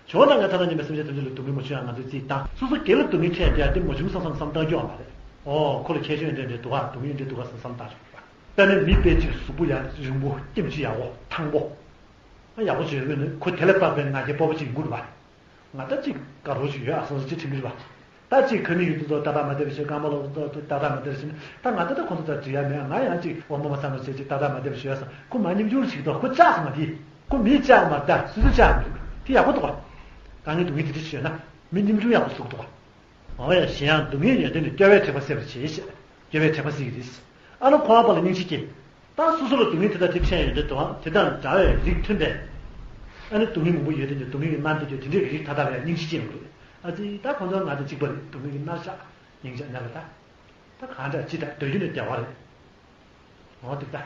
བྱུང་ན་ང་ཐ་ན་ཉི་མ་སེམས་ཅན་ཐམས་ཅད་ལ་སྡུག་བསྔལ་མ་བྱུང་ཡག་ང་ཚོས་རྩིས་བཏང་། སོ་སོ་སྒེར་ལ་སྡུག་བསྔལ་འཕྲད་ཡག་དེ་མ་བྱུང་བསམ་བསམ་བསམ་བཏང་རྒྱུ་ཡོད་མ་རེད། འོ་ཁོ་ལ་ཁྱད་ཆོས་འདྲ་འདྲ་འདུག་ག་སྡུག་བསྔལ་འདྲ་འདུག་ག་བསམ་བསམ་བཏང་ཆོག་པ། དཔེར་ན་མི་དཔེ་གཅིག་གཟུགས་པོ་ཡག་རིང་པོ་སྐྱེམས་ཅི་ཡག་པོ་ཐང་པོ། ཨ་ཡག་པོ་ཅིག་ཡོད་མེད་ནི་ཁོ་དེ་ལས་དཔག་པའི་ང་རྒྱལ་སྤོབས་པ་ཅིག་ཡོང་གི་རེད་པ། ང་ད་ཅིག་དགའ་རོགས་ཅིག་ཡོད་ཨ་བསམ་བསམ་ཅིག་དྲན་གྱི་རེད་པ། ད་ཅིག་ཁ་མིག་ཡོད་དུས་ཚོ་ཏག་ཏག་མ་བསྡད་པ་བྱས། རྐང་པ་ལོག་ཏག་ཏག་མ་བསྡད་པ་བྱས་ན། ད་ང་ད་ལྟ་ཁོང་ཚོ་དང་འགྲིག་ཡ་མེད། ང་ཡང་ཅིག་འོ་མ་མ་ཚང་བ་བྱས་ཅིག་ཏག་ཏག་མ་བསྡད་པ་བྱས་ཡོད་བསམ། ཁོ་མ་སྙོམ་ཆུང་ཞིག་འདུག་ཁོ་ལྕགས་སོང་བ། དེ་ཁོ་མིས་ལྕགས་མ་རེད། སོ་སོས་ལྕགས་མ་རེད། དེ་ཡག་པོ་འདུག་བ། དཀའ་ངལ་སྡུག་བསྔལ་དེ་འདྲ་ཞིག་ཡོད་ན་མི་སྙོམ་ཆུང་ཡག་པོ་བཟོ་གི་འདུག་བ། འོ་ཡ། གཞན་ཡང་སྡུག་བསྔལ་ཡོན་ཏན་ནི། སྐྱོ་བས་དྲེགས་པ་སེལ་བར་བྱེད། ཞེས་སྐྱོ་བས་དྲེགས་པ་སེལ་གྱི་རེད། ཨ་ནི་འཁོར་བ་པ་ལ་སྙིང་རྗེ་སྐྱེ། ད་སོ་སོ་ལ་སྡུག་བསྔལ་དེ་དག་དེ་འཕྲད་ཡོང་དུས་དང་། དེ་དང་འདྲ་བའི་རིགས་མཐུན་པས། ཨ་ནི་སྡུག་བསྔལ་མང་པོ་ཡོད་དེ་འདྲ། སྡུག་བསྔལ་གྱི་མནར་དེ་འདྲ། དེ་འདྲའི་རིགས་ད་ལྟ་ལ་ཡང་སྙིང་རྗེ་སྐྱེ་ཡོང་གི་རེད། ཨ་ཙི། ད་ཁོང་ཚོ་ང་དང་གཅིག་པ་རེད། སྡུག་བསྔལ་གྱི་མནར་གཅོད་སྙིང་རྗེ་ཉར་ལ་ད། ད་གང་འདྲ་ཅི་ད་སྡོད་རྒྱུ་ནི་བདེ་བ་རེད། འོ་དེ་ལྟ།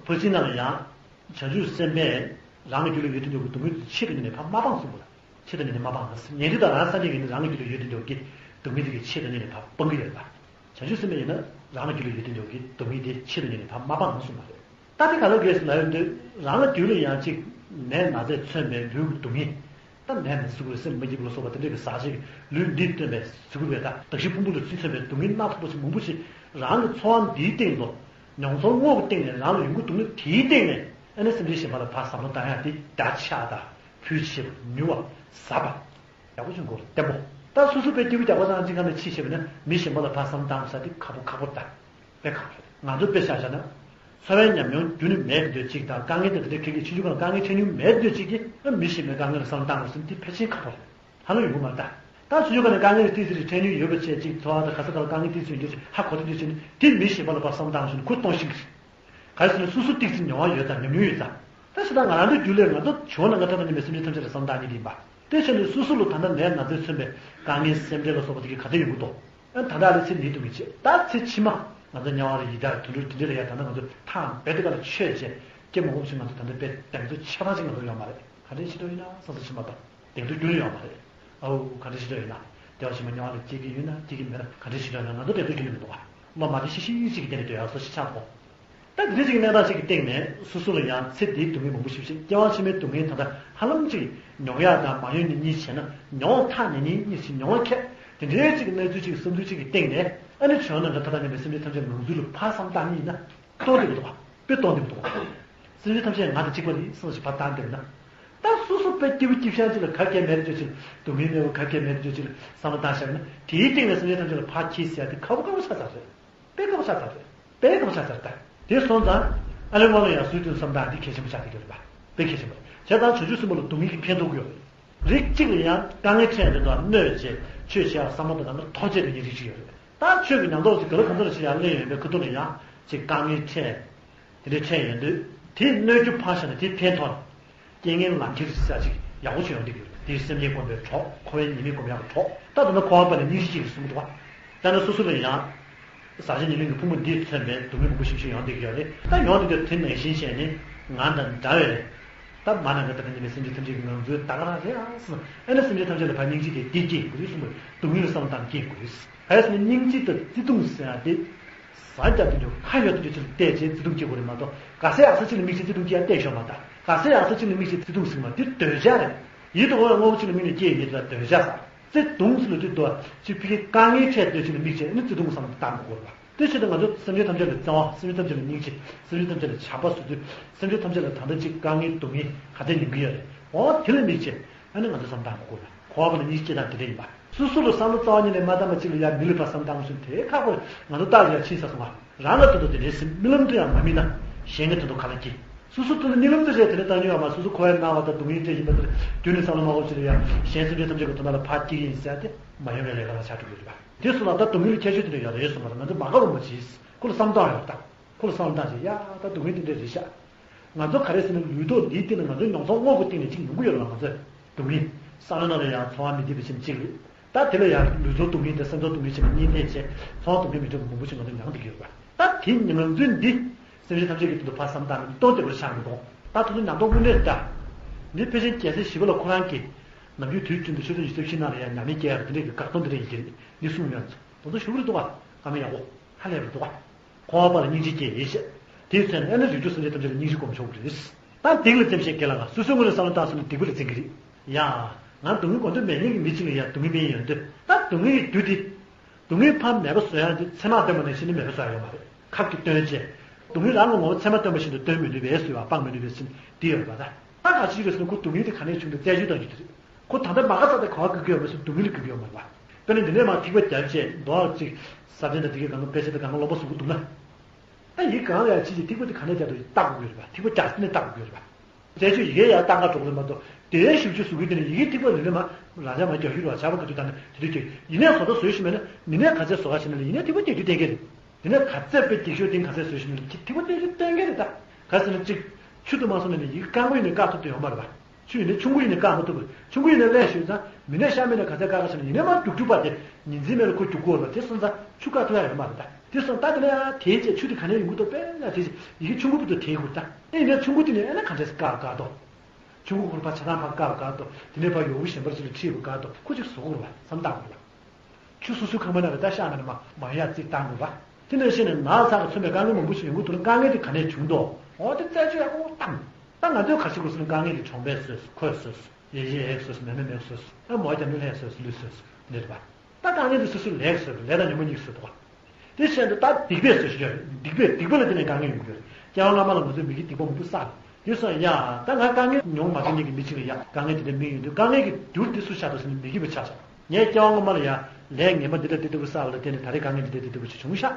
ཕར་ཕྱིན་ནང་ལ་ཡང་། བྱང་ཆུབ་སེམས་དཔས་རང་གི་རྒྱུད་ལ་ཡོད་དུ་འཇུག་པའི་སྡུག་བསྔལ་དེ་ཆེད་དུ་གཉེར་ནས་ཕར་མ་སྤངས་གསུངས་པ་ལ། ཆེད་དུ་གཉེར་ནས་མ་སྤངས། ཉན་ཐོས་དང་རང་སངས་རྒྱས་ཀྱིས་ནི་རང་གི་རྒྱུད་ལ་ཡོད་དུ་འཇུག་གི་སྡུག་བསྔལ་དེ་གི་ཆེད་དུ་གཉེར་ནས་ཕར་སྤང་གི་ཡོད་ལ། བྱང་ཆུབ་སེམས་དཔས་ཡིན་ན་རང་གི་རྒྱུད་ལ་ཡོད་དུ་འཇུག་གི་སྡུག་བསྔལ་དེ་ཆེད་དུ་གཉེར་ནས་ཕར་མ་སྤངས་གསུངས་པ་རེད། ད་དེ་ག་ལ་གས་ཟེར་ལབ་ཡོང་དུས། རང་གི་རྒྱུད་ལ་ཡང་ཅིག་ནད་ན་ཚས་མཚོན་པའི་ལུས་ཀྱི་སྡུག་བསྔལ། ད་ནད་ནི་གཟུགས་ལ་སེམས་མ་སྐྱིད་པ་ལ་སོགས་པ་དེ་འདྲ་གི་ཟག་བཅས་ཀྱི་ལུས་འདིས་སྟོན་པའི་གཟུགས་པའི་ད་གདགས་གཞི་ཕུང་པོ་ལ་ཚུར་མཚོན་པའི་སྡུག་བསྔལ་སྣ་ཚོགས་པ་ཞིག་མང་པོ་ཞིག་རང་གི་ཚོར་བ་འདིའི་སྟེང་དུ། མྱོང་ཚོར་དངོས་ཀྱི་སྟེང་ནས་རང་ལ་ཡོང་གི་འདུག་ན། དེའི་སྟེང་ནས་ཨ་ནི་སེམས་ཅན་གཞན་པ་ལ་ཕར་བསམ་བློ་བཏང་ཡག་དེ་བརྒྱ་ཆ་དང་ཕུལ་ཆེ་བ་ཉུང་བ་ཟབ་པ་ཡག་པོ་ཅིག་མགོ་ལ་བརྟན་པོ། ད་སོ་སོ་དཔེ་སྐྱིད་པོ་རྒྱག་པ་ཙམ་གཅིག་ག་ནས་ཕྱིས་ཤེས་པ་ན། མི་གཞན་པ་ལ་ཕར་བསམ་བློ་བཏང་ས་དེ་ཁག་པོ་ཁག་པོ་རེད་ད། དཔེ་ཁག་པོ་རེད། ང་ཚོ་དཔེ་བཞག་བཞག་ན། འཚོ་བའི་ཉམས་མྱོང་རྒྱུན་ནས་མེད་འདོད་ཅིག་དང་། དཀའ་ངལ་དེ་འདྲ་འཕྲད་མཁན་གྱི། ཆུང་ཆུང་སྒང་ལ་དཀའ་ངལ་འཕྲད་མྱོང་མེད་འདོད་ཅིག་གིས་ཨ་མི་གཞན་པའི་དཀའ་ངལ་ལ་བསམ་བློ་བཏང་དགོས་ཟེར་ན་དེ་ཕལ་ཆེར་ཁག་པོ་རེད། ཧ་ལམ་ཡོང་གི་མ་རེད་ད། ད་ཆུང་ཆུང་སྒང་ནས་དཀའ་ངལ་ཏོག་ཙམ་རེ་འཕྲད་མྱོང་ཡོད་པ་བྱས། ཅིག་འཚོ་བ་དང་ག་ས་ག་ལ་དཀའ་ངལ་ཏོག་ཙམ་ཡོད་འདོད་ཅིག་ཧ་གོ་ཐུབ་འདོད་ཅིག་ནི། དེ་མི་གཞན་པ་ལ་ཕར་བསམ་བློ་བཏང་ཟེར་ན་ཁོ་སྟོང་ཤིང་གི་རེད། ག་རེ་ཟེར་ན་སོ་སོ་ཏོག་ཙམ་མྱོང་བ་ཡོད་ཙང་། ཉམས་མྱོང་ཡོད་ཙང་། ད་ཕྱི་ད་ང་རང་ཚོའི་རྒྱུད་ལས་ང་ཚོ་བྱུང་ན་ང་ཐ་ན་ཉི་མའི་སེམས་ཅན་ཐམས་ཅད་ལ་བསམ་བློ་བཏང་མཁན་དེ་ཡིན་པ། དེ་བྱས་ནས་སོ་སོ་ལ་ད་ལྟ་ནད་ན་ཚས་མཚོན་པའི་དཀའ་ངལ་སེམས་ཁྲལ་ལ་སོགས་པ་དེ་གས་ག་འདྲ་ཡོང་གི་འདུག་ཨ་ད་ལྟ་ལ་ཚེ་འདིའི་སྡུག་བསྔལ་བྱས། ད་ཚེ་ཕྱི་མ་ང་ཚོ་དམྱལ་བ་རེད། ཡི་དྭགས་དུད་འགྲོ་དེ་འདྲ་ལ་ཡ་ད་ལྟ་ང་ཚོ་ཐང་རྦད་དེ་ག་ལ་ཆོད་བྱས། སྐྱེ་མ་འོངས་ཤིག་ང་ཚོ་ད་ལྟ་དཔེ་གདེང་ཚོད་ཆ་ཚང་ཞིག་ང་ཚོ་ཡོད་མ་རེད། ག་འདྲའི་ཕྱི་དྲོ་ཡིན་ན་བསམ་བསམ་ཕྱིན་པ་དང་། གདེང་ཚོད་ཁྱོན་ཡོད་མ་རེད། ཨའུ་ག་འདྲ་ཞིག་འདྲ་ཡོད་ན། བདེ་བ་ཞིག་མ་མྱོང་བ་ལ་སྐྱེ་གི་ཡོད་ན་སྐྱེ་གི་མེད་ན་ག་འདྲ་ཞིག་འདྲ་ཡོད་ན་ང་ཚོ་བདེ་ཚོད་ཁྱོན་ནས་མི་འདུག་ག་ལོ་མ་དེ་ཤི་ཤི་ཤི་གི་བསྡད་ནས་སྡོད་ཡག་བཟོ་ཞིག་ཆགས་འདུག་ད་དེ་འདྲ་ཞིག་གི་གནས་སྟངས་ཤིག་གི་སྟེང་ནས་སོ་སོ་ལ་ཡང་ཚེ་འདིའི་སྡུག་བསྔལ་མང་པོ་ཞིག་བྱེད། སྐྱེ་བ་ཕྱི་མའི་སྡུག་བསྔལ་ད་ལྟ་ཧ་ལམ་ཅིག་མྱོང་ཡག་དང་མ་མྱོང་གཉིས་བྱས་ན་མྱོང་ཐག་ཉེ་ཉེ་གཉིས་ཤིག་མྱོང་བ་ཁྱད་དེ་འདྲའི་ཅིག་གི་གནས་ཚུལ་ཅིག་བསམ་ཚུལ་ཅིག་གི་སྟེང་ནས། ཨ་ནི་བྱུང་ན་འདྲ་ད་ལྟ་ཉམས་པའི་སེམས་ཅན་ཐམས་ཅད་ངང་ཚུལ་ལ་ཕར་བསམ་བཏང་མཁན་ཡིན་ན། སྟོང་དེ་མི་འདུག་ག་དཔེ་སྟོང་དེ་མི་འདུག་ག་སེམས་ཅན་ཐམས་ཅད་ང་དང་གཅིག་པ་རེད་བསམ་ཞིག་ཕར་བཏང་བསྡད་ན། ད་སོ་སོ་དཔེ་སྐྱིད་པོ་སྐྱིད་ཤང་ཅིག་ལ་ག་གེ་མེད་འདོད་ཅིག་སྡུག་བསྔལ་མེད་པ་ག་གེ་མེད་འདོད་ཅིག་བསམ་བློ་བཏང་བཞག་ན། དེའི་སྟེང་ནས་སེམས་ཅན་ཐམས་ཅད་ལ་ཕར་འཁྱེར་ཟེར་ཡ་དེ་ཁག་པོ་ཁག་པོ་ཆགས་ཚར་རེད། དཔེ་ཁག་པོ་ཆགས་ཚར་རེད། དཔེ་ཁག་པོ་ཆགས་ཚར་རེད་ད། དེ་སོང་ཙང་ཨ་ལེ་མ་ལོ་ཡང་སུས་དོན་བསམ་བཏང་འདི་གལ་ཆེན་པོ་ཆགས་ཀྱི་ཡོད་རེད་པ། དཔེ་གལ་ཆེན་པོ་རེད། བྱས་ཙང་བྱང་ཆུབ་སེམས་དཔའ་ལ་སྡུག་བསྔལ་གྱིས་ཕན་ཐོགས་ཀྱི་ཡོད་རེད། རིགས་གཅིག་ལ་ཡང་དཀའ་ངལ་འཕྲད་འདི་དང་གནོད་བྱེད་ཆོས་བྱེད་ཡག་བསམ་བློ་དང་ལྡན་པ་ཐོགས་བཅད་དེ་ཉིན་རིགས་གཅིག་ཡོད་རེད། ད་ཆོས་ཀྱི་ཉམས་རྟོགས་ཅིག་ག་ལ་གང་འདྲ་ཞིག་ཡང་གླེང་ཡོང་བའི་ཁ་ཐུག་ནས་ཡང་ཅིག་དཀའ་ངལ་འཕྲད། དེ་འདྲའི་འཕྲད་ཡོང་དུས་དེའི་གནོད་རྒྱུ་ཕར་བཞག་ན་དེའི་ཕན་ཐོགས་ནས། རྐྱེན་ངན་ལམ་ཁྱེར་ཟེར་ཅིག་ཡག་པོ་ཅིག་ཡོང་གི་ཡོད་རེད། དེ་སེམས་ཅན་སྒོམ་པའི་གྲོགས། འཁོར་བའི་ཉེས་དམིགས་སྒོམ་ཡག་གི་གྲོགས། ད་ད་ལྟ་འཁོར་བ་པ་ནི་སྙིང་རྗེ་ཅིག་གསུང་གི་འདུག་བ། ད་ནི་སོ་སོ་ལ་ཡང་། ཟག་བཅས་ཉེས་དམིགས་ཀྱི་ཕུང་པོ་འདིས་མཚོན་པའི་སྡུག་བསྔལ་མང་པོ་ཞིག་ཞིག་ཡོང་བསྡད་ཀྱི་ཡོད་རེད། ད་ཡོང་བསྡད་དུས་དེ་ནང་བཞིན་བྱས་ནས་ང་དང་འདྲ་བའི། ད་མ་ན་ག་ད་ད་ཉེས་པའི་སེམས་ཅན་ཐམས་ཅད་ཀྱི་ངང་ཚུལ་ད་ག་རང་རེད་ཨ་སི། ཨ་ནི་སེམས་ཅན་ཐམས་ཅད་ལ་ཕར་སྙིང་རྗེ་དེ་འདི་སྐྱེ་དགོས་རེད་གསུངས་པའི་སྡུག་བསྔལ་བསམ་བཏང་སྐྱེ་དགོས་རེད། ག་རེ་ཟེར་ན་སྙིང་རྗེ་དང་བརྩེ་གདུང་ཟེར་ཡ་དེ། ཟ་རྒྱབ་དུ་འཇུག་ཁ་ཡོད་དུ་འཇུག་ཅིག་ལ་བལྟས་བྱས་བརྩེ་གདུང་སྐྱེ་དགོས་རེད་མ་གཏོགས། ག་ས་ཡག་ས་ཅིག་ལ་མིག་ཆེ་བརྩེ་གདུང་སྐྱེ་ཡ་བལྟས་ཤོག་མ་ད། ག་ས་ཡག་ས་ཅིག་ལ་མིག་ཆེ་བརྩེ་གདུང་ཟེར་མ་དེ་འདོད་ཆགས་རེད། ཡིད་དུ་འོང་བའི་དངོས་པོ་ཅིག་ལ་དམིགས་ནས་སྐྱེ་ཡི་ཉེ་དུ་ལ་འདོད་ཆགས་ཟེར། བརྩེ་གདུང་ཟེར་ལ་དུས་འདུག་ཅིག་ཕ་གི་དཀའ་ངལ་འཕྲད་འདོད་ཅིག་ལ་དམིགས་བྱས་ནི་བརྩེ་གདུང་བསམ་བཏང་དགོས་རེད་པ། དེ་བྱེད་དུས་ང་ཚོ་སེམས་ཅན་ཐམས་ཅད་ལ་བརྩེ་བ། སེམས་ཅན་ཐམས་ཅད་ལ་སྙིང་རྗེ། སེམས་ཅན་ཐམས་ཅད་ལ་བྱམས་པ་བཟོ་དུས་སེམས་ཅན་ཐམས་ཅད་ལ་ད་ལྟ་ཅིག་དཀའ་ངལ་སྡུག་བསྔལ་ག་ཚད་མྱོང་གི་ཡོད་རེད། འོ་དེ་ལ་དམིགས་བྱས་ཨ་ནི་ང་ཚོ་བསམ་བཏང་དགོས་རེད། འཁོར་བ་ལ་སྙིང་རྗེ་སྐྱེ་སྟངས་དེ་འདྲ་ཡིན་པ། སོ་སོ་ལ་བསམ་བློ་རྩ་བ་ཉིད་ནས་མ་བཏང་བ་ཅིག་ལ་ཡང་མི་ལ་ཕར་བསམ་བཏང་བ་སོང་དེ་ཁག་པོ་རེད། ང་ཚོ་རྟག་ཏུ་ཡང་ཕྱིན་ས་སོང་བ། རང་ལ་དོན་དུ་དེ་འདྲའི་སེམས་རྨི་ལམ་དུ་ཡང་མ་རྨིས་ན་གཞན་གྱི་དོན་དུ་ག་ལ་སྐྱེ། སོ་སོ་ཐུགས་ལ་གཉིད་ལམ་དུ་རེད། དེ་ནས་བཏང་མྱོང་བ་མ། སོ་སོ་འཁོར་བའི་སྣང་བ་དང་སྡུག་བསྔལ་སྤྲད་བཞིན་པ་དེར་རྒྱུན་ནས་བསམ་བློ་མ་འཁོར་ཕྱིར་ཡང་གཞན་སེམས་ཅན་ཐམས་ཅད་ཀྱི་དོན་དག་ལ་ཕར་སྐྱེ་གི་ཡིན་ཟེར་ཏེ་མ་ཡོང་བའི་ལས་ཀ་ལ་ཆགས་འགྲོ་གི་ཡོད་རེད་པ། དེ་སོང་ལ་ད་སྡུག་བསྔལ་ལ་ཁྱད་ཆོས་དེ་འདྲ་ཡོད་རེད་གསུངས་པ་རེད། ང་ཚོ་མ་དགའ་བ་མ་བྱེད། ཁོ་ལ་བསམ་བཏང་ཡོད་ད། ཁོ་ལ་བསམ་བཏང་བྱས་ཡ་ད་སྡུག་བསྔལ་དེ་འདྲ་རེད་ཤག་ང་ཚོ་ག་རེ་ཟེར་ན་ལུས་ཐོག་འདིའི་སྟེང་ནས་ང་ཚོའི་མྱོང་ཚོར་དངོས་པོའི་སྟེང་ནས་ཅིག་མྱོང་གི་ཡོད་རེད་པ། ང་ཚོས་སྡུག་བསྔལ་བསམ་བློ་ནང་ལ་ཡང་ཚོར་བ་མི་བདེ་བ་ཅན་གཅིག་རེད། ད་དེ་ལ་ཡང་ལུས་ཚོར་སྡུག་བསྔལ་དང་སེམས་ཚོར་སྡུག་བསྔལ་བྱས་ནས་གཉིས་ལྡན་བྱས་ཚོར་བ་སྡུག་བསྔལ་མི་འདྲ་བ་མང་པོ་ཞིག་ང་ཚོ་མྱོང་བསྡད་ཀྱི་ཡོད་རེད་པ། ད་དེ་ང་ཚོས་འདི་སེམས་ཅན་ཐམས་ཅད་ཀྱི་དོན་དུ་ཕར་བསམ་བཏང་ནས་སྟོང་སྟེ་བར་བཞག་མི་དགོས། ད་དེ་ཚོ་ཉམས་རྟོགས་དངོས་གནས་རེད་ད། འདི་ཕལ་ཆེར་རྒྱལ་སྲས་ཞི་བ་ལྷ་ཁོ་རང་གིས་ནམ་རྒྱུན་དུས་རྒྱུན་དུ་ཆུ་ཚོད་ཉི་ཤུ་རྩ་བཞི་ནང་ལ་ཡང་ཉམས་ལེན་སྐྱེལ་ཡག་དེ་འདྲས་ཀྱི་བཀག་སྡོམ་དེ་འདྲས་ཡིན་གྱི་རེད། འདི་གསུངས་ཡོད་ཚོ། དེ་ཚོ་ཞུ་གི་རེད་འདུག་ག་བཀའ་མོལ་ཡག་པོ་ཧ་ལས་པ་རེད་འདུག་ག་འཁོར་བ་པ་ལ་སྙིང་རྗེ་སྐྱེ་ཡིན་ཞེས། དེའི་ཚེ་ན་ཨེ་ན་རིགས་དྲུག་སེམས་ཅན་ཐམས་ཅད་ལ་སྙིང་རྗེ་སྒོམ་ཆོག་གི་རེད། ད་སྡིག་ལ་འཛེམ་ཞེས་དགེ་ལ་བསྔགས། སོ་སོའི་ངོས་ནས་བསམ་བློ་བཏང་སོང་ན་སྡིག་པ་ལ་འཛིན་གྱི་རེད། ཡ། ང་སྡུག་བསྔལ་གོ་འདོད་མེད་མཁན་གྱི་མི་གཅིག་ལ་ཡང་སྡུག་བསྔལ་མིན་ཡོང་དུས་ད་སྡུག་བསྔལ་གྱི་རྒྱུ་དེ། སྡུག་བསྔལ་ཕར་མེད་པ་བཟོ་ཡག་དེ་ཚད་མར་བཏོན་པ་ནང་བཞིན་ནི་མེད་པ་བཟོ་ཡག་ཡོད་མ་རེད། ཁབ་ཀྱིས་བཏོན་བྱས། སྡུག་བསྔལ་རང་གི་ངོ་བོ་ཚད་མར་བཏོན་པ་བཞིན་དུ་བཏོན་མི་ནུས་པས་ཟེར་བ་སྤང་མི་ནུས་པས་ཟེར་འདི་ཡོད་པ་ད། ད་ག་ཅི་རེད་ཟེར་ན་ཁོ་སྡུག་བསྔལ་དེ་ག་ནས་བྱུང་འདུག་རྩད་གཅོད་གཏོང་རྒྱུ་དེ་རེད། ཁོ་ད་ལྟ་མ་ག་ས་དེ་ག་བ་དགོས་ཀྱི་ཡོད་མ་རེད། སྡུག་བསྔལ་དགོས་ཀྱི་ཡོད་མ་རེད་པ། དཔེར་ན་འདི་ནས་མར་ཐིགས་པ་བརྒྱབ་བྱས་མདོ་ཅིག་ས་བཅད་དང་དེ་གའི་སྒང་ག་དཔེ་ཆ་དང་སྒང་ག་ཀློག་པ་བཟོ་གི་འདུག་ན། ད་ཡི་གེ་གང་ལ་ཡང་ཕྱིས་ཀྱི་ཐིགས་པ་དེ་ག་ནས་བརྒྱབ་འདུག་ལྟ་དགོས་ཀྱི་ཡོད་རེད་པ། ཐིགས་པ་བརྒྱབ་ནས་ལྟ་དགོས་ཀྱི་ཡོད་རེད་པ། རྩད་གཅོད་ཡི་གེ་ཡར་བཏང་ག་འགྲོ་གི་རེད་མ་གཏོགས་དེའི་ཞིབ་འཇུག་བཟོ་གི་དེ་ནས་ཡི་གེ་ཐིགས་པ་ལ་ལས་མ་རང་ཅག་མ་རྒྱག་རྒྱུ་རེད་བ། བྱ་བ་ག་དུས་ད་ནས་དེ་དུས་ཀྱི་ཡིན་ནའི་བཟོ་ལྟ་བཟོས་ཤིག་མེད་ན་མི་ནས་ག་ཚད་བཟོ་ག་ཞིག་ན་ལ་ཡིན་ནའི་ཐིགས་པ་རྒྱག་རྒྱུ་གཏན་འཁེལ་རེད། དེ་ནས་ག་ཚད་དཔེ་རྒྱག་ཤོག་དེ་ག་ཚད་བཟོས་ཤིག་ན་ལ་ཐིགས་པ་རྒྱག་རྒྱུ་གཏན་འཁེལ་རེད་ད། ག་ཟེར་ན་གཅིག་ཆུ་དུ་མ་སོང་ནས་ནི་ཡི་གེ་སྐམ་པོ་ཡིན་ནའི་བཀག་ཐུབ་དུ་ཡོང་མ་རེད་བ། ཆུ་ཡིན་ནའི་ཆུང་ཀུ་ཡིན་ནའི་བཀག་མ་ཐུབ་པ་རེད། ཆུང་ཀུ་ཡིན་ནའི་ལས་ཞུས་ཙང་མི་ནས་ཤ་མེད་ནས་ག་ཚད་བཀག་ག་ཞིག་ན་ཡིན་ནའི་མ་རྒྱུག་རྒྱུག་པ་དེ་ཉིན་མཚན་མེད་ལ་ཁོ་རྒྱུག་གོ་རེད་བ། དེ་སོང་ཙང་ཆུ་བཀག་ཐུབ་ཡག་ཡོད་མ་རེད་ད། དེ་སོང་ད་དེ་ནས་ཨ་དེའི་རྗེས་ཆུ་དེ་ག་ནས་ཡོང་གི་འདུག་དཔེར་ན་དེ་ཡི་གེ་ཆུང་ཀུ་བུ་དུ་དེའི་གུར་ད། ཨེ་ཡིན་ནའི་ཆུང་ཀུ་དེ་ནས་ཨེ་ན་ག་འདྲས་བཀག་བཀག་དོ། ཆུང་ཀུ་ཁོར་ཕར་ཆ་ཚང་ཕར་བཀག་བཀག་དོ། དེ་ནས་ཕར་ཡོག་པོ་གཞན་པར་ཅིག་ལ་ཁྲིད་དགོས་བཀག་དོ། ཁོ་ཅིག་བཟོ་དགོས་རེད་བ། བསམ་བཏང་དགོས་རེད་བ། ཆུ་སོ་སོའི་ཁང་པ་ནང་ལ་ད་ཤག་ནང་ནས་མ་མ་ཡར་རྩིས་བཏང་དགོས་པ། དེ་ནང་བཞིན་ནས་ནགས་ཚལ་གྱིས་མཚོན་པའི་དཀའ་ངལ་མང་པོ་ཞིག་ཡོང་གི་འདུག་ན་དཀའ་ངལ་དེ་ག་ནས་བྱུང་འདུག་འོ་དེ་རྩད་གཅོད་ཡག་པོ་བཏང་། ད་ང་ཚོས་ག་རེ་བྱེད་དགོས་ཟེར་ན་དཀའ་ངལ་དེ་གྲོང་པས་བཟོས་སོ། ཁོས་བཟོས་སོ། ཡེ་ཡེ་ཡེ་བཟོས་སོ། མེ་མེ་མེ་བཟོས་སོ། ཨ་མོ་རྒྱབ་ནས་ལྷས་བཟོས་སོ། ལུས་བཟོས་སོ། འདི་རེད་པ། ད་དཀའ་ངལ་དེ་སོ་སོའི་ལས་བཟོས་པ། ལས་དང་ཉོན་མོངས་གཉིས་བཟོས་འདུག་ག་དེ་བྱས་ན་ད་སྡིག་པས་བཟོས་ཤིག་ཡོད་རེད། སྡིག་པས་སྡིག་པ་ལ་བརྟེན་ནས་དཀའ་ངལ་ཡོང་གི་ཡོད་རེད། སྐྱེ་བ་སྔ་མ་ལ་ང་ཚོས་མི་དགེ་སྡིག་པ་མང་པོ་བསགས་རེད། དེ་སོང་ཡ་ད་ང་དཀའ་ངལ་མྱོང་མ་མྱོང་མཁན་གྱི་མི་གཅིག་ལ་ཡ་དཀའ་ངལ་དེ་འདྲ་མི་ཡོང་དུས་དཀའ་ངལ་གྱི་རྒྱུ་དེ་སུ་ཆགས་འདུག་ཟེར་ན་མི་དགེ་བ་ཆགས་ཤག་ངས་སྐྱེ་བ་སྔོན་མ་ལ་ཡ་ལས་ངན་པ་འདི་འདྲ་འདི་ལྟ་བུ་བསགས་པ་ལ་བརྟེན་ནས་ད་རེས་དཀའ་ངལ་འདི་འདྲ་འདི་ལྟ་བུ་ཞིག་བྱུང་ཤག་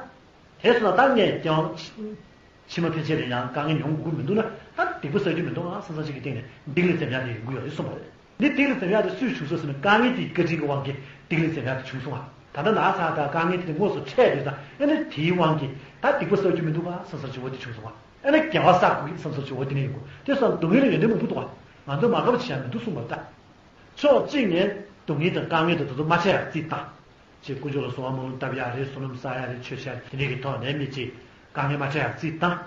དེ་སོང་ད་ངས་སྐྱེ་བ་ཕྱི་མ་ཕན་ཆད་ལ་ཡང་དཀའ་ངལ་མྱོང་དགོས་ཀྱི་མི་འདུག་ན་ད་སྡིག་པ་བསགས་རྒྱུ་མི་འདུག་ཨང་བསམ་བསམ་ཞིག་གི་སྟེང་ནས་སྡིག་ལ་འཛེམ་ཡག་དེ་ཡོང་གི་ཡོད་རེད་གསུངས་པ་རེད། འདི་སྡིག་ལ་འཛེམ་ཡག་དེ་སུས་བྱུང་སོང་ཟེར་ན་དཀའ་ངལ་དེའི་བཀའ་དྲིན་གྱི་དབང་གིས་སྡིག་ལ་འཛེམ་ཡག་དེ་བྱུང་སོང་ཨ། ད་ལྟ་ན་ཚ་དང་དཀའ་ངལ་དེ་དངོས་སུ་འཕྲད་དུས་ད་ཨེ་ན་དེའི་དབང་གིས་ད་སྡིག་པ་བསགས་རྒྱུ་མི་འདུག་ཨ་བསམ་བསམ་ཞིག་འོ་དེ་བྱུང་སོང་ཨ། ཨེ་ན་དགེ་བ་བསགས་དགོས་ཀྱི་བསམ་བསམ་ཞིག་འོ་དེ་ནས་ཡོང་གི་དེ་སོང་སྡུག་བསྔལ་ལ་ཡོན་ཏན་མང་པོ་འདུག་ཨ། ང་ཚོས་མ་དགའ་བ་བྱེད་ཡག་མི་འདུག་གསུངས་པ་རེད་ད། ཕྱོགས་གཅིག་ནས་སྡུག་བསྔལ་དང་དཀའ་ངལ་དང་དེ་ཚོ་མ་འཕྲད་ཡག་རྩིས་བཏང་། ཅེས་དཀོན་མཆོག་ལ་གསོལ་བ་སྨོན་ལམ་བཏབ་ཡག་རེད། བསོད་ནམས་བསགས་ཡག་རེད། ཆོས་བཤད་དེ་འདྲའི་གི་ཐོག་ནས་མི་གཅིག་དཀའ་ངལ་མ་འཕྲད་ཡག་རྩིས་བཏང་།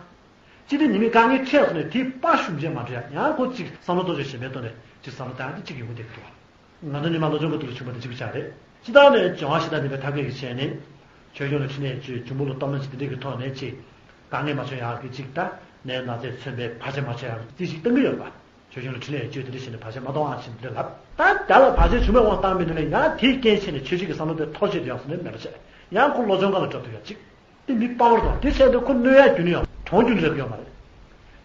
ཅི་སྟེ་ཉི་མའི་དཀའ་ངལ་འཕྲད་སོང་ནས་དེའི་དཔའ་ཞུམ་བྱས་མ་འགྲོ་ཡག་ཡང་ཁོ་གཅིག་བསམ་བློ་གཏོང་ཕྱོགས་གཞན་པའི་ཐོག་ནས་གཅིག་བསམ་བློ་བཏང་ཡག་དེ་གཅིག་ཡོང་གི་བསྡད་ཀྱི་འདུག་ང་ཚོ་ཉི་མ་བློ་སྦྱོང་གི་ཐོག་ལ་བྱུང་བ་དང་གཅིག་པ་ཆགས་རེད། སྤྱིར་བཏང་ནས་སྦྱོང་བ་ཞེ་དྲག་ནི་བའི་ཐབས་མཁས་ཀྱི་ཆ་ནས། ཆོས་སྐྱོང་ལ་ཕྲིན་ལས་བཅོལ། འབྱུང་པོ་ལ་སྟོབས་ལྡན་བྱེད། དེ་འདྲའི་གི་ཐོག་ནས་ཅིག་དཀའ་ངལ་མ་བྱུང་ཡག་གི་ཅིག་ད་ནད་ན་ཚས་མཚོན་པའི་བར་ཆད་མ་བྱུང་ཡག་གི་རྩིས་ཤིག་བཏང་གི་ཡོད་པ། ཆོས་སྐྱོང་ལ་ཕྲིན་ལས་བཅོལ། དེ་འདྲ་བྱས་ནས་བར་ཆད་མ་གཏོང་ཨ་ཞེས་འདི་འདྲ་ལབ། ད་བརྡ་ལ་བར་ཆད་བྱུང་བའི་དབང་བཏང་མི་འདུག་ན་ཡང་དེའི་རྐྱེན་བྱས་ནས་ཆོས་བྱེད་ཀྱི་བསམ་བློ་དེ་འཐོར་བྱེད་དུ་ཡང་སོང་ནས་མེད་པ་བྱས། ཡང་ཁོ་བློ་སྦྱོང་སྒང་ལ་འགྲོ་ཐུབ་ཡག་ཅིག་དེ་མི་དཔའ་བོར་དང་དེ་བྱས་ཏེ་ཁོ་གནོད་ཡག་རྒྱུ་ནི་ཡང་གྲོང་རྒྱུ་འདྲ་ཡོད་མ་རེད།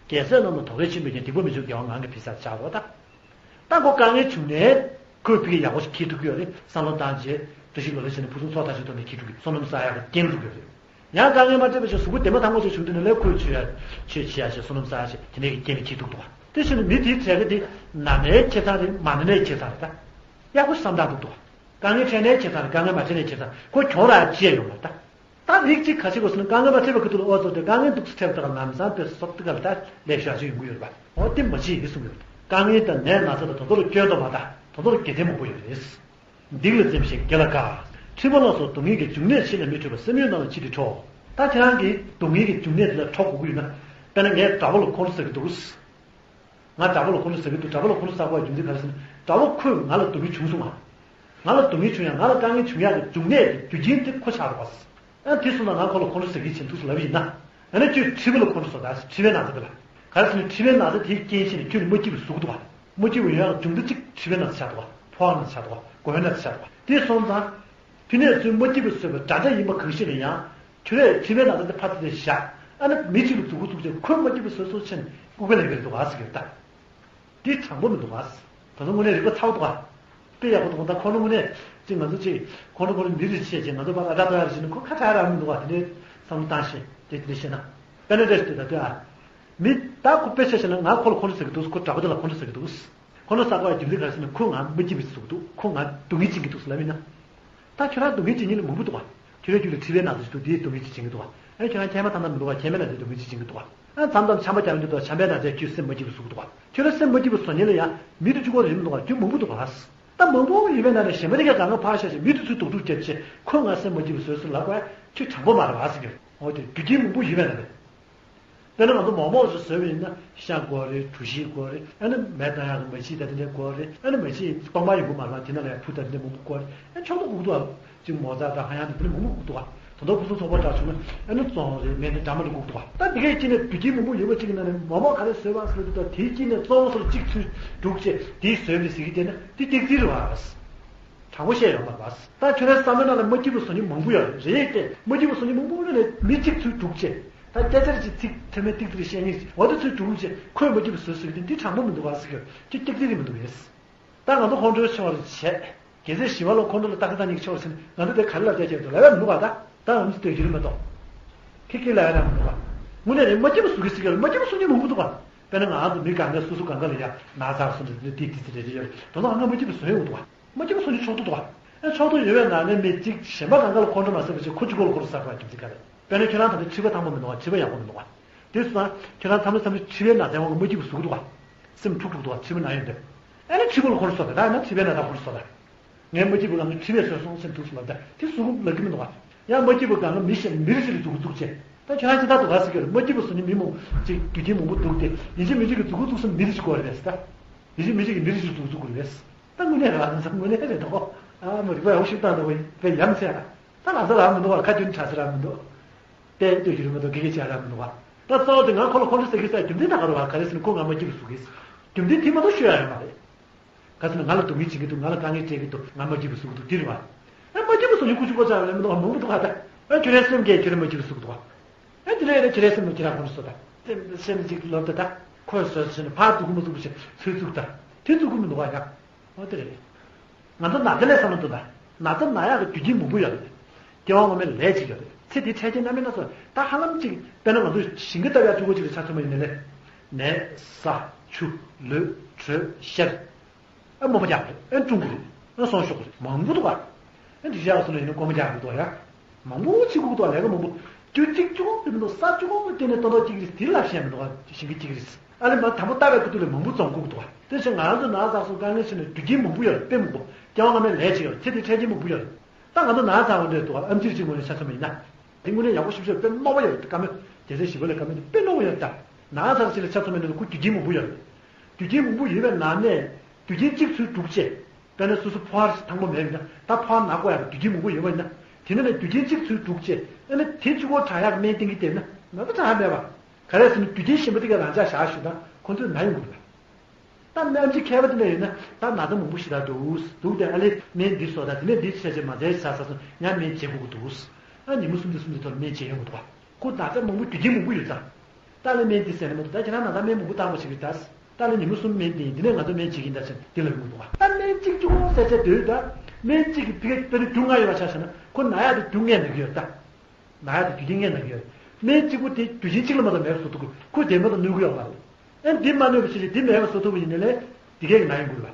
རྒྱལ་སྲས་རྣམས་ལ་དོ་གལ་ཆེན་པོའི་རྐྱེན། སྡིག་པ་མི་འཇུག་དགེ་བ་ངང་གིས་འཕེལ་ཟེར་བྱ་བ་ད། ད་ཁོ་དཀའ་ངལ་བྱུང་ནས་ཁོས་ཕ་གི་ཡག་པོ་ཞིག་འཁྱེར་ཐུབ་ཀྱི་ཡོད་རེད། བསམ་བློ་བཏང་བྱས་བཀྲ་ཤིས་ལོ་ལེགས་བྱས་ནས་ཕུན་སུམ་ཚོགས་ཐག་ཆོད་ཐོག་ནས་འཁྱེར་ཐུབ་ཀྱི། བསོད་ནམས་བསགས་ཡག་གི་རྐྱེན་སྒྲུབ་ཀྱི་ཡོད་རེད། ཡང་དཀའ་ངལ་མ་འཕྲད་པ་བྱས་གཟུགས་པོ་བདེ་མ་ཐང་མོ་ཞིག་བྱུང་དུས་ནས་ལས་ཁོས་ཆོས་ཡ་ཆོས་བྱེད་ཡ་བྱས་བསོད་ནམས་བསགས་ཡ་བྱས་དེ་འདྲའི་གི་རྐྱེན་ནས་འཁྱེར་ཐུབ་འདུག་བ། དེ་བཞིན་མི་དེའི་གྲས་ཀ་དེ་ན་མའི་ཁྱད་མཚང་རེད། མ་ན་ནའི་ཁྱད་མཚང་རེད་ད། ཡག་པོ་བསམ་བཏང་འདུག་འདུག་བ། དཀའ་ངལ་འཕྲད་ནའི་ཁྱད་མཚང་རེད། དཀའ་ངལ་མ་འཕྲད་ནའི་ཁྱད་མཚང་། ཁོ་གྱོང་རག་ཅི་ཡང་ཡོད་མ་རེད་ད། ད་རིགས་གཅིག་ག་ཞིག་གོ་སོང་ན་དཀའ་ངལ་མ་འཕྲད་པ་གི་དུས་ལ་ཨོ་ཙོ་དེ་དཀའ་ངལ་འདུག་སེ་འཕྲད་པ་དང་ལམ་སང་དཔེ་སོབ་ཏི་ག་ལ་ད་ལས་ཤོག་ཅིག་ཡོང་གི་ཡོད་རེད་པ། ཨོ་དེ་མ་བྱེད་ཡིན་གསུངས་ཡོད། དཀའ་ངལ་དང་ནད་ན་ཚ་དང་དེ་ཚོ་ལ་སྐྱོན་དུ་མ་ད་དེ་ཚོ་ལ་དགེ་མཚན་མང་པོ་ཡོད་རེད། སྡིག་ལ་འཛེམ་ཞིང་དགེ་ལ་དགའ། ཕྲི་མ་ལ་སོགས་སྡུག་བསྔལ་གྱི་འབྱུང་གནས་ཕྱི་ནས་མི་འཕྲོད་པ་སེམས་ཡུལ་རྣམས་ལ་ཅི་སྟེ་འཕྲོད། ད་ཁྱེད་རང་གིས་སྡུག་བསྔལ་གྱི་འབྱུང་གནས་དེ་ལ་འཕྲོད་དགོས་ཀྱི་ཡོད་ན། དཔེར་ན་ངས་དགྲ་བོ་ལ་ཁོང་ཁྲོ་ཟ་གི་འདུག་ང་དགྲ་བོ་ལ་ཁོང་ཁྲོ་ཟ་གི་འདུག་དགྲ་བོ་ལ་ཁོང་ཁྲོ་ཟ་དགོས་པའི་རྒྱུ་མཚན་ག་རེ་ཟེར་ན། དགྲ་བོ་ཁོས་ང་ལ་སྡུག་བསྔལ་བྱུང་སོང་ང་། ང་ལ་སྡུག་བསྔལ་བྱུང་ཡང་ང་ལ་དཀའ་ངལ་བྱུང་ཡག་གི་འབྱུང་གནས་དེ་རྒྱུ་རྐྱེན་དེ་ཁོ་ཆགས་འགྲོ་བ། ཨ་དེ་སོང་ན་ང་ཁོ་ལ་ཁོང་ཁྲོ་ཟ་གི་བྱེད་འདུག་ཟེར་ལབ་ཡིན་ན། ཨ་ནི་ཁྱོད་ཕྲི་བ་ལ་ཁོང་ཁྲོ་ཟ་ད། ཕྲི་བའི་ན་ཚ་དེ་ལ། ག་རེ་ཟེར་ན་ཕྲི་བའི་ན་ཚ་དེའི་རྐྱེན་བྱས་ནས་ཁྱོད་ལ་མ་སྐྱིད་པ་བཟོ་གི་འདུག་བ། མ་སྐྱིད་པ་ཡོང་ཡག་འབྱུང་ཚུལ་གཅིག་ཕྲི་བའི་ན་ཚ་ཆགས་འདུག་བ། ཕོ་བ་ན་ཚ་ཆགས་འདུག་བ། དེ་སོང་ཙང་། ཕྲི་ནས་ཚུར་མ་སྐྱིད་པ་བཟོས་པའི་དགྲ་འདྲ་ཡིན་པ་གང་ཞིག་ལ་ཡང་། ཁྱོད་རས་ཕྲི་བའི་ན་ཚ་དེ་ཕར་དེ་བཞག་ཨ་ནི་མི་གཅིག་ལ་མཛུབ་གུ་བཙུགས་བྱས་ཁོས་མ་སྐྱིད་པ་བཟོས་སོ་ཕྱིན་སྐུ་ག་ལས་ཀྱི་རེད་འདུག་བ་ཟེར་གྱི་རེད་ད། འདི་དྲང་པོ་མི་འདུག་ག་ད་དུང་དངོས་གནས་རིག་པ་ཚ་བོ་འདུག་ག་དཔེ་ཡག་པོ་འདུག་ག་ད་ཁོ་རང་དངོས་གནས་ཅིག་ང་ཚོ་ཅིག་ཁོ་རང་ཁོ་རང་མི་རིགས་ཆེ་ཅིག་ང་ཚོ་ཕར་ཨ་ད་ད་ཡག་རེ་བྱས་ན་ཁོ་ཁ་ཁྲ་རག་མི་འདུག་ག་དེ་འདྲའི་བསམ་བློ་བཏང་ཤེས་དེ་དེ་འདྲ་བཤད་ན། དཔེར་ན་འདྲ་ཞིག་ད་ལྟོས་ཨ། མི་ད་ཁོ་དཔེ་ཆ་བཞག་ན་ང་ཁོ་ལ་ཁོང་ཁྲོ་ཟ་གི་འདུག་ཁོ་དྲག་པོ་དེ་ལ་ཁོང་ཁྲོ་ཟ་གི་འདུག་ཁོང་ཁྲོ་ཟ་དགོས་པའི་རྒྱུ་མཚན་ག་རེ་ཟེར་ན་ཁོས་ང་མ་སྐྱིད་པ་ཟེར་ཟུག་འདུག་ཁོས་ང་སྡུག་བསྔལ་བྱེད་ཀྱི་འདུག་ཟེར་ལབ་ཡིན་ན། ད་ཁྱོད་རང་སྡུག་བསྔལ་བྱེད་མཁན་ལ་མང་པོ་འདུག་ག་ཁྱོད་རང་རྒྱུད་ལ་མཁྲིས་པའི་ན་ཚ་ཞིག་འདུག་དེའི་སྡུག་བསྔལ་ཅིག་བྱེད་ཀྱི་འདུག་ག་ཨ་ཁྱོད་རང་མཁལ་མ་ཐང་ཐང་མི་འདུག་ག་མཁལ་མའི་ན་ཚའི་སྡུག་བསྔལ་ཅིག་བྱེད་ཀྱི་འདུག་ག་ཨ་མཚམས་མཚམས་ཆམ་པ་རྒྱག་གི་འདུག་ད་ཆམ་པའི་ན་ཚས་ཁྱོད་སེམས་མ་སྐྱིད་པ་བཟོ་གི་འདུག་ག་ཁྱོད་རང་སེམས་མ་སྐྱིད་པ་བཟོ་མཁན་ལ་ཡང་མི་དེ་གཅིག་པོ་རེད་མི་འདུག་ག་ཁྱོད་མང་པོ་འདུག་ག་ད་མང་པོ་ཡོད་པའི་ནང་ནས་གཞན་པ་དེ་ག་གང་ག་ཕར་བཞག་བྱས་མི་དེ་ཚོས་སྡུག་སྡུག་བརྒྱབ་བྱས་ཁོས་ང་སེམས་མ་སྐྱིད་པ་བཟོས་ཟེར་ལབ་པ་ཁྱོད་དྲང་པོ་མ་རེད་པ་ཟེར་གྱི་རེད། འོ་དེ་རྒྱུ་རྐྱེན་མང་པོ་ཡོད་པའི་ནང་ནས། དཔེར་ན་ང་ཚོ་མོག་མོག་ཅིག་བཟོས་པ་ཡིན་ན་ཤ་དགོས་རེད། གྲོ་ཞིབ་དགོས་རེད། ཨ་ནི་མེ་བཏང་ཡག་གི་མ་ཕྱེ་ད་དེ་འདྲ་དགོས་རེད། ཨ་ནི་མ་ཕྱེ་སྟོང་པ་ཡོང་གི་མ་རེད་པ། དེ་ནང་ལ་ཡང་བུ་ད་དེ་འདྲ་མང་པོ་དགོས་རེད། ཨ་ནི་ཕྱོགས་བསྡུས་དགོས་འདུག་ཨ། གཅིག་མོ་ཙ་དང་ཧ་ཡང་དང་དེ་འདྲ་མང་པོ་དགོས་འདུག་ཨ། ད་དུང་ཕུན་སུམ་ཚོགས་པ་འདྲ་བྱུང་ན་ཨ་ནི་བཙོང་རེད། མེ་འདི་འདྲ་མ་འདྲ་དགོས་འདུག་ཨ། ད་འདི་གའི་དཀྱིལ་ནས་རྒྱུ་རྐྱེན་མང་པོ་ཡོད་པ་གཅིག་གི་ནང་ནས་མོག་མོག་ག་རེ་བཟོས་པ་ཟེར་དུས་ད་དེའི་དཀྱིལ་ནས་བཙོང་སོར་གཅིག་ཚུར་སྒྲུག་བྱས་དེ་བཟོས་པ་རེད་ཟེར་གྱི་དེ་ནི་དེ་ཏིག་ཙི་རེད་པ། དྲང་པོ་བཤད་ཡོང་བ་རེད་པ། ད་ཁྱོད་རའི་བསམ་བློའི་ནང་ལ་མ་སྐྱིད་པ་བཟོ་མཁན་མང་པོ་ཡོད་རེད་དེ། མ་སྐྱིད་པ་བཟོ་མཁན་མང་པོ་ཡོད་ནས་མི་གཅིག་ཚུར་སྒྲུག་བྱས་ད་སྐད་ཆ་ཅིག་ཚིག་ཐོན་མེད་ཏིག་ཙི་རེ་བཤད་མཁན་ཅིག་འོ་དེ་ཚུར་སྒྲུག་བྱས་ཁོས་མ་སྐྱིད་པ་བཟོས་ཟེར་གྱི་དེ་འདི་དྲང་པོ་མི་འདུག་ག་ཟེར་གྱི་ཁྱོད་ཏིག་ཙི་རེད་མི་འདུག་གས། ད་ང་ཚོ་ཁོང་ཁྲོའི་ཕྱོགས་རེ་བྱས། རྒྱལ་སྲས་ཞི་བ་ལྷ་ཁོང་ཁྲོ་ལ་ལྟ་ཁ་ད་ཉིད་ཀྱི་ཕྱོགས་རེ་ཕྱིན་ང་ཚོ་དེ་ག་རེ་ལབ་བསྡད་ཀྱི་འདུག་ལབ་ཡ་མི་འདུག་ག་ད་ད་ང་ཚོ་སྡོད་རྒྱུ་རེད་མ་གཏོགས། ཁྱེད་ཀྱིས་ལབ་ཡ་རང་མི་འདུག་ག་དངོས་གནས་རེད། མ་སྐྱིད་པ་བཟོ་གི་ཟེར་གྱི་ལ་མ་སྐྱིད་པ་བཟོ་མཁན་མང་པོ་འདུག་ག་དཔེར་ན་ང་ཚོ་མི་གང་ག་སོ་སོ་གང་ག་ལ་ཡ་ན་ཚ་སོང་འདྲ་འདི་འདི་འདི་རེ་རེ་ཡོད་རེད། དོན་དག་ང་མ་སྐྱིད་པ་བཟོ་ཡོང་འདུག་ག་མ་སྐྱིད་པ་བཟོ་རྒྱུ་ཕྱོགས་བསྡུས་འདུག་ག་ཨ་ཕྱོགས་བསྡུས་ཡོད་པའི་ནང་ནས་མི་གཅིག་གཞན་པ་གང་ག་ལ་ཁོང་ཁྲོ་མ་ཟ་བ་བྱས་ཁོ་གཅིག་པོ་ལ་ཁོང་ཁྲོ་ཟ་དགོས་རྒྱུ་མཚན་ག་རེ། དཔེར་ན་ཁྱོད་རང་ད་ལྟ་མཁྲིས་པ་དྭངས་པོ་མི་འདུག་ག་མཁྲིས་པ་ཡག་པོ་མི་འདུག་ག་དེ་སོང་ཙང་ཁྱོད་རང་མཚམས་རེ་མཚམས་རེ་མཁྲིས་པའི་ན་ཚ་ཡོང་གི་མ་སྐྱིད་པ་བཟོ་གི་འདུག་ག་སེམས་འཁྲུག་འཁྲུག་འདུག་ག་མཁྲིས་པ་ན་ཡོང་དུས། ཨ་ནི་མཁྲིས་པ་ལ་ཁོང་ཁྲོ་ཟ་དགོས་ད་ཡང་ན་མཁྲིས་པའི་ན་ཚ་ཁོང་ཁྲོ་ཟ་དགོས། ངས་མ་སྐྱིད་པ་ལ་ངའི་མཁྲིས་པས་བཟོས་སོང་སེམས་སྡུག་སོང་ལབ་ད་དེ་བཟོ་གི་ལབ་གི་མི་འདུག་ག་ཡང་མ་སྐྱིད་པ་གང་ག་མི་གཞན་མི་རེ་ཞིག་ལ་འཛུགས་འཛུགས་བྱས། ད་ཁྱོད་རང་ཅི་ལྟར་འདུག་ག་ཟེར་གྱི་རེད། མ་སྐྱིད་པ་བཟོ་མཁན་མི་མང་ཅིག་རྒྱུ་རྐྱེན་མང་པོ་འདུག་སྟེ་ཡིན་གཅིག་མིན་གཅིག་གིས་འཛུགས་འཛུགས་སེ་མི་རེ་ཞིག་དགོས་རེད་པས་ད། ཡིན་གཅིག་མིན་གཅིག་གིས་མི་རེ་ཞིག་འཛུགས་འཛུགས་དགོས་རེད་པས། ད་དངོས་གནས་རེད་པ། དངོས་གནས་རེད་དོ། ཨ་མ་རིག་པ་ཡག་ཤུགས་བཏང་འདུག་པས་ཡ་མཚན་ཨ། ད་ལག་ས་རག་མི་འདུག་པ། ཁ་རྒྱུན་དྲག་ས་རག་མི་འདུག་དཔེ་ལྟོས་རྒྱུ་རེད་མ་གཏོགས་དགེ་རྒན་བྱས་རག་མི་འདུག་པ། ད་གཙོ་བོ་དེ་ང་ཁོ་ལ་ཁོང་ཁྲོ་ཟ་གི་ཟེར་རྒྱུ་མཚན་ད་ག་རེ་བ། ག་རེ་ཟེར་ན་ཁོ་ང་མ་སྐྱིད་པ་བཟོ་གི་ཟེར། རྒྱུ་མཚན་དེ་མ་གཏོགས་ཤོད་ཡ་ཡོད་མ་རེད། ག་ཟེར་ན་ང་ལ་སྡུག་བསྔལ་བྱེད་ཀྱི་འདུག་ང་ལ་དཀའ་ངལ་སྤྲད་ཀྱི་འདུག་ང་མ་སྐྱིད་པ་བཟོ་གི་འདུག་དེ་རེད་བ། ཨ་མ་སྐྱིད་པ་བཟོ་མཁན་ཁུ་བྱུག་པོ་ཙམ་ལས་མི་འདུག་ག་མང་པོ་འདུག་ག་ད་ཨ་ཁྱོད་རའི་སེམས་ཀྱིས་ཁྱོད་རང་མ་སྐྱིད་པ་བཟོ་གི་འདུག་ག་ཨ་དེ་ལས་ཨ་ཁྱོད་རའི་སེམས་ལ་ཁྱོད་རང་ཁོང་ཁྲོ་ཟ་ད། སེམས་སེམས་ཅིག་ལབ་ད་ད་ཁོས་བཟོས་བཟོས་ནས་ཕར་སྡུག་གི་མ་སྡུག་པ་ཞིག་ཚུར་བཙུགས་ད། དེ་སྡུག་གི་མི་འདུག་ག་ཡ། ཨ་དེ་རེད། ང་ཚོ་ན་ཚ་ལ་བསམ་བློ་གཏོང་དང་། ན་ཚ་ན་ཡག་གི་རྒྱུ་རྐྱེན་མང་པོ་ཡོད་རེད། སྐྱེ་བ་སྔོན་མའི་ལས་ཅིག་ཡོད་རེད། ཚེ་འདིའི་འཕྲལ་རྐྱེན་སྣ་མིན་སྣ་ཚོགས་ད་ཧ་ལམ་ཅིག་དཔེར་ན་ང་ཚོས་ཞིང་ཁ་བཏབ་ཡག་གཅིག་པོ་གཅིག་ལ་ཆ་མཚོན་པ་ཡིན་ན་ལས། ནས་ས་ཆུ་ལུད་དྲོད་གཤེར། ཨ་རྨོ་མོ་རྒྱག་གི་རེད། ཨ་བཀྲུ་གི་རེད། ཨ་སོན་གཡོག་གི་རེད། མང་པོ་འདུག་ག་ཨ་འདི་བཞག་སོང་ན་ཡིན་ན་སྒོར་མོ་རྒྱག་གི་འདུག་ཡ། མང་པོ་བྱེད་དགོས་འདུག་ལས་ཀ་མང་པོ། རྒྱུ་གཅིག་གཅིག་པོ་དེ་མི་འདུག་ས་གཅིག་པོ་དེ་ནས་སྟོང་ཕྲག་གཅིག་རེད། དེ་ལ་བཤད་མི་འདུག་ག་ཞིང་ཁ་གཅིག་རེད། ཨ་ལས་མ་དང་པོ་བཏབ་པའི་ཁུ་ཐུག་ལས་མང་པོ་བཙོང་དགོས་འདུག་ག་དེ་བཞིན་ང་རང་ཚོ་ན་ཚ་སོང་དཀའ་ངལ་ཆེ་ནས་རྒྱུ་རྐྱེན་མང་པོ་ཡོད་རེད། དཔེ་མང་པོ། སྐྱེ་བ་སྔ་མའི་ལས་བྱས་ཡོད་རེད། ཚེ་འདིའི་འཕྲལ་རྐྱེན་མང་པོ་ཡོད་རེད། ད་ང་ཚོ་ན་ཚ་འོང་འདྲ་འདུག་ག་ཨེམ་ཆི་གཅིག་ངོས་ནས་ཆ་མཚོན་པ་ཡིན་ན། དེ་དངོས་གནས་ཡག་པོ་ཞིབ་ཞིབ་དཔེ་རྣོ་བ་ཡོད་རེད། བཀའ་མོལ་རྒྱལ་སྲས་ཞི་བ་ལྷའི་བཀའ་མོལ་དེ་དཔེ་རྣོ་བ་ཡོད་རེད་ད། ན་ཚ་ཅིག་ལ་ཆ་མཚོན་པ་ཡིན་ན་ཁོ་རྒྱུ་རྐྱེན་མང་པོ་ཡོད་རེད། རྒྱུ་རྐྱེན་མང་པོ་ཡོད་པའི་ནང་ནས་རྒྱུ་རྐྱེན་གཅིག་ཚུར་སྒྲུག་བྱས། དཔེར་ན་སོ་སོ་ཕོ་བ་ཐང་པོ་མེད་པ་ཡིན་ན་ད་ཕོ་བ་ན་དགོས་ཡག་གི་རྒྱུ་རྐྱེན་མང་པོ་ཡོད་པ་ཡིན་ན། དེ་ནང་ནས་རྒྱུ་རྐྱེན་གཅིག་ཚུར་སྒྲུག་བྱས་ཨ་ནི་དེ་གཅིག་པོ་དྲག་ཡག་སྨན་བསྟེན་གྱི་བསྡད་ན་ན་ཚ་དྲག་ཡག་མེད་པ། ག་རེ་ཟེར་ན་རྒྱུ་རྐྱེན་གཞན་པ་དེ་ག་རང་འཇགས་བཞག་ཞུ་ད་ཁོ་ཚོས་ན་ཡོང་གི་རེད་པ། ད་ཨེམ་ཆི་མཁས་པ་དེ་འདྲ་ཡོད་ན་ད་ན་ཚ་མང་པོ་ཞེ་དྲག་འདུག་འདུག་དེ་ཨ་ལས་སྨན་འདི་བཟོ་ད་དེ་ནས་འདི་བྱས་བྱས་མ་བྱས་བྱས་ས་སོང་ཡང་སྨན་བྱེད་དགོས་ཀྱི་འདུག་ཨ་ཉིན་མོ་གསུམ་དང་གསུམ་གྱི་ཐོག་ལ་སྨན་བྱེད་ཡོང་གི་འདུག་པ། ཁོ་ན་ཚ་མང་པོ་རྒྱུ་རྐྱེན་མང་པོ་ཡོད་ཙང་། ད་ལས་སྨན་འདི་ཟེར་ནས་མ་གཏོགས་ད་ཁྱེད་རང་ན་ཚ་སྨན་མང་པོ་བཏང་དགོས་བྱེད་ཀྱི་ད། ད་ལས་ཉིན་མོ་གསུམ་སྨན་འདི་ཡིན་འདི་ནས་ང་ཚོ་སྨན་བྱེད་ཀྱི་ཡིན་ད་ཟེར་འདི་ལ་ཡོང་གི་འདུག་པ། ད་སྨན་གཅིག་གཅིག་པོ་ཟེར་བྱས་སྡོད་ད། སྨན་གཅིག་གི་ཕི་གེ་དཔེར་ན་རྒྱུ་ལྔ་ཡོད་པ་ཆ་བཞག་ན་ཁོ་ན་ཡག་དེ་རྒྱུ་ལྔ་ན་གི་ཡོད་ད། ན་ཡག་དེ་རྒྱུ་རྐྱེན་ལྔ་ན་གི་ཡོད། སྨན་གཅིག་པོ་དེ་རྒྱུ་རྐྱེན་གཅིག་ལ་མ་གཏོགས་མེད་པ་བཟོ་ཐུབ་ཀྱི་ཁོས་དེ་མ་གཏོགས་གནོད་ཀྱི་ཡོད་མ་རེད། ཨེ་འདི་མ་གནོད་པ་ཕྱིན་ཆད་འདི་མེད་པ་བཟོ་ཐུབ་པ་ཡིན་ན་ལས་དེ་གས་ཀྱི་ན་ཡོང་དགོས་རེད་པ།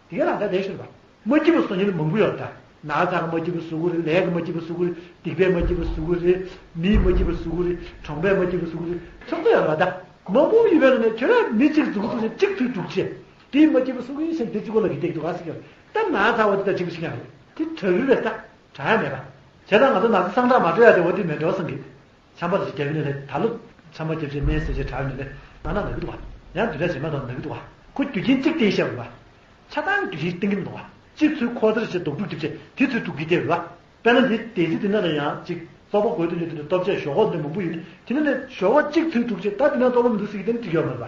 དེ་གས་ལ་ད་བསྡད་ཤོད་པ། མ་སྐྱིད་པ་བཟོ་མཁན་མང་པོ་ཡོད་རེད་ད། ན་ཚ་གིས་མ་སྐྱིད་པ་བཟོ་གི་རེད། ལས་ཀྱིས་མ་སྐྱིད་པ་བཟོ་གི་རེད། སྡིག་པས་མ་སྐྱིད་པ་བཟོ་གི་རེད། མིས་མ་སྐྱིད་པ་བཟོ་གི་རེད། གྲོང་པས་མ་སྐྱིད་པ་བཟོ་གི་རེད། ཕྱོགས་མཚུངས་ཡོད་རེད་པ་ད། མང་པོ་ཡོད་པའི་ནང་ནས་ཁྱོད་རང་མི་གཅིག་འཛུགས་འཛུགས་ནས་གཅིག་ཚུར་སྒྲུག་བྱས། དེས་མ་སྐྱིད་པ་བཟོ་གི་ཡིན་ཟེར་དེ་གཅིག་པོ་ལ་གི་བཏེག་འདུག་ག་ཟེར་གྱི་རེད། ད་ན་ཚ་བ་དེ་ད་གཅིག་པ་ཞིག་ཡང་རེད། དེ་དྲག་རུལ་རེད་ད། དྲག་ཡ་མེད་པ། བྱས་ཙང་ང་ཚོ་ན་ཚ་སངས་དྲག་མ་འགྲོ་ཡ་དེ་འོ་དེ་མེད་འགྲོ་བསམ་གི། ཆམ་པ་རེ་ཞིག་བརྒྱབ་ནས་ལས་ད་ལོ་ཆམ་པ་བརྒྱབ་བྱས་སྨན་ཟས་བྱས་དྲག་ནས་ལས་ང་ན་ན་གི་འདུག་བ། ཡང་དུས་ཚོད་ཇི་མ་དང་ན་གི་འདུག་བ། ཁོ་རྒྱུ་རྐྱེན་གཅིག་བསྟེན་ཤེས་པ། ཆ་ཚང་གི་རྒྱུ་རྐྱེན་བསྟེན་གི་འདུག་བ། གཅིག་ཚུར་ཁོ་ཚར་བྱས་རྡོག་རྡོག་རྒྱབ་བྱས་དེ་ཚུར་སྒྲུག་གི་བསྡད་རེད་བ། དཔེར་ན་འདི་སྡེ་རྩི་འདི་ནང་ལ་ཡང་གཅིག་བཙོག་པ་དགོས་དོན་ཡོད་དེ་འདྲ་སྟོབས་ཆེ་ཞོག་ཁོག་འདི་མང་པོ་ཡོད་ནི་དེ་ནང་ནས་ཞོག་ཁོག་གཅིག་ཚུར་སྒྲུག་བྱས་ད་འདི་ནང་བཙོག་པ་མི་འདུག་ཟེར་གི་དེ་ནི་འགྲིག་ཡོད་མ་རེད་བ།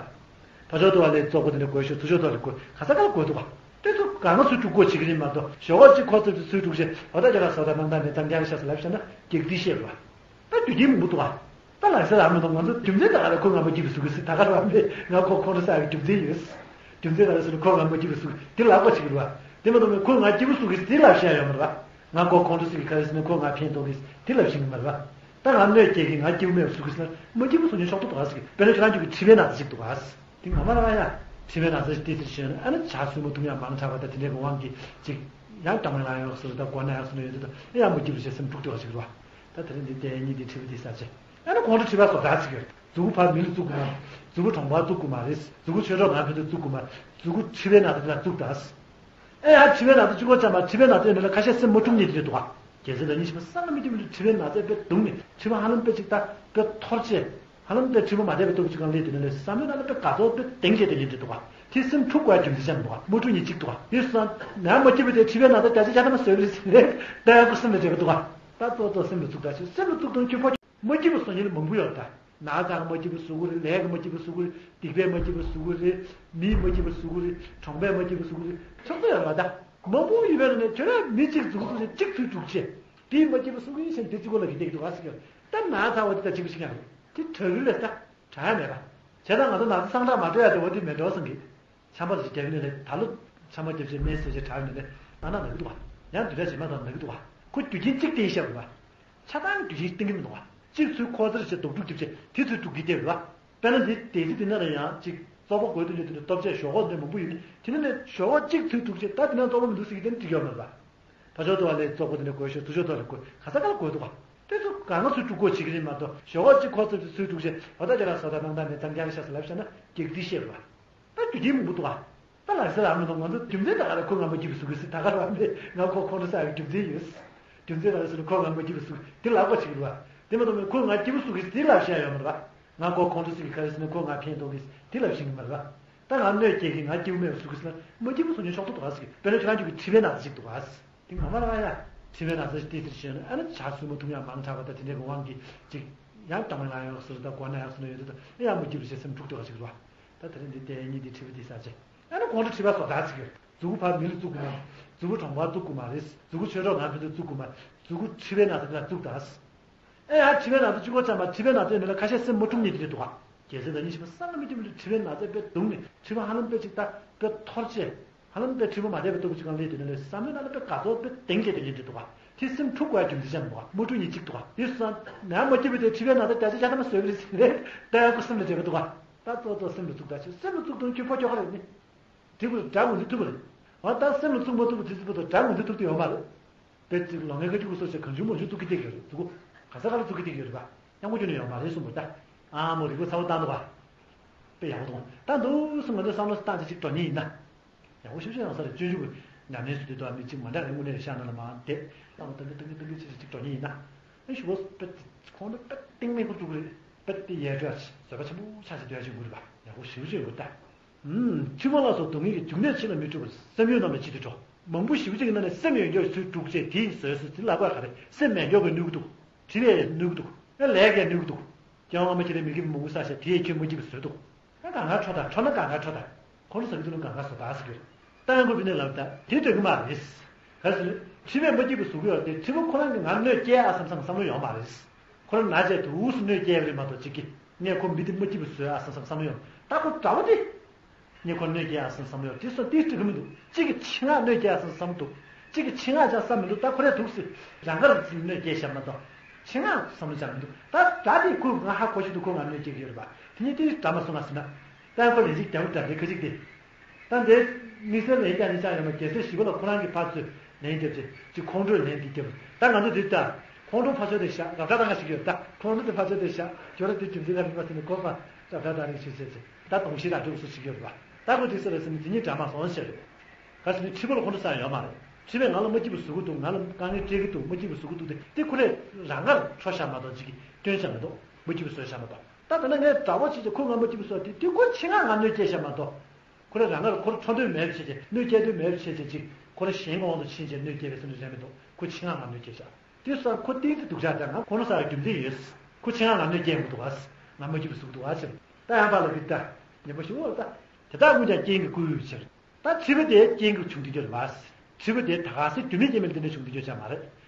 ཕར་ཕྱོགས་དུ་བ་ལས་བཙོག་པ་དེ་འདྲ་དགོས་ཤོག་ཚུར་ཕྱོགས་དུ་བ་ལས་དགོས་ག་ས་ག་ལ་དགོས་འདུག་བ། དེ་ཚོ་གང་ལ་ཚུར་སྒྲུག་དགོས་བྱེད་ཀྱི་རེད་མ་གཏོགས་ཞོག་ཁོག་གཅིག་ཁོ་ཚུར་ཚུར་སྒྲུག་བྱས་འོ་ད་རྒྱ་གར་བཟོ་ལྟ་མང་དག་མེད་ཙང་རྒྱ་གར་ཤ་ཟ་ལབ་བྱས་ན་གེགས་འདི་བཤད་རེད་བ། ད་རྒྱུ་རྐྱེན་མང་པོ་འདུག་ཨ། ད་ལགས་སེ་ལགས་མི་འདུག་ང་ཚོ་རྒྱུ་མཚན་ད་ག་རེ་ཁོ་ང་མ་སྐྱིད་པའི་གཟུགས་ཀྱི་སྲིད་ད་ག་རེ་བ་མེད་ང་ཁོ་ཁོང་ཁྲོ་ཟ་ཡག་རྒྱུ་མཚན་ཡོད། རྒྱུ་མཚན་ག་རེ་ཟེར་ན་ཁོ་ང་མ་སྐྱིད་པའི་གཟུགས་དེ་ལག་པ་ཞིག་རེད་བ། དེ་མ་གཏོགས་མེད་ཁོ་ང་སྐྱིད་པའི་གཟུགས་ཀྱི་དེ་ལབ་བཤད་ཡོད་མ་རེད་བ། ང་ཁོ་ཁོང་ཁྲོ་ཟ་གི་ག་རེ་ཟེར་ན་ཁོ་ང་ཕན་ཐོགས་གི་དེ་ལབ་བཤད་གི་མ་རེད་བ། ད་ང་གནོད་སྐྱེལ་གི། ང་སྐྱིད་པོ་མེད་པ་བཟོ་གི་ཟེར་ན། མ་སྐྱིད་པོ་བཟོ་ཉེན་ཕྱོགས་གཏོགས་འདུག་ག་ཟེར་གི། དཔེར་ན་ཁྱོད་རང་ཁྱོད་ཀྱི་མཁྲིས་པའི་ན་ཚ་ཅིག་འདུག་ག་ཟེར། དེ་ངོ་མ་རང་ཡ་མཁྲིས་པའི་ན་ཚ་ཅིག་ཏོག་ཙམ་ཤེས་ན། ཨ་ནི་ཇ་སྲུབས་མ་འཐུང་ཡ་མང་དྲགས་པ་དང་དེ་འདྲའི་གི་དབང་གིས་ཅིག་ཡང་སྐྲག་སྣང་ཡོང་ཟེར་དང་མགོ་ན་ཡ་ཟེར་ན་ཡོད་དུས། ད་ཡང་མ་སྐྱིད་པོ་བྱས་སེམས་འཁྲུག་འགྲོ་བ་ཞིག་རེད་བ། ད་དེ་རིང་འདི་བལྟས་ཉིན་འདི་མཁྲིས་པ་འདི་ཟ་བྱས། ཨ་ནི་ཁོང་ཁྲོ་མཁྲིས་པ་བཟོ་དྲགས་ཟེར་གི་རེད། མཛུ་གུ་ཕར་མི་ལ་བཙུགས་དགོས་མ་རེད། མཛུ་གུ་གྲོང་པར་བཙུགས་དགོས་མ་རེད། མཛུ་གུ་ཆོས་གྲོགས་ང་ཕན་ཚུན་བཙུགས་དགོས་མ་རེད། མཛུ་གུ་མཁྲིས་པའི་ན་ཚ་འདི་ལ་བཙུགས་དང་། ཨེ་ཡ་མཁྲིས་པའི་ན་ཚ་གཅིག་པོ་ཙམ་མ། མཁྲིས་པའི་ན་ཚ་ཡོད་ནི་ལ་ཁ་ཤས་སེམས་མ་འཁྲུག་ནི་དེ་རེད་འདུག་ག། རྒྱལ་སྲས་ལག་གཉིས་ཤེས་པ་བསམ་གྱིས་མི་ཁྱབ་པའི་མཁྲིས་པའི་ན་ཚ་དཔེ་སྡུག་ནི། མཁྲིས་པ་ཧ་ལམ་དཔེ་ཅིག་ད་དཔེ་འཐོར་བྱས། ཧ་ལམ་དཔེ་མཁྲིས་པ་མ་བསྡད་པའི་སྟོབས་ཅིག་གང་སླེབས་དེ་ནི་ལས། བསམ་བློའི་ནང་ལ་དཔེ་དགའ་ཚོར་དཔེ་གདེང་བྱས་དེ་ལས་འདྲ་འདུག་ག། དེ་སེམས་འཁྲུག་དགོས་རྒྱུ་མཚན་ཅང་མི་འདུག་ག། མ་འཁྲུག་ནི་གཅིག་འདུག་ག། དེ་སོང་ན་མ་སྐྱིད་པ་དེ་མཁྲིས་པའི་ན་ཚ་བརྒྱ་ཆ་བརྒྱ་ཐམ་པ་བཟོས་པ་རེད་ཟེར་ནས་ད་ཡང་ཁོ་སེམས་ལ་འདྲ་འདུག་ག། ད་ཏོག་ཏོག་སེམས་ལ་བཙུགས་ད་ཞེས། སེམས་ལ་བཙུགས་དང་ཁྱོད་ཕོ། མ་སྐྱིད་པ་བཟོ་ཉེན་མང་པོ་ཡོད་ད། ན་ཚ་མ་སྐྱིད་པ་བཟོ་གི་རེད། ལས་ཀ་མ་སྐྱིད་པ་བཟོ་གི་རེད། སྡིག་པས་མ་སྐྱིད་པ་བཟོ་གི་རེད། མིས་མ་སྐྱིད་པ་བཟོ་གི་རེད། གྲོང་པས་མ་སྐྱིད་པ་བཟོ་གི་རེད། ཆོག་ཚོད་ཡོད་རེད་བ་ད། མང་པོ་ཡོད་པའི་ནང་ནས་ཁྱོད་རང་མི་གཅིག་མཛུབ་བཙུགས་ནས་གཅིག་ཚུར་སྒྲུག་བྱས། དེས་མ་སྐྱིད་པ་བཟོ་གི་ཡིན་ཟེར་ནས་དེ་གཅིག་པོ་ལ་གི་བསྡད་ཀྱི་འདུག་ག་ཟེར་གི། ད་ན་ཚ་བ་དེ་ད་གཅིག་པ་ཞིག་ཡང་རེད། དེ་དྲག་གི་རེད་ད། དྲག་ཡ་མེད་པ། བྱས་ཙང་ང་ཚོ་ན་ཚ་སངས་དྲག་མ་འགྲོ་ཡ་དེ་འོ་དེ་མེད་འགྲོ་བསམ་གི། ཆམ་པ་ཞིག་བརྒྱབ་ནས་ལས། ད་ལོ་ཆམ་པ་བརྒྱབ་བྱས་སྨན་བཟས་བྱས་དྲག་ནས་ལས། ཨ་ན་ན་གི་འདུག་ག། ཡང་དུས་ཚོད་རྗེས་མ་དང་ན་གི་འདུག་ག། ཁོ་རྒྱུ་རྐྱེན་གཅིག་བསྟན་ཤག་རེད་པ། ཆ་ཚང་རྒྱུ་རྐྱེན་བསྟན་གི་མི་འདུག་ག། གཅིག་ཚུར་ཁོ་ཚར་བྱས་རྡོག་སྒྲུག་རྒྱབ་བྱས་དེ་ཚུར་སྒྲུག་གི་བསྡད་རེད་པ། དཔེར་ན་འདི་དེ་ཚོ་དེ་ན་ལ་ཡང་གཅིག་བཙོག་པ་བགོས་དུས་ནས་དེ་འདྲ་སྟོབས་ཆེ་ཞོག་ཁོག་འདི་མང་པོ་ཡོད་ནི། དེ་ནས་ནས་ཞོག་ཁོག་གཅིག་ཚུར་སྒྲུག་བྱས། ད་དེ་ན་བཙོག་པ་མི་འདུག་ཟེར་གི་དེ་ནི་འགྲིག་ཡོད་མ་རེད་པ། ཕར་ཕྱོགས་དུ་བ་ལས་བཙོག་པ་དེ་འདྲ་བགོས་ཤོག། ཚུར་ཕྱོགས་དུ་བ་ལས་བགོས། ག་ས་ག་ལ་བགོས་འདུག་ག། དེ་ཚོ་གང་ག་ཚུར་སྒྲུག་དགོས་བྱེད་ཀྱི་རེད་མ་གཏོགས། ཞོག་ཁོག་གཅིག་ཁོ་ཚུར་ཚུར་སྒྲུག་བྱས། འོ་ད་ཁྱེད་རང་བཟོ་ལྟ་གནང་སྟངས་མེད་ཙང་རྒྱག་ཤག་ཟེར་ལབ་བྱས་ན་རྒྱག་འདི་ཤེས་རེད་པ། ད་རྒྱུ་རྐྱེན་མང་པོ་འདུག་ག། ད་ལགས་སེ་ལབ་མི་འདུག། ང་ཚོ་རྒྱུ་མཚན་ད་ག་རེ་ཁོ་ང་མ་སྐྱིད་པ་བཟོ་གི་ཟེར། ད་ག་རེ་ལབ་མེད། ང་ཁོ་ཁོང་ཁྲོ་ཟ་ཡག་རྒྱུ་མཚན་ཡོད། རྒྱུ་མཚན་ད་ག་རེ་ཟེར་ན་ཁོ་ང་མ་སྐྱིད་པ་བཟོ་གི་དེ་ལབ་དགོས་བྱེད་ཀྱི་རེད་པ། དེ་མ་གཏོགས་མེད། ཁོ་ང་སྐྱིད་པོ་བཟོ་གི་ཟེར་དེ་ལབ་ཤེས་ཡ་ཡོད་མ་རེད་པ། ང་ཁོ་ཁོང་ཁྲོ་ཟ་གི་ག་རེ་ཟེར་ན་ཁོ་ང་ཕན་ཐོགས་གི་ཟེར་དེ་ལབ་ཤེས་ཀྱི་མ་རེད་པ། ད་ང་གནོད་སྐྱེལ་གི། ང་སྐྱིད་པོ་མེད་པ་བཟོ་གི་ཟེར་ན། མ་སྐྱིད་པོ་བཟོ་ཉེན་ཕྱོགས་གཏོགས་འདུག་ག་ཟེར་གི། དཔེར་ན་ཁྱོད་རང་ཁྱོད་ཀྱི་མཁྲིས་པའི་ན་ཚ་ཅིག་འདུག་ག་ཟེར། དེ་ངོ་མ་རང་ཡ་མཁྲིས་པའི་ན་ཚ་ཞིག་ཏོག་ཙམ་ཤེས་ན། ཨ་ནི་ཇ་སྲུབས་མ་འཐུང་ཡ་མང་དྲགས་པ་དང་དེ་འདྲའི་གི་དབང་གིས་ཅིག་ཡང་སྐྲག་སྣང་ཡོང་ཟེར་དང་མགོ་ན་ཡ་ཟེར་ན་ཡོད་དུས། ད་ཡང་མ་སྐྱིད་པོ་བྱས་སེམས་འཁྲུག་འགྲོ་བ་ཞིག་རེད་པ། ད་དེ་རིང་འདི་བལྟས་ཉིན་འདི་མཁྲིས་པ་འདི་ཟ་བྱས། ཨ་ནི་ཁོང་ཁྲོ་མཁྲིས་པ་བཟོ་དྲགས་ཟེར་གི། མཛུ་གུ་ཕར་མི་ལ་བཙུགས་དགོས་མ་རེད། མཛུ་གུ་གྲོང་པར་བཙུགས་དགོས་མ་རེད། མཛུ་གུ་ཆོས་གྲོགས་ང་ཕན་ཚུན་བཙུགས་དགོས་མ་རེད། མཛུ་གུ་མཁྲིས་པའི་ན་ཚ་འདི་ལ་བཙུགས་དང་། ཨེ་ཡ་མཁྲིས་པའི་ན་ཚ་གཅིག་པོ་ཙམ་མ། མཁྲིས་པའི་ན་ཚ་ཡོད་ནི་ལ་ཁ་ཤས་སེམས་མ་འཁྲུག་ནི་དེ་རེད་འདུག་ག། རྒྱལ་སྲས་ལག་གཉིས་ཤེས་པ་བསམ་གྱིས་མི་ཁྱབ་པའི་མཁྲིས་པའི་ན་ཚ་དཔེ་སྡུག་ནི། མཁྲིས་པ་ཧ་ལམ་དཔེ་ཅིག་ད་དཔེ་འཐོར་བྱས། ཧ་ལམ་དཔེ་མཁྲིས་པ་མ་བསྡད་པའི་སྟོབས་ཅིག་གང་སླེབས་དེ་ནི་ལས། བསམ་བློའི་ནང་ལ་དཔེ་དགའ་ཚོར་དཔེ་གདེང་བྱས་དེ་ལས་འདྲ་འདུག་ག། དེ་སེམས་འཁྲུག་དགོས་རྒྱུ་མཚན་ཅང་མི་འདུག་ག། མ་འཁྲུག་ནི་གཅིག་འདུག་ག། དེ་སོང་ན་མ་སྐྱིད་པ་དེ་མཁྲིས་པའི་ན་ཚ་བརྒྱ་ཆ་བརྒྱ་ཐམ་པ་བཟོས་པ་རེད་ཟེར་ནས་ད་ཡང་ཁོ་སེམས་ལ་འདྲ་འདུག་ག། ད་ཏོག་ཏོག་སེམས་ལ་བཙུགས་ད་ཞེས། སེམས་ལ་བཙུགས་དང་ཁྱོད་ཕོ་ཁྱོ་ག་རེད་ནི། དེ་ཁོ་དགྲ་ངོ་འཛིན་ཐུབ་པ་རེད། འོ་ད་སེམས་ལ་བཙུགས་མ་ཐུབ་པ་དེ་ཚོ་དགྲ་ངོ་འཛིན་ཐུབ་ཀྱི་ཡོད་མ་རེད། དཔེ་ཅིག་ལོ་ངན་ཁ་ཅིག་གུ་སོ་ཆེ་གང་བྱུང་མང་བྱུང་གཏུག་གི་བསྡད་ཀྱི་ཡོད་རེད། གཟུགས་པོ་ག་ས་ག་ལ་གཏུག་གི་བསྡད་ཀྱི་ཡོད་རེད་པ། སྙོམས་པོ་ཅོ་ནས་ཡོད་མ་རེད་གསུངས་པ་ད། ཨ་མོ་རིག་པ་ཚ་བོ་བཏང་འདུག་པ། དཔེ་ཡག་པོ་འདུག་ད། འདུག་སེ་ང་ཚོས་བསམ་བློ་བཏང་ཚེ་ཅིག་འགྲོ་ཉེན་ཡིན་ན། ཡག་པོ་ཞེ་པོ་ཅིག་ཡོང་ས་རེད། སྤྱོད་འཇུག་གི་ཉམས་ལེན་ཟེར་དུས་ད་མི་གཅིག་མ་འདྲ་རེ་དངོས་གནས་རེ་ཤག་ན་ལ་མ་བསྡད། བསམ་བློ་བཏང་གི་བཏང་གི་བཏང་གི་ཅིག་ཅིག་འགྲོ་ཉེན་ཡིན་ན། ཨ་ཞུ་བ་དཔེ་ཁོང་ཚོ་དཔེ་གཏིང་མེད་ཁོ་བཙུགས་རེད། དཔེ་དེ་ཡལ་འགྲོ་བཟོད་པ་ཆེན་པོ་ཆགས་ཤིག་འདོད་ཅིག་དགོས་རེད་པ། ཡག་པོ་ཞེ་པོ་ཅིག་ཡོད་ད། ཨུམ། མཁྲིས་པ་ལ་སོགས་སྡུག་བསྔལ་གྱི་འབྱུང་གནས་ཕྱི་ལ་མི་འཁྲུལ་བར་སེམས་ཡུལ་རྣམས་ལ་ཇི་ལྟར་འགྲོ། མང་པོ་ཞེ་པོ་ཅིག་གི་ནང་ནས་སེམས་ཡོད་མཁན་ཚུར་སྒྲུག་བྱས་དེ་ཡིས་བཟོད་ཟེར་དེ་ལབ་པ་ག་རེ། སེམས་མེད་མཁན་གྱིས་གནོད་ཀྱི་འདུག། མཁྲིས་པས་གནོད་ཀྱི་འདུག། ཨེ་ལས་ཀྱིས་གནོད་ཀྱི་འདུག། སྐྱེ་བ་སྔ་མ་ཁྱེད་རའི་མི་དགེ་བའི་མང་པོ་བསགས་ཤག། དེ་ཡིས་ཁྱོད་མ་སྐྱིད་པ་བཟོས་འདུག། ཨ་གང་ག་འཕྲོ་དང་འཕྲོ་ན་གང་ག་འཕྲོ་དང་། ཁོང་ཁྲོ་ཟ་གི་འདུག་ན་གང་ག་བཟོ་དང་ཟེར་གྱི་རེད། ད་ཡང་ཁོ་བི་ནས་ལབ་ད་དེ་འགྲིག་གི་མ་རེད། ག་རེ་ཟེར་ན། མཁྲིས་པས་མ་སྐྱིད་པ་བཟོ་གི་ཡོད་དེ་མཁྲིས་པ་ཁོ་རང་གིས་ང་གནོད་སྐྱེལ་ཨ་བསམ་བསམ་བསམ་བློ་ཡོད་མ་རེད། ཁོ་རང་ན་བྱས་དུས་སུ་གནོད་སྐྱེལ་བ་རེད་མ་གཏོགས་གཅིག་གིས་ངས་ཁོ་མི་དེ་མ་སྐྱིད་པ་བཟོས་ཨ་བསམ་བསམ་བསམ་བློ་ཡོད། ད་ཁོ་དགྲ་བོ་དེ། ངས་ཁོ་གནོད་སྐྱེལ་ཨ་བསམ་བསམ་བློ་ཡོད་དེ་སོ་དེ་འགྲིག་གི་མི་འདུག། གཅིག་གིས་ཆེད་མངགས་གནོད་སྐྱེལ་ཨ་བསམ་བསམ་འདུག། གཅིག་གིས་ཆེད་མངགས་ཅང་བསམ་མི་འདུག། ད་ཁོ་རང་འདུག་ཟེར་རང་དགར་གནོད་སྐྱེལ་བཞག་མ་གཏོགས་ཆེད་མངགས་བསམ་བློ་ཅང་མི་འདུག། ད་དགྲ་དེ་ཁོ་ང་ཧ་གོ་ཞིག་འདུག། ཁོ་ང་གནོད་སྐྱེལ་གི་ཡོད་རེད་པ། དེ་ནས་དེ་དགྲ་མ་སོང་ང་ཟེར་ན། ད་ཁོ་ལན་གཅིག་རྒྱབ་དགྲ་དེ་ཁ་ཅིག་དེ། ད་འདི་དམིགས་བསལ་ལན་རྒྱག་ནི་ཅང་ཡོད་མ། རྒྱལ་སྲས་ཞི་བ་ལྷ་ཁོ་རང་གིས་ཕར་ཚུར་ལན་རྒྱབ་ཅིག་ཅིག་ཁོང་ཁྲོའི་ལན་འདི་རྒྱབ། ད་ང་ཚོ་འདི་ལྟ། ཁོང་ཁྲོ་ཕར་ཕྱོགས་དེ་བཞག་རབ་བསྒྲགས་བཏང་ང་ཞིག་ཡོད། ད་ཁོང་ཁྲོ་དེ་ཕར་ཕྱོགས་དེ་བཞག་ཁྱོད་རང་དེ་རྒྱུ་མཚན་ག་རེ་ཡིན་པ་ཟེར་ནས་ཁོ་ཕར་རབ་བསྒྲགས་བཏང་རིགས་ཞིག་བྱས་ཚེ། ད་གདོང་ཤེས་རབ་སྒྲུབ་སུ་ཞིག་ཡོད་རེད་པ། ད་ཁོ་དེ་ཚོ་ལ་ཟེར་ནས་དེ་གཉིས་འདྲ་མ་སོང་ཟེར་རེད། ག་ཟེར་ནས་མཁྲིས་པ་ལ་ཁོང་ཁྲོ་ཟ་ཡ་ཡོད་མ་རེད། མཁྲིས་པས་ང་ལ་མ་སྐྱིད་པ་བཟོ་གི་འདུག། ང་ལ་དཀའ་ངལ་སྤྲད་ཀྱི་འདུག། མ་སྐྱིད་པ་བཟོ་གི་འདུག་དེ་དེ་ཁོ་རང་རང་དགར་ཁྲོ་བཞག་མ་གཏོགས་ཅིག་གིས་སྐྱོན་བཞག་མི་འདུག། མ་སྐྱིད་པ་བཟོས་བཞག་མ་གཏོགས། ད་ད་ནི་ངས་དགྲ་བོ་བྱེད་ཀྱི་ཁོ་ང་མ་སྐྱིད་པ་བཟོས་དེ་དེ་ཁོ་ཆེད་མངགས་ང་གནོད་སྐྱེལ་བཞག་མ་གཏོགས། ཁོ་རང་རང་དགར་ཁོར་ཁྲོ་འདོད་མེད་པ་བྱས་བྱས་གནོད་སྐྱེལ་འདོད་མེད་པ་བྱས་བྱས་ཅིག་ཁོ་རང་གཞན་གྱི་དབང་དུ་ཕྱིན་བྱས་གནོད་སྐྱེལ་བའི་བསམ་བློ་རེད་མི་འདུག། ཁོ་ཆེད་མངགས་ང་གནོད་སྐྱེལ་བཞག། དེ་སོང་ཁོ་གཏན་གྱི་སྡུག་ཅག་དེ་ང་ཁོང་ཁྲོ་ཟ་བའི་རྒྱུ་མཚན་ཡོད། ཁོ་ཆེད་མངགས་ང་གནོད་སྐྱེལ་མི་འདུག་ག། ང་མ་སྐྱིད་པ་བཟོ་གི་འདུག་ག་ཟེར། ད་ཡང་པ་ལ་འདི་ལྟ། ཉན་པ་ཞིག་འོ་ད། དེ་དག་ཀུན་ཀྱང་རྐྱེན་གྱིས་བསྐུལ་བའི་ཕྱིར། ད་མཁྲིས་པ་དེ་རྐྱེན་གྱིས་བྱུང་དུས་ཀྱང་མ་རེད། མཁྲིས་པ་དེ་ད་ག་སེ་རྒྱུ་མེད་རྐྱེན་མེད་འདི་འདྲ་བྱུང་དུས་ཀྱང་མ་རེད།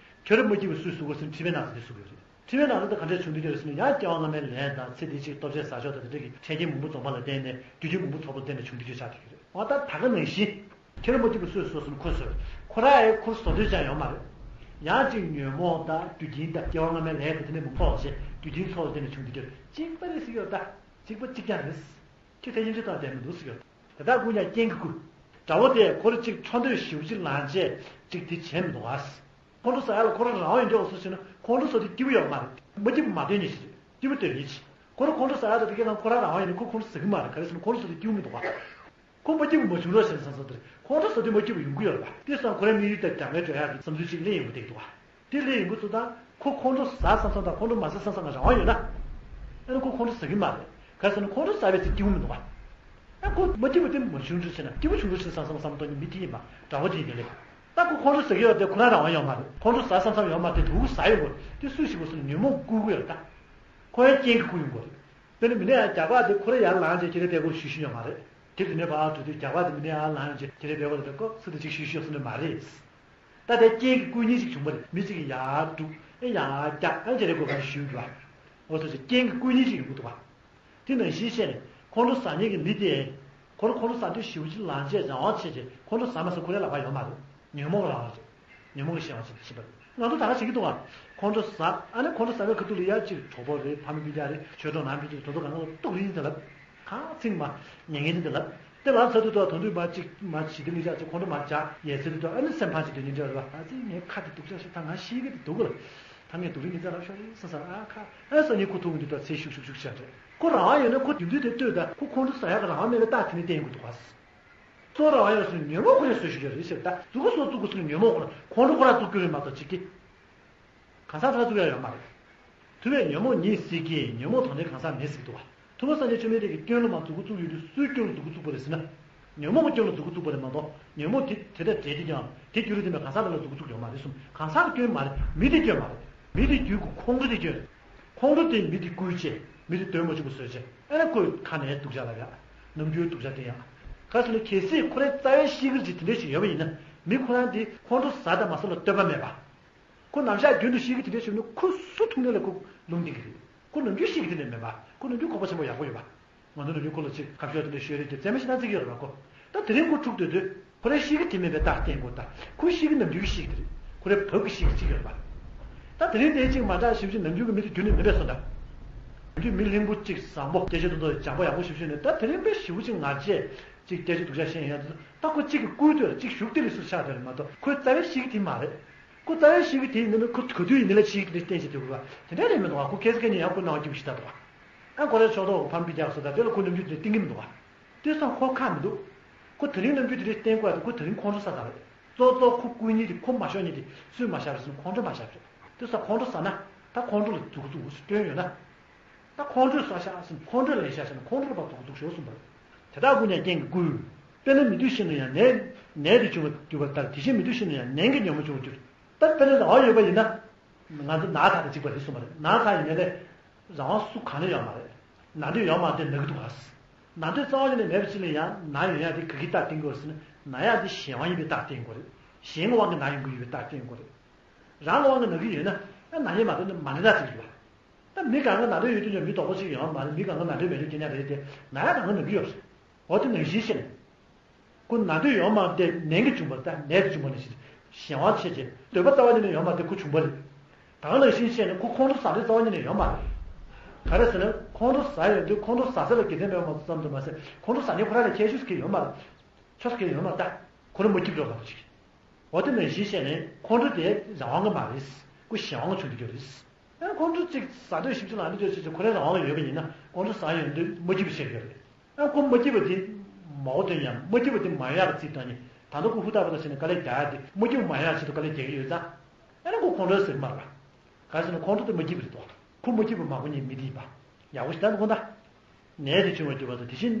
ཁྱོད་རང་མ་སྐྱིད་པ་སུས་བཟོ་གི་ཟེར་ན་མཁྲིས་པའི་ནང་ཟེར་དེ་བཟོ་གི་ཡོད་རེད། མཁྲིས་པའི་ནང་ཟེར་དེ་ག་འདྲས་བྱུང་དུས་ཀྱང་རེད་ཟེར་ན་ཡང་སྐྱེ་བ་སྔ་མའི་ལས་དང་ཚེ་འདི་ཕྱིའི་ལྟོ་ཆས་ཟ་ཕྱོགས་དང་དེ་འདྲ་གི་འཕྲལ་རྐྱེན་མང་པོ་འཛོམས་པ་ལ་བརྟེན་ནས་རྒྱུ་རྐྱེན་མང་པོ་ཚོགས་པ་ལ་བརྟེན་ནས་བྱུང་དུས་ཀྱང་ཆགས་བསྡད་ཀྱི་རེད། འོ་ད་ད་ག་ནང་བཞིན། ཁྱོད་རང་མ་སྐྱིད་པ་སུས་བཟོ་ཟེར་ན་ཁོས་བཟོས། ཁོ་རང་ཨེ་ཁོར་བཟོ་འདོད་ཅང་ཡོད་མ་རེད། ཡང་ཅིག་ཉོན་མོངས་དང་རྒྱུ་རྐྱེན་དང་སྐྱེ་བ་སྔ་མའི་ལས་དང་དེ་ནས་མི་འཕོ་བ་ཞེས་རྒྱུ་རྐྱེན་ཚོགས་དེ་ནས་བྱུང་དེ་འདྲ་གཅིག་པ་རེད་ཟེར་གྱི་ཡོད་ད། གཅིག་པ་གཅིག་རྐྱང་རེད། ཁྱེད་ཐལ་འགྱུར་དང་ལྡན་མི་འདུག་ཟེར་གྱི་ཡོད། དེ་དག་ཀུན་ཀྱང་རྐྱེན་གྱིས་བསྐུལ། དགྲ་བོ་དེས་ཁོ་ར་གཅིག་འཕྲོ་འདོད་ཞེ་པོ་ཅིག་ལངས་བྱས་ཅིག་དེ་བྱས་མི་འདུག་ག། ཁོང་ཁྲོ་ཟ་ཡ་ལ་ཁོ་རང་རང་དབང་ཡོད་འདྲ་བ་སུ་ཞིག་ན་ཁོང་ཁྲོ་ཟ་དུས་སྐྱིད་པོ་ཡོད་མ་རེད། མ་སྐྱིད་པ་མ་སྟོན་ཉེ་ཞིག་རེད། སྐྱིད་པོ་སྟོན་ཉེ་ཞིག་ཁོ་རང་ཁོང་ཁྲོ་ཟ་ཡ་ད་དེ་གའི་ནང་ཁོ་རང་རང་དབང་ཡོད་ནི་ཁོ་ཁོང་ཁྲོ་ཟ་གི་མ་རེད། ག་རེ་ཟེར་ན་ཁོང་ཁྲོ་ཟ་དུས་སྐྱིད་པོ་མི་འདུག་ག། ཁོ་མ་སྐྱིད་པ་མ་བྱུང་རོགས་ཞེས་བསམ་བསམ་དེ་རེད། ཁོང་ཁྲོ་ཟ་དུས་མ་སྐྱིད་པ་ཡོང་གི་ཡོད་རེད་པ། དེ་སང་ཁོ་རའི་དམིགས་ཡུལ་དང་རྒྱབ་འགལ་འགྲོ་ཡག་གི་བསམ་ཚུལ་ཅིག་གླེང་ཡོང་གི་བསྡད་འདུག་ག། དེ་ལས་ཡིན་པ་ཚོ་དང་ཁོ་ཁོང་ཁྲོ་ཟ་བསམ་བསམ་དང་ཁོང་ཁྲོ་མ་ཟ་བསམ་བསམ་ལ་རང་དབང་ཡོད་ན། ཨ་ནི་ཁོ་ཁོང་ཁྲོ་ཟ་གི་མ་རེད། ག་རེ་ཟེར་ན་ཁོང་ཁྲོ་ཟ་བའི་ཚེ་སྐྱིད་པོ་མི་འདུག་ག། ཨ་ཁོ་མ་སྐྱིད་པ་དེ་མ་བྱུང་འགྲོ་ཟེར་ན་སྐྱིད་པོ་བྱུང་འགྲོ་ཟེར་བསམ་བསམ་བསམ་གཏོང་ནི་མི་དེ་ཡིན་པ་དགྲ་བོ་དེ་ཡིན་དེ་ལས། ད་ཁོ་ཁོང་ཁྲོ་ཟ་གི་ཡོད་དེ་ཁོ་རང་རང་དབང་ཡོད་མ་རེད། ཁོང་ཁྲོ་ཟ་བསམ་བསམ་ཡོད་མ་རེད། དེ་དུག་ཟ་ཡོད་དགོས་དེ་སུ་ཞིག་གོ་སོང་ཉོན་མོངས་བསྐུལ་གི་ཡོད་ད། ཁོ་ཡང་རྐྱེན་གྱིས་བསྐུལ་ཡོང་གི་རེད། དཔེར་ན་མི་ནས་ཡང་རྒྱག་པ་དེ་ཁོ་ར་ཡར་ལངས་རྗེས་ཁྱེད་རའི་ལྟད་མོ་ཞུ་ཞུ་ཡོད་མ་རེད། དེ་དེ་ནས་ཕར་འགྲོ་དུས་རྒྱག་པ་དེ་མི་ནས་ཡར་ལངས་རྗེས་ཁྱེད་རའི་ལྟད་མོ་དེ་ལྟ་ཁོ་སུ་དེ་ཅིག་ཞུ་ཞུ་ཡོད་སོང་ནི་མ་རེད། ད་དེ་རྐྱེན་གྱིས་བསྐུལ་ཉེན་ཞིག་བྱུང་བ་རེད། མི་གཅིག་གིས་ཡར་དཀྲུག་ཨེ་ཡར་རྒྱག་ཨེ་བྱས་རེད་དགོས་པ་ཞུ་གི་བ། འོ་ཚོ་ཅིག་རྐྱེན་གྱིས་བསྐུལ་ཉེན་ཞིག་ཡོང་གི་འདུག་བ། དེ་ནང་བཞིན་བཤད་ནས་ཁོང་ཁྲོ་ཟ་མཁན་གྱི་མི་དེ། ཁོ་རང་ཁོང་ཁྲོ་ཟ་འདོད་ཞེ་པོ་ཅིག་ལངས་བྱས་རང་དབང་བྱས་རྗེས་ཁོང་ཁྲོ་ཟ་མ་ཟ་ཁོ་རའི་ལག་པ་ཡོད་མ་རེད། ཉོན་མོངས་ཀྱི་རང་དབང་རེད། ཉོན་མོངས་ཀྱི་གཞན་དབང་ཞིག་ཕྱིན་པ་རེད། ང་ཚོ་ད་ག་བྱེད་ཀྱི་འདུག་ག། ཁོང་ཁྲོ་ཟ་ཨ་ནི་ཁོང་ཁྲོ་ཟ་བའི་ཁ་ཐུག་ལ་ཡ་གཅིག་གྲོགས་པོ་རེད། ཕ་མ་སྤུན་ཀྱག་རེད། ཆོས་གྲོགས་ནང་མི་དེ་དོ་དོ་གང་ག་ལ་གཏུག་རིན་དེ་ལ། གང་ཚིག་མ་ཉན་མཁན་དེ་ལ། དེ་ལ་ཚ་དུས་དོ་དོ་དུས་མ་གཅིག་མ་ཞི་བདེ་མི་ཆགས་ཚེ་ཁོང་ཁྲོ་མ་བྱ་ཡས་ཚེ་དུས་དོ་ཨ་ནི་སེམས་ཕམ་ཞིག་དོན་ནི་འདྲ་རེད་བ། ཨ་ཙི་ངའི་ཁ་དེ་སྡུག་ཅག་ཞིག་ད་ང་ཤི་གི་དེ་སྡུག་ག་ལ། ད་ངས་སྡུག་རིན་ཉིན་ཚ་རབ་ཤོར་རེད་ས་ས་ཨ་ཁ་ཨ་ས་ཉི་ཁུ་ཐུག་འདི་ད་ཚེ་ཤུག་ཤུག་ཤུག་ཤ་རེད། ཁོ་རང་ཡོད་ན་ཁོ་དུས་འདུས་དེ་ལྟོས་ད་ཁོ་ཁོང་ཁྲོ་ཟ་ཡག་གི་རང་མེད་པའི་རྟགས་དེ་ནི་བསྟན་དགོས་འདུག་བ། གཙོ་རང་ཡོད་སུ་ཉོན་མོངས་ཁོ་རེ་བཟོ་ཞིག་ཡོད་རེད་ཟེར་ད་ཙུ་གུ་སོ་ཙུ་གུ་སུ་ཉོན་མོངས་ཁོ་ན་ཁོང་ཁྲོ་ཁོ་ར་ཙུག་རྒྱུ་རེད་མ་གཏོགས་ཅིག་གི། གང་ཟག་ཚང་ཙུག་ཡ་ཡོད་མ་རེད། ཐུབ་པས་ཉོན་མོངས་ཉིད་སྲིད་ཀྱི་ཉོན་མོངས་དང་ལྡན་གང་ཟག་མེད་ཟེར་གྱི་འདུག་བ། ཐུབ་པ་སངས་རྒྱས་བཅོམ་ལྡན་འདས་ཀྱི་སྐྱོན་ལ་མ་ཙུ་གུ་ཙུག་ཡོད་དུས་སུའི་སྐྱོན་ལ་ཙུ་གུ་ཙུག་པ་རེད་ཟེར་ན། ཉོན་མོངས་ཀྱི་སྐྱོན་ལ་ཙུ་གུ་ཙུག་པ་རེད་མ་གཏོགས་ཉོན་མོངས་དེ་དེ་དང་འབྲེལ་ཏེ་ཀྱང་དེ་རྒྱུ་རུ་ལྡན་པའི་གང་ཟག་དེ་ལ་ཙུ་གུ་ཙུག་ཡོད་མ་རེད་གསུངས། གང་ཟག་གི་སྐྱོན་མ་རེད། མི་དེ་སྐྱོན་མ་རེད། མི་དེ་རྒྱུད་ཀྱི་ཁོང་ཁྲོ་དེ་སྐྱོན་རེད། ཁོང་ཁྲོ་དེ་མི་དེ་བསྐུལ་བྱས་མི་དེ་དོན་མ་བྱུང་བ་བཟོས་བྱས་ཨ་ནི་ཁོས་ཁ་ནས་སྡུག་ཅག་ལབ་ཡ། ནམ་རྒྱུན་སྡུག་ཅག་བསྟན་ཡ། ག་ཟེར་ན་གལ་སྲིད་ཁོ་རའི་རྩ་བའི་གཤིས་ཀ་ཅིག་དེ་འདྲ་ཞིག་ཡོད་པ་ཡིན་ན་མི་ཁོ་རང་དེ་ཁོང་ཁྲོ་ཟ་དང་མ་ཟ་ལ་ལྟོས་པ་མེད་པ། ཁོ་ནམ་ཞག་རྒྱུན་དུ་ཤི་གི་དེ་འདྲ་བྱུང་ན་ཁོ་སུ་ཐུག་ནས་ལ་ཁོ་ལུང་བསྟན་གི་རེད། ཁོ་ནམ་རྒྱུན་ཤི་གི་དེ་འདྲ་མེད་པ། ཁོ་ནམ་རྒྱུན་ཁོག་པ་ཆེན་པོ་ཡག་པོ་ཡོད་པ། ང་ཚོ་ནམ་རྒྱུན་ཁོ་ལ་ཅིག་ཁ་ཤོར་དེ་འདྲ་ཤོར་རེད་དེ་རྩེད་མོ་ཞིག་ན་བརྩི་གི་ཡོད་རེད་པ་ཁོ། ད་དེ་རིང་ཁོ་འཁྲུག་སྡོད་དུས་ཁོ་རའི་ཤི་གི་དེ་མེད་པའི་རྟགས་བསྟན་དགོས། ད་ཁོ་ཤི་གི་ནམ་རྒྱུན་གི་ཤི་གི་དེ་རེད། ཁོ་རའི་བབ་གི་ཤི་གི་ཅིག་ཡོད་རེད་པ། ད་དེ་རིང་དེ་ཅིག་མ་འདྲ་ཞིབ་ཅིག་ནམ་རྒྱུན་གི་མི་དེ་རྒྱུན་ནས་མེད་པའི་སོ་འདྲ། ནམ་རྒྱུན་མི་ལྷུན་པོ་ཅིག་བཟང་པོ་སྐད་ཆ་དུ་དུ་སྦྱང་པོ་ཡག་པོ་ཞིབ་ཞིབ་ནས་ད་དེ་རིང་དཔེ་ཞིབ་པོ་ཅིག་ངར་ཆེ་ཅིག་སྐད་ཆ་སྡུག་ཅག་བཤད་ཡོང་ཡ་དེ་ད་ཁོ་གཅིག་གི་སྐུལ་འདོད་ལ་གཅིག་ཞུགས་ཏེ་ལི་སུ་ཆགས་དེ་རེད་མ་གཏོགས་ཁོའི་རྩ་བའི་ཤི་གི་དེ་མ་རེད། ཁོ་རྩ་བའི་ཤི་གི་དེ་ཡིན་ན་ཁོ་ག་དུས་ཡིན་ན་ལ་ཤི་གི་དེ་བསྟན་བྱེད་དུས་གོ་བ་དེ་འདྲ་རེད་མི་འདུག་བ། ཁོ་ཁེ་ས་ཁེ་ཉིན་ཡང་ཁོ་སྣང་བ་སྐྱིད་པོ་ཞིག་ལྟ་འདུག་བ། ཨ་ཁོ་རའི་ཕྱོགས་གཏོགས་ཕམ་པི་རྒྱག་སོ་ད་དེ་ལ་ཁོ་ནམ་རྒྱུན་དེ་བསྟན་གི་མི་འདུག་བ། དེ་སང་ཁོ་ཁག་མི་འདུག་ཁོ་དེ་རིང་ནམ་རྒྱུན་དེ་རིང་བསྟན་དགོས་ཡ་དེ་ཁོ་དེ་རིང་ཁོང་ཁྲོ་ཟ་ས་རེད། གཙོ་གཙོ་ཁོ་སྐུལ་ཉིན་དེ་ཁོ་མ་ཤོར་ཉིན་དེ་སུས་མ་ཤར་རེད་ཟེར་ན་ཁོང་ཁྲོ་མ་ཤར་རེད། དེ་སང་ཁོང་ཁྲོ་ཟ་ན་ད་ཁོང་ཁྲོ་ལ་འཛུགས་འཛུགས་སུ་སྟོན་ཡོད་ན། ད་ཁོང་ཁྲོས་ཟ་ཤག་ཟེར་ན་ཁོང་ཁྲོ་ལེན་ཤག་ཟེར་ན་ཁོང་ཁྲོ་ལ་ཕར་འཛུགས་འཛུགས་ཤོག་གསུངས་པ་རེད། དེ་དག་ཀུན་ཀྱང་རྐྱེན་གྱིས་བསྐུལ། དཔེར་ན་མི་འདོད་ཞིག་ལ་ཡང་ནད་ནད་དེ་བྱུང་བར་གྱུར་པ་ལྟར་དེ་བཞིན་མི་འདོད་ཞིག་ལ་ཡང་ནན་གྱིས་ཉོན་མོངས་འབྱུང་བར་འགྱུར། ད་དཔེར་ན་རང་དབང་ཡོད་པ་ཡིན་ན། ང་ཚོ་ན་ཚ་དང་གཅིག་པ་རེད་གསུངས་པ་རེད། ན་ཚ་ཡིན་ནའི་རང་དབང་སུ་གང་ལ་ཡོད་མ་རེད། ན་འདོད་ཡོད་མ་རེད་ན་གི་འདུག་ག། ན་འདོད་རྩ་བ་ཉིད་ནས་མེད་པ་ཅིག་ལ་ཡང་ན་ཡོང་ཡ་དེ་ག་གི་རྟགས་བསྟན་དགོས་ཟེར་ན་ན་ཡ་དེ་གཞན་དབང་ཡིན་པའི་རྟགས་བསྟན་དགོས་རེད། གཞན་གྱི་དབང་གིས་ན་ཡོང་གི་ཡོད་པའི་རྟགས་བསྟན་དགོས་རེད། རང་གི་དབང་གིས་ན་གི་ཡོད་ན་ན་ཡ་མ་རེད་ན་མ་ནི་རྟགས་ཅིག་ཡོད། ད་མི་གང་ག་ན་འདོད་ཡོད་དུས་ཀྱང་མི་དོག་པོ་ཞིག་ཡོང་བ་མ་རེད། མི་གང་ག་ན་འདོད་མེད་དུས་སྐྱེ་ཉག་རེད་དེ་ན་ཡ་གང་ག་ན་གི་ཡོད་རེད། འོ་དེ་ནང་བཞིན་བཤད་ནས། ཁོ་ན་འདོད་ཡོད་མ་རེད་དེ་ནན་གྱིས་བྱུང་བ་རེད། ད་ནད་དེ་བྱུང་བ་ནང་བཞིན་གཞན་དབང་ཆེ་ཆེ་འདོད་པ་རྩ་བ་ཉིད་ནས་ཡོད་མ་རེད་དེ་ཁོ་བྱུང་བ་རེད། ད་ག་ནང་བཞིན་བཤད་ནས་ཁོ་ཁོང་ཁྲོ་ཟ་འདོད་རྩ་བ་ཉིད་ནས་ཡོད་མ་རེད། ག་རེ་ཟེར་ན་ཁོང་ཁྲོ་ཟ་ཡོང་དུས་ཁོང་ཁྲོ་ཟ་ས་ལ་དགེ་མཚན་མེད་པ་ཙམ་དུ་མ་ཟད་ཁོང་ཁྲོ་ཟ་མཁན་ཁོ་རང་ལ་ཁྱད་ཆོས་སུ་གི་ཡོད་མ་རེད། ཆོས་སུ་གི་ཡོད་མ་རེད་ད། ཁོ་རང་མ་སྐྱིད་འགྲོ་བ་དང་ཅིག་འོ་དེ་ནང་བཞིན་བཤད་ནས་ཁོང་ཁྲོ་དེ་རང་དབང་གི་མ་རེད། ཁོ་གཞན་དབང་གི་བྱུང་དུ་གྱུར་རེད། ཨ་ཁོང་ཁྲོ་གཅིག་ཟ་འདོད་ཞིབ་ཅིག་ལངས་འདོད་ཅིག་ཁོ་རའི་རང་དབང་ཡོད་པ་ཡིན་ན་ཁོང་ཁྲོ་ཟ་ཡོང་དུས་མ་སྐྱིད་པ་བྱེད་ཀྱི་ཡོད་རེད། ཨ་ཁོ་མ་སྐྱིད་པ་དེ་མའོ་ཏོན་ཡང་མ་སྐྱིད་པ་དེ་མ་ཡོང་ཡག་གི་རྩིས་བཏང་ནས་ད་ལྟ་ཁོ་ཧུར་ཐག་པ་དང་བྱས་ནས་དཀའ་ལས་རྒྱག་ཡག་དེ་མ་སྐྱིད་པ་མ་ཡོང་ཡག་ཆེད་དུ་དཀའ་ལས་རྒྱག་གི་ཡོད་ཙང་། ཨ་ནི་ཁོ་ཁོང་ཁྲོ་ཟེར་གི་མ་རེད་པ། ག་རེ་ཟེར་ན་ཁོང་ཁྲོ་དེ་མ་སྐྱིད་པ་རེད་དོ། ཁོ་མ་སྐྱིད་པ་མང་པོ་ཉིད་མི་དེ་ཡིན་པ། ཡག་པོ་ཞིག་ལྟ་ནི་ཁོ་ད། ནད་དེ་བྱུང་བར་གྱུར་པ་དང་དེ་བཞིན་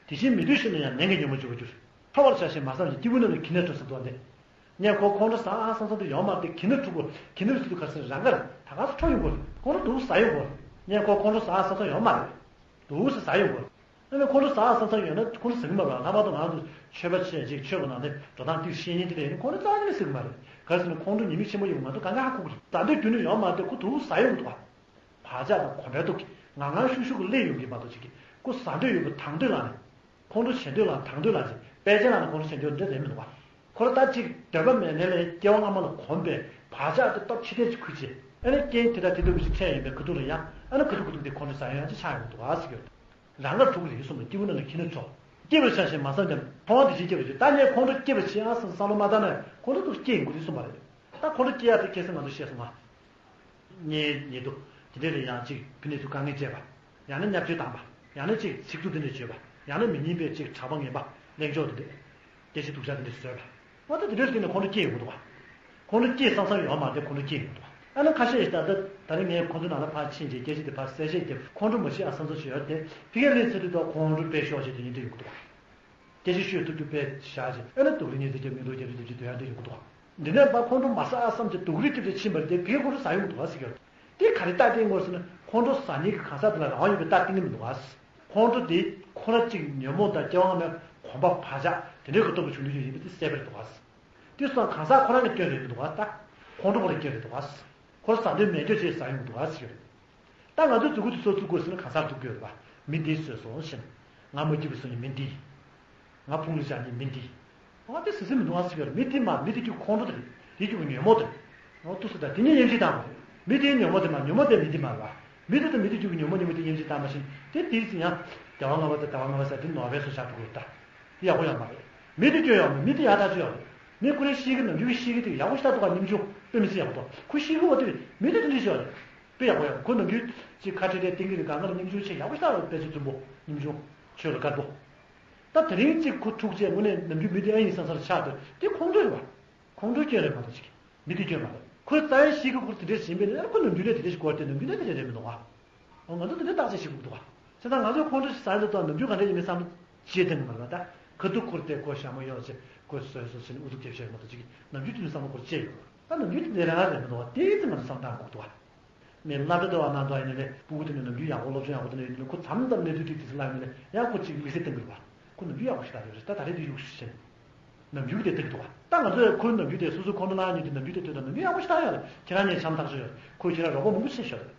དེ་བཞིན་མི་འདོད་ཞིག་ལ་ཡང་ནན་གྱིས་ཉོན་མོངས་འབྱུང་བར་འགྱུར། ཁྲོ་བར་བྱ་ཞིང་མ་བསམ་ཞིང་སྐྱིད་པོ་ནི་ལ་གྱི་ནད་འཕྲོག་ཟེར་དོན་ཏེ། ངས་ཁོ་ཁོང་ཁྲོ་ཟ་ཨ་བསམ་བསམ་དུ་ཡོང་མ་དེ་གྱི་ནད་འཁྲུག་གོ། གྱི་ནད་ལ་སུ་དུ་ག་སེ་རང་གར་ད་ག་སེ་འཕྲོ་ཡོང་གོ། ཁོང་ཁྲོ་དུ་ཟ་ཡོང་གོ། ངས་ཁོ་ཁོང་ཁྲོ་ཟ་ཨ་བསམ་བསམ་ཡོང་མ་རེད། དུ་སེ་ཟ་ཡོང་གོ། ཨ་ནི་ཁོང་ཁྲོ་ཟ་ཨ་བསམ་བསམ་ཡོང་ན་ཁོང་ཁྲོ་ཟ་གི་མ་རེད། ལྷག་པར་དུ་ང་ཚོ་ཆོས་པ་ཆེ་ཅིག་ཆོས་ཀྱི་ནང་དེ་འགྲོ་སྟངས་དེ་ཤེས་ཉེན་དེ་ལས་ཁོང་ཁྲོ་རྩ་བ་ཉིད་ནས་ཟ་གི་མ་རེད། ག་རེ་ཟེར་ན་ཁོང་ཁྲོ་ཉེས་དམིགས་ཆེན་པོ་ཡོད་པ་ང་ཚོ་གང་ག་ཧ་གོ་གི་རེད། ད་འདོད་རྒྱུ་ནི་ཡོང་མ་དེ་ཁོ་དུ་ཟ་ཡོང་གི་འདུག་བ། བག་ཆགས་དང་གོམས་པའི་སྟོབས་ཀྱིས་ང་ང་ཤུགས་ཤུགས་ཀྱིས་སླེབས་ཡོང་གི་མ་གཏོགས་ཅིག་གིས་ཁོ་ཟ་འདོད་ཡོད་པ་དང་འདོད་ལངས་ནས། ཁོང་ཁྲོ་ཆེ་འདོད་ལངས་དང་འདོད་ལངས་ཅིག་དཔེ་ཆ་ནང་ལ་ཁོང་ཁྲོ་ཆེ་འདོད་འདྲ་རེད་མི་འདུག་བ། ཁོ་ར་ད་ཅིག་འདོད་པ་མེད་ནས་ལས་སྐྱེ་བ་སྔ་མ་ལ་གོམས་པའི་ བག་ཆགས་དེ་སྟོབས་ཆེ་ཐལ་གྱིས་ཁུར་བྱས། ཨ་ནི་རྐྱེན་དེ་དང་དེ་ལྟ་བུ་ཞིག་འཕྲད་ཡོང་པའི་ཁ་ཐུག་ལ་ཡང་ཨ་ནི་ཁ་ཐུག་ཁ་ཐུག་དེ་ཁོང་ཁྲོ་ཟ་ཡོང་ཡང་ཅིག་ཆགས་ཡོང་གི་འདུག་ག་ཟེར་གྱི་ཡོད། རང་དགར་གྲུབ་ཀྱི་རེད་གསུངས་པ། སྐྱེས་བུ་རྣམས་ལ་གྱིས་ནི་ཁྲོ། སྐྱེས་པར་ཆགས་ཤིང་མ་བསམས་ཀྱང་། ཁོང་དེ་བཞིན་སྐྱེ་བར་འགྱུར། ད་ངས་ཁོང་ཁྲོ་སྐྱེ་བར་བྱེད་ཨ་བསམ་བསམ་བློ་མ་བཏང་ན་ཁོང་ཁྲོ་དེ་སྐྱེ་ཡོང་གི་རེད་གསུངས་པ་རེད། ད་ཁོང་ཁྲོ་སྐྱེ་ཡག་དེ་ཁ་སང་ང་ཚོ་བཤད་སོང་ང་། གཉེན་ཉེ་དུ་དེ་འདྲ་ལ་ཡང་ཅིག་ཕན་ནུས་སུ་དཀའ་ངལ་སྤྲད་པ། ཡང་ན་བརྙས་བཅོས་བཏང་པ། ཡང་ན་ཅིག་ཚིག་རྩུབ་དེ་འདྲ་བརྗོད་པ། ཡང་ན་མི་སྙན་པའི་ཅིག་གྲགས་པ་ངན་པ་གླེང་ཕྱོགས་དེ་འདྲ། སྐད་ཆ་སྡུག་ཅག་དེ་འདྲ་བཟོས་པ། འོ་ད་དེ་འདྲ་བྱས་ནས་ཁོང་ཁྲོ་སྐྱེ་ཡོང་གི་འདུག་བ། ཁོང་ཁྲོ་སྐྱེས་བསམ་བསམ་ཡོང་མ་རེད། ཁོང་ཁྲོ་སྐྱེ་ཡོང་གི་འདུག་བ། ཨ་ནི་ཁ་ཤས་ཤིག་ད་ལྟ་ད་རིང་ངས་ཁོང་ཚོའི་ནང་ལ་ཕར་ཕྱིན་བྱས་སྐད་ཆ་དེ་ཕར་གསལ་བཤད་བརྒྱབ། ཁོང་ཁྲོ་མ་ཤི་ཨ་བསམ་བསམ་ཞིག་ཡོད་དེ། ཕ་གིར་སླེབས་ཚར་དུས་ད་ཁོང་ཁྲོ་དཔེ་ཤོར་བྱས་དེ་འདྲ་ཡོང་གི་འདུག་བ། སྐད་ཆ་ཤོད་ཐུབ་རྒྱུ་དཔེ་བཞག་བྱས། ཨ་ནི་སྡུག་རུས་ཉེས་ཚེ་རྒྱབ། མི་ལོ་རྒྱབ་རེ་རྒྱབ་ཀྱི་དོན་ཡང་འདྲ་ཡོང་གི་འདུག་བ། འདི་ནས་ཕར་ཁོང་ཁྲོ་མ་ཟ་ཨ་བསམ་གྱི་སྡུག་རུས་སྐྱེས་བྱས་ཕྱིན་པ་རེད་དེ། ཕ་གིར་ཁོང་ཁྲོ་ཟ་ཡོང་གི་འདུག་བ་ཟེར་གྱི་ཡོད། དེ་ག་རེ་ལྟ་བསྟན་དགོས་ཟེར་ན། ཁོང་ཁྲོ་ཟ་མཁན་གྱི་གང་ཟག་དེ་ལ་རང་ཡོད་པའི་རྟགས་བསྟན་གྱི་མི་འདུག་བ། ཁོང་ཁྲོ་དེ་ཁོ་རང་གཅིག་ཉོན་མོངས་དང་སྐྱེ་བ་སྔ་མའི་གོམས་པ་བག་ཆགས་དེ་འདྲའི་གི་སྟོབས་ཀྱིས་བྱུང་དུས་ཡིན་པ་དེ་གསལ་པོ་རེད་འདུག་བ། དེ་སོང་གང་ཟག་ཁོ་རང་གིས་སྐྱོན་རེད་མི་འདུག་བ། ད་ཁོང་ཁྲོ་ཁོ་རང་སྐྱོན་རེད་འདུག་བ། ཁོ་ཟ་འདོད་མེད་འགྱོ་བྱས་ཟ་ཡོང་གི་འདུག་བ་ཟེར་གྱི་ཡོད། ད་ང་ཚོས་མཛུབ་གུ་དེ་སོ་བཙུགས་དགོས་ཟེར་ན་གང་ཟག་འདུག་དགོས་རེད་པ། མི་འདིས་བཟོས་སོང་ཞེས། ང་མ་སྐྱིད་པ་བཟོ་མཁན་མི་འདི་ཡིན། ང་ཕུང་ལུས་བྱ་མཁན་མི་འདི་ཡིན། འོ་དེ་ཟེར་ཟེར་མི་འདུག་ཨ་ཟེར་གྱི་ཡོད་རེད། མི་དེ་མ་མི་དེ་རྒྱུ་ཁོང་ཁྲོ་དེ་རེད། དེ་རྒྱུ་ཉོན་མོངས་དེ་རེད། འོ་ཏུ་སུ་ད་དེ་ཉིད་དབྱེ་འབྱེད་བཏང་དགོས་རེད། མི་དེའི་ཉོན་མོངས་དེ་མ་ཉོན་མོངས་དེ་མི་དེ་མ་རེད་པ། མི་དེ་དང་མི་དེ་རྒྱུ་གི་ཉོན་མོངས་ཉོན་མོངས་དེ་དབྱེ་འབྱེད་བཏང་མ་ཤེས་ན་དེ་དེའི་ཚེ་ཡང་དལ་བ་ལྔ་པ་དང་དལ་བ་ལྔ་པ་ཟེར་དེ་ནོར་བའི་སོ་ཆགས་འགྲོ་གི་རེད་ད། དེ་ཡག་པོ་ཡོད་མ་རེད། མི་དེ་སྐྱོན་ཡོད་མེད། མི་དེ་ཡག་ཐག་ཆོད་ཡོད་རེད། མི་ཁོ་རའི་གཤིས་ཀ་ནམ་རྒྱུན་གྱི་གཤིས་ཀ་དེ་ཡག་པོ་ཞེ་དྲག་འདུག་ག་སྙིང་རྗེ་དཔེ་མི་སྲིད་ཡག་པོ་འདུག་ཁོ་གཤིས་ཀ་བ་དེ་མི་དེ་དེ་འདྲ་ཞིག་ཡོད་རེད། དཔེ་ཡག་པོ་ཡོད། ཁོ་ནམ་རྒྱུན་ཅིག་ཁ་བྲལ་བྲལ་བསྟན་གྱི་རེད། གང་ག་ལ་སྙིང་རྗེ་ཆེ། ཡག་པོ་ཞེ་དྲག་རེད། དཔེ་ཆ་རྫུན་པོ་སྙིང་རྗེ་ཆོས་ལ་དཀར་པོ། ད་དེ་རིང་གཅིག་ཁོ་ཐུག་རྗེས་དངོས་གནས་ནམ་རྒྱུན་མི་དེ་ཨ་ཡིན་བསམ་བསམ་ཆགས་འདུག་དེ་ཁོང་ཁྲོ་རེད་པ། ཁོང་ཁྲོའི་སྐྱོན་རེད་མ་གཏོགས་ཅིག་མི་དེ་སྐྱོན་མ་རེད། ཁོས་རྩ་བའི་གཤིས་ཀ་ཁོར་དེ་འདྲས་བྱིན་པས་ན་ཁོ་ནམ་རྒྱུན་ནས་དེ་འདྲས་ཞིག་གོ་སྟེ་ནམ་རྒྱུན་ནས་དེ་འདྲས་རེད་མི་འདུག་ག་འོ་ང་ཚོ་དེ་འདྲས་བརྟག་དཔྱད་བྱེད་དགོས་འདུག་ག་བྱས་ཙང་ང་ཚོས་ཁོང་ཁྲོ་ཞིག་ཟ་ཡི་འདུག་དང་ནམ་རྒྱུན་ག་འདྲས་ཡིན་མིན་བསམ་བློ་ཅི་བཏང་གི་མ་རེད་པ། ད་ཁ་ཐུག་ཁོར་དེ་ཁོ་ཞྭ་མོ་གཡོག་བྱས་ཁོས་བཟོས་བཟོས་བྱས་ནས་ཨུ་ཚུགས་རྒྱབ་བཤད་མ་གཏོགས་ཅིག་ནམ་རྒྱུན་དེ་འདྲས་བསམ་བློ་ཁོར་ཅི་ཡོད་ག་ད་ནམ་རྒྱུན་དེ་འདྲས་རང་རེད་མི་འདུག་ག་དེ་ཙམ་ང་ཚོ་བསམ་བཏང་དགོས་འདུག་ག་ངས་སློབ་གྲྭ་དུ་བ་ནང་དུ་ཡིན་ནའི་ཕྲུ་གུ་དེ་ནི་ནམ་རྒྱུན་ཡག་པོ་སློབ་སྦྱོང་ཡག་པོ་དེ་འདྲ་ཡོད་དུས་ཁོ་མཚམས་མཚམས་གནས་ཚུལ་ཏིག་ཏིག་ཙམ་ལབ་ཡོང་དུས་ཡང་ཁོ་ཅིག་དམིགས་བསལ་བཏང་གི་རེད་པ། ཁོ་ནམ་རྒྱུན་ཡག་པོ་ཞིག་ལྟ་ཡོད་རེད། ད་ད་རེས་དེ་གཡུག་ཞིག་བྱས་ནས་ནམ་རྒྱུན་དེ་ལྟ་གི་འདུག་ག་ད་ང་ཚོས་ཁོའི་ནམ་རྒྱུན་དེ་སོ་སོའི་ཁོང་ཁྲོ་ལངས་ཡོང་དུས་ནམ་རྒྱུན་དེ་ལྟོས་དང་ནམ་རྒྱུན་ཡག་པོ་ཞིག་ལྟ་ཡོད་རེད། ཁྱེད་རང་ངས་འཆམ་ཐག་ཆོད་ཡོད་རེད། ཁོས་ཁྱེད་རང་རོགས་པ་མང་པོ་བྱས་ཤོག་རེད།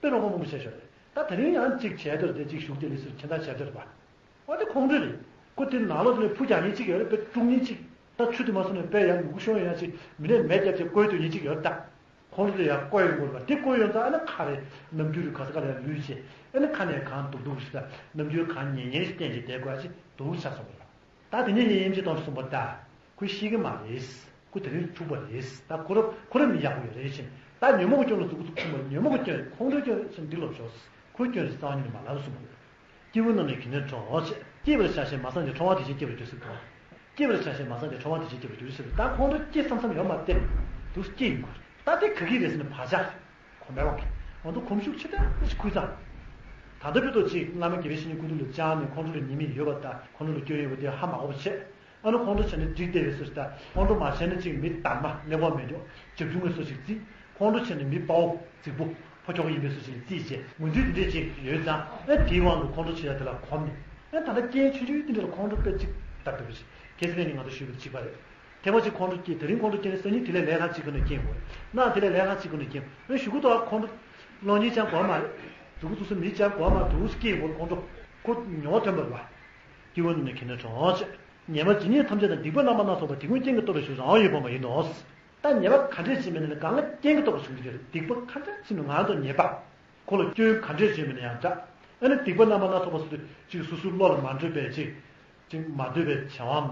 དཔེ་རོགས་པ་མང་པོ་བྱས་ཤོག་རེད། ད་དེ་རིང་ཡང་གཅིག་བྱས་དོར་དེ་གཅིག་ཞུགས་དེ་ལས་སུ་ཁྱེད་ད་བྱས་དོར་བ། འོ་དེ་ཁོང་ཁྲོ་རེད། ཁོ་དེ་ནང་ལོགས་དེ་ནས་ཕུ་རྒྱག་མཁན་གཅིག་ཡོད་རེད། དཔེ་དཀྲུག་མཁན་གཅིག་ད་ཆུ་དེ་མ་སོང་ནས་དཔེ་ཡར་མྱུ་གུ་ཤོར་ཡོང་ཡ་གཅིག་མི་ནས་མེ་བརྒྱབ་བྱས་བཀོལ་སྡོད་མཁན་གཅིག་ཡོད་རེད་ད། ཁོང་ཁྲོ་དེ་ཡར་བཀོལ་ཡོང་དགོས་རེད་པ། དེ་བཀོལ་ཡོང་ཙང་ཨ་ནི་ཁ་རེ་ནམ་རྒྱུན་རེད་ག་ས་ག་ལ་ཡར་ལུས་བྱས་ཨ་ནི་ཁ་ནས་གང་སྡུག་སྡུག་ཞིག་ད་ནམ་རྒྱུན་གང་ཉན་ཉན་ཞིག་བསྟན་བྱས་བསྡད་དགོས་ཡ་གཅིག་སྡུག་ཆགས་སོང་བ་རེད་པ། ད་དེ་ཉིད་ཉན་ཉན་གཅིག་གཏོང་ཞིག་སོང་བ་ད། ཁོས་ཤེས་ཀྱི་མ་རེད། ཁོ་དེ་རིང་འཁྲུག་པ་རེད། ད་ཁོ་ར་ཁོ་ར་མི་ཡག་པོ་ཡོད་རེད་ཅེས། ད་ཉོན་མོངས་ཀྱི་སྐྱོན་ལ་མཛུབ་གུ་བཙུགས་ཐུབ་མ་རེད། ཉོན་མོངས་ཀྱི་སྐྱོན་རེད། ཁོང་ཁྲོའི་སྐྱོན་རེད་ཟེར་འདི་ལབ་ཤོག་ཁོའི་སྐྱོན་རེད་ཟེར་རྩ་བ་ཉིད་ནས་མ་ལབ་གསུངས་པ་རེད། སྐྱེས་བུ་རྣམས་ནི་གྱི་ནི་ཁྲོ་བྱེད། སྐྱེས་པར་ཆགས་ཤིང་མ་བསམས་ཀྱང་ཁྲོ་བ་དེ་བཞིན་སྐྱེ་བར་འགྱུར་ཟེར་གོ། སྐྱེས་པར་ཆགས་ཤིང་མ་བསམས་ཀྱང་ཁྲོ་བ་དེ་བཞིན་སྐྱེ་བར་འགྱུར་ཟེར་བ། ད་ཁོང་ཁྲོ་སྐྱེས་བསམ་བསམ་ཡོད་མ་རེད། དུ་སྐྱེས་ཡིན་དགོས་རེད། ད་དེ་ག་གི་རེད་ཟེར་ན་བག་ཆགས་རེད། གོམས་པའི་དབང་གིས་འོ་འདུག་གོམས་ཤུགས་ཆེ་ཐག་ཆོད་ཁུལ་ཙམ། ད་ལྟ་བར་དུ་ཅིག་བླ་མ་དགེ་བའི་བཤེས་གཉེན་སྐུ་མདུན་ལ་བཅར་ནས་ཁོང་ཁྲོ་ལ་ཉེས་དམིགས་ཡོད་པ་དང་ཁོང་ཁྲོ་ལ་སྐྱོན་ཡོད་པ་དེ་ཧ་མ་གོ་བ་བྱས། ཨ་ནི་ཁོང་ཁྲོ་བྱས་ནས་འགྲིག་བསྡད་པའི་བཟོ་ཞིག་དང་ཁོང་ཁྲོ་མ་བྱས་ན་ཅིག་མི་དར་མ་ཀླད་ཀོར་མེད་འགྲོ་བྱབ་ཆུང་གི་བཟོ་ཞིག་བརྩིས། ཁོང་ཁྲོ་བྱས་ནས་མི་དཔའ་བོ་རྫིག་པོ་ཕོ་ཁྱོ་ག་ཡིན་པའི་བཟོ་ཞིག་ལ་བརྩིས་བྱས་ངོས་འཛིན་དེ་འདྲས་ཅིག་ཡོད་ཙང་ཨ་དེའི་དབང་གིས་ཁོང་ཁྲོ་བྱེད་ཡ་དེ་ལ་གོམས་ནས་ཨ་ད་ལྟ་རྐྱེན་ཆུང་ཆུང་དེ་འདྲ་ལ་ཁོང་ཁྲོ་དཔེ་ཅིག་ལྟར་འདུག་པ་ཞིག་ཁ་སང་ནས་ང་ཚོ་ཞུས་པ་དང་གཅིག་པ་རེད། ཐེངས་མ་གཅིག་ཁོང་ཁྲོ་སྐྱེས། དེ་རིང་ཁོང་ཁྲོ་སྐྱེས་ནས་སང་ཉིན་དེ་ལས་ལས་སླ་གཅིག་གི་ནས་སྐྱེས་ཡོང་གི་རེད། ན་དེ་ལས་ལས་སླ་གཅིག་གི་ནས་སྐྱེས་ཡོང་། ཨེ་གཞུག་གུ་དུ་ཁོང་ཁྲོ་གློག་བརྙན་བཅར་དགོས་མ་རེད། གཟུགས་པོ་ཚུགས་སུ་མི་བཅར་དགོས་མ་འདུག་སྐྱེས་ཡོང་གི་རེད་ཁོང་ཁྲོ། ཁོ་མྱོང་བ་ཐོན་པ་རེད་པ། སྐྱེས་བུ་རྣམས་ནི་གྱི་ནི་གྲོང་ཆེ། ཉེས་པ་ཇི་སྙེད་ཐམས་ཅད་དང་སྡིག་པ་རྣམ་པ་སྣ་ཚོགས་པ་དེ་ཀུན་རྐྱེན་གྱིས་རྟོགས་པའི་གཞི་རང་དབང་ཡོད་པ་མ་ཡིན་ནོ། ད་ཉེས་པ་ག་འདྲས་བྱས་མིན་ནི་གང་ལ་རྐྱེན་གྱིས་རྟོགས་པ་བྱུང་གི་རེད། སྡིག་པ་ག་འདྲས་བྱས་མིན་ང་ཚོ་ཉེས་པ། ཁོ་ལ་སྐྱོན་ག་འདྲས་བྱས་མིན་ཡང་འདྲ། ཨ་ནི་སྡིག་པ་རྣམ་པ་སྣ་ཚོགས་པ་སོགས་དུ་ཅིག་སོ་སོའི་བློ་ལ་མ་འདོད་པའི་ཅིག་ཅིག་མ་འདོད་པའི་བྱ་བའམ་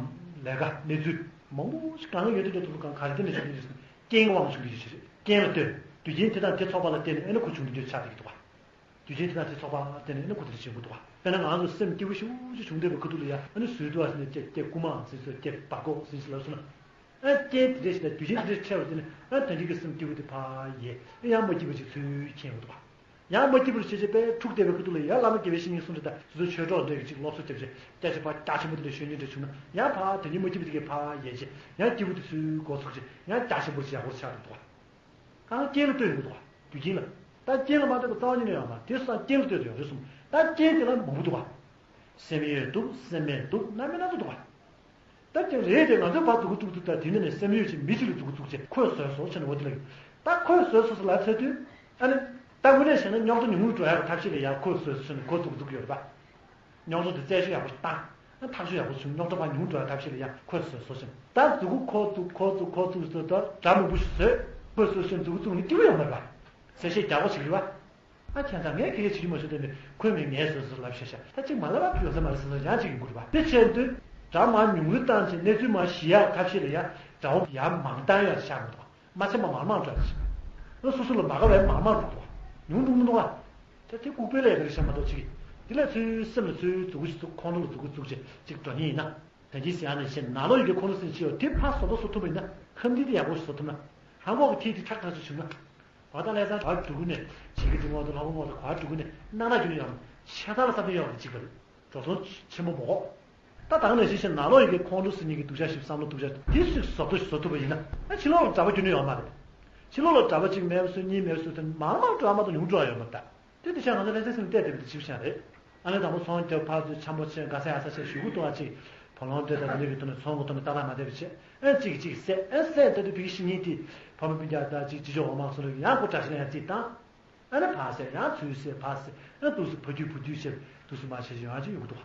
ལས་ཀ་གནས་ཚུལ་མང་པོ་ཞིག་གང་ཡོད་དུ་འགྲོ་ཐུབ་གང་ག་རེ་དེ་འདྲ་བྱུང་གི་རེད། རྐྱེན་གྱི་དབང་བྱུང་གི་རེད། རྐྱེན་ལ་ལྟོས། རྒྱུ་རྐྱེན་དེ་དང་དེ་ཚོགས་པ་ལ་བརྟེན་ནས་ཨ་ནི་ཁོ་བྱུང་གི་འདུག་ཆགས་བསྡད་ཀྱི་འདུག་ག་རྒྱུ་རྐྱེན་དེ་དང་དེ་ཚོགས་པ་ལ་བརྟེན་ནས་ཨ་ནི་ཁོ་དེ་འདྲ་བྱེད་དགོས་འདུག་ག་དཔེར་ན་ང་ཚོ་སེམས་སྐྱིད་པོ་ཞེ་པོ་ཅིག་བྱུང་བསྡད་པའི་ཁ་ཐུག་ལ་ཡ་ཨ་ནི་ཟུར་དུ་བ་ཟེར་ནས་སྐྱེ་སྐྱེ་རྐུ་མ་ཟེར་ཟེར་སྐྱེ་བར་སྐོག་ཟེར་ཟེར་ལབ་སོང་ན། ཨ་རྐྱེན་དེ་འདྲ་ཞིག་དང་རྒྱུ་རྐྱེན་དེ་འདྲ་འཕྲད་པ་དེ་ནི་ཨ་ད་གིན་གྱི་སེམས་སྐྱིད་པོ་དེ་ཕར་ཡལ། ཨ་ཡང་མ་སྐྱིད་པོ་ཞིག་ཚུར་འཁྱེར་འོང་འདུག་ག་ཡང་མ་སྐྱིད་པོ་ཞིག་བྱས་བྱས་དཔེ་འཁྲུག་བསྡད་པའི་ཁ་ཐུག་ལ་ཡ་བླ་མ་དགེ་བའི་བཤེས་གཉེན་གསུང་འདྲ་དང་དེ་ཚོ་ཆོས་གྲོགས་འདྲ་གི་ཅིག་སློབ་གསོ་བརྒྱབ་བྱས་སྐད་ཆ་ཕར་རྒྱ་ཆེན་པོ་དེ་འདྲ་ཤོད་མཁན་འདྲ་བྱུང་ན་ཡང་ཕར་དེ་ཉིད་མ་སྐྱིད་པོ་དེ་གས་ཕར་ཡལ་བྱས་ཡང་སྐྱིད་པོ་དེ་ཚུར་འགོ་ཚུགས་བྱས་ཡང་རྒྱ་ཆེན་པོ་ཞིག་ཡག་པོ་ཆགས་འདུག་ག་གང་རྐྱེན་ལ་ལྟོས་ཡོང་གི་འདུག་ག་རྒྱུ་རྐྱེན་ལ། ད་རྐྱེན་ལ་མ་ལྟོས་པ་རྩ་བ་ཉིད་ནས་ཡོད་མ་རེད། དེ་སོང་ཙང་རྐྱེན་ལ་ལྟོས་ཏེ་ཡོད་རེད་གསུངས། ད་རྐྱེན་དེ་ལ་མང་པོ་འདུག་ག་སེམས་ཡོད་འདུག་སེམས་མེད་འདུག་རྣམ་པ་སྣ་ཚོགས་འདུག་ག་ད་རྐྱེན་རེད་དེ་ང་ཚོས་ཕར་མཛུབ་གུ་བཙུགས་དུས་ད་དེ་འདི་ནས་སེམས་ཡོད་ཅིག་མི་གཅིག་ལ་མཛུབ་གུ་བཙུགས་བྱས་ཁོས་བཟོས་སོ་ཟེར་ནས་འོ་དེ་ལ་ཡོད། ད་ཁོས་བཟོས་སོ་ཟེར་ལབ་ཚར་དུས་ཨ་ནི། ད་དངོས་གནས་བྱས་ན་རྙོག་དྲ་ཉུང་ངུ་འགྲོ་ཡག་གི་ཐབས་ཤེས་ལ་ཡང་ཁོས་བཟོས་སོ་ཟེར་ནས་ཁོ་མཛུབ་གུ་བཙུགས་ཡོད་རེད་པ། རྙོག་དྲ་དེ་རྩད་གཅོད་ཡག་པོ་ཞིག་བཏང་། ཨ་ཐག་གཅོད་ཡག་པོ་བྱུང་། རྙོག་དྲ་ཕར་ཉུང་འགྲོ་ཡག་ཐབས་ཤེས་ལ་ཡང་ཁོས་བཟོས་སོ་ཟེར། ད་མཛུབ་གུ་ཁོ་བཙུགས་ཁོ་བཙུགས་ཁོ་བཙུགས་ཟེར་དུས་ད་སྒྲ་མང་པོ་ཞིག་བཟོས། ཁོས་སོ་སོའི་མཛུབ་གུ་བཙུགས་ནས་སྐྱིད་པོ་ཡོང་བ་རེད་པ། གསལ་བཤད་རྒྱག་དགོས་ཞིག་རེད་པ། ཨ་ཁྱེད་ཚང་ངས་ཁྱེད་ཀྱིས་བྱེད་རྒྱུ་མ་བྱུང་སྟེ་ནས་ཁོས་མིན་ངས་བཟོས་ཟེར་ལབ་ཤག་ཤག་ད་གཅིག་མ་ལབ་པ་ཡོང་ས་མ་རེད་ཟེར་ཡང་གཅིག་ཡོང་གི་རེད་པ། དེ་བྱས་དུས་དགྲ་མ་ཉུང་རུ་བཏང་བྱས་གནས་ཚུལ་མ་ཞི་ཡག་ཁ་ཕྱེ་ལ་ཡ་དགྲ་བོ་ཡར་མང་བཏང་ཡག་ཆགས་མི་འདུག་མ་ཚད་མ་མང་མང་འགྲོ་ཡག་ཅིག་སོ་སོ་ལ་མ་དགའ་བའི་མང་མང་འགྲོ་འདུག་ཉུང་འགྲོ་མི་འདུག་ད་དེ་ལྐུགས་པའི་ལས་ཀ་རེད་ཤག་མ་གཏོགས་ཅིག་དེ་ལས་ཚུར་སེམས་ལ་ཚུར་མཛུབ་གུ་ཞིག་བཙུགས་ཁོང་ཁྲོ་ལ་མཛུབ་གུ་བཙུགས་བྱས་ཅིག་འགྲོ་ཉེན་ཡིན་ན། ད་ཅི་ཟེར་ཡང་ནས་བཤད་ནང་ལོགས་ཡི་གེ་ཁོང་ཁྲོ་སེམས་ཤེས་ཡོད་དེ་ཕར་བཟོ་ལྟ་བཟོ་ཐུབ་པ་ཡིན་ན་ཁམས་འདི་དེ་ཡག་པོ་ཞིག་བཟོ་ཐུབ་ན། ཧང་གོ་གི་ཐིག་དེ་ཁྲག་ཁྲག་ཅིག་བྱུང་ན། བ་དང་ལྷ་ས་བར་འགྲོ་གི་ནས་བྱེད་ཀྱི་འདུག་མོ་དང་ལྷ་མོ་མོ་དང་ག་བར་འགྲོ་གི་ནས་སྣང་རག་རྒྱུ་ནི་ཡང་ཆེ་ཐག་ལ་ས་དེ་ཡོད་པ་གཅིག་པ་རེད། འགྲོ་སོང་ཆེན་པོ་མོ་གོ་ད་དང་ནས་ཤེས་ཤེས་ནང་ལོགས་ཡི་གེ་ཁོང་ཁྲོ་སེམས་ཉིད་ཀྱི་སྡུག་ཅག་ཞིག་བསམ་བློ་སྡུག་ཅག་དེ་ཞིག་བཟོ་ཐུབ་ཞིག་བཟོ་ཐུབ་པ་ཡིན་ན་ཨ་ཕྱི་ལོགས་ལ་གྲྭ་པ་རྒྱུ་ནི་ཡོད་མ་རེད། ཕྱི་ལོགས་ལ་གྲྭ་པ་གཅིག་མེད་པ་བཟོས་གཉིས་མེད་པ་བཟོས་ཚུན་མང་མང་འགྲོ་ཨ་མ་དང་ཉུང་འགྲོ་ཨ་ཡོད་མ་རེད་ད། དེ་དེ་ཤ་ང་ཚོ་ལྷ་སའི་སེམས་བལྟས་བསྡད་པའི་ཆིབས་ཤ་རེད། ཨ་ནི་དང་པོ་ཚོང་རྒྱབ་ཕར་ཚུར་འཆམ་པོ་བྱས་དགའ་ས་ཡག་ས་བྱས་གཞུག་གུ་གཏོང་བ་ཅིག་བ་ལོང་སྟེ་ད་དེ་འདྲ་གི་ཐོག་ནས་ཚོང་གི་ཐོག་ནས་ཏག་ཏག་མ་བསྡད་པ་བྱས་ཨ་གཅིག་གིས་གཅིག་བསད་ཨ་བསད་ད་དུ་བི་ཤི་གཉིས་དེ་ཕ་མ་སྤུན་ཀྱག་ད་གཅིག་ཅི་ཅོག་འོ་མ་སོ་ལོ་ཡང་ཁོ་དྲག་ཤི་ན་ཡང་རྩིས་བཏང་། ཨ་ནི་ཕར་བསད་ཡང་ཚུར་བསད་ཕར་བསད་ཨ་འདུག་སེ་ཕ་རྒྱུད་བུ་རྒྱུད་བྱས་འདུག་སེ་མ་བྱས་ཅི་ཡང་ཅི་ཡོང་གི་འདུག་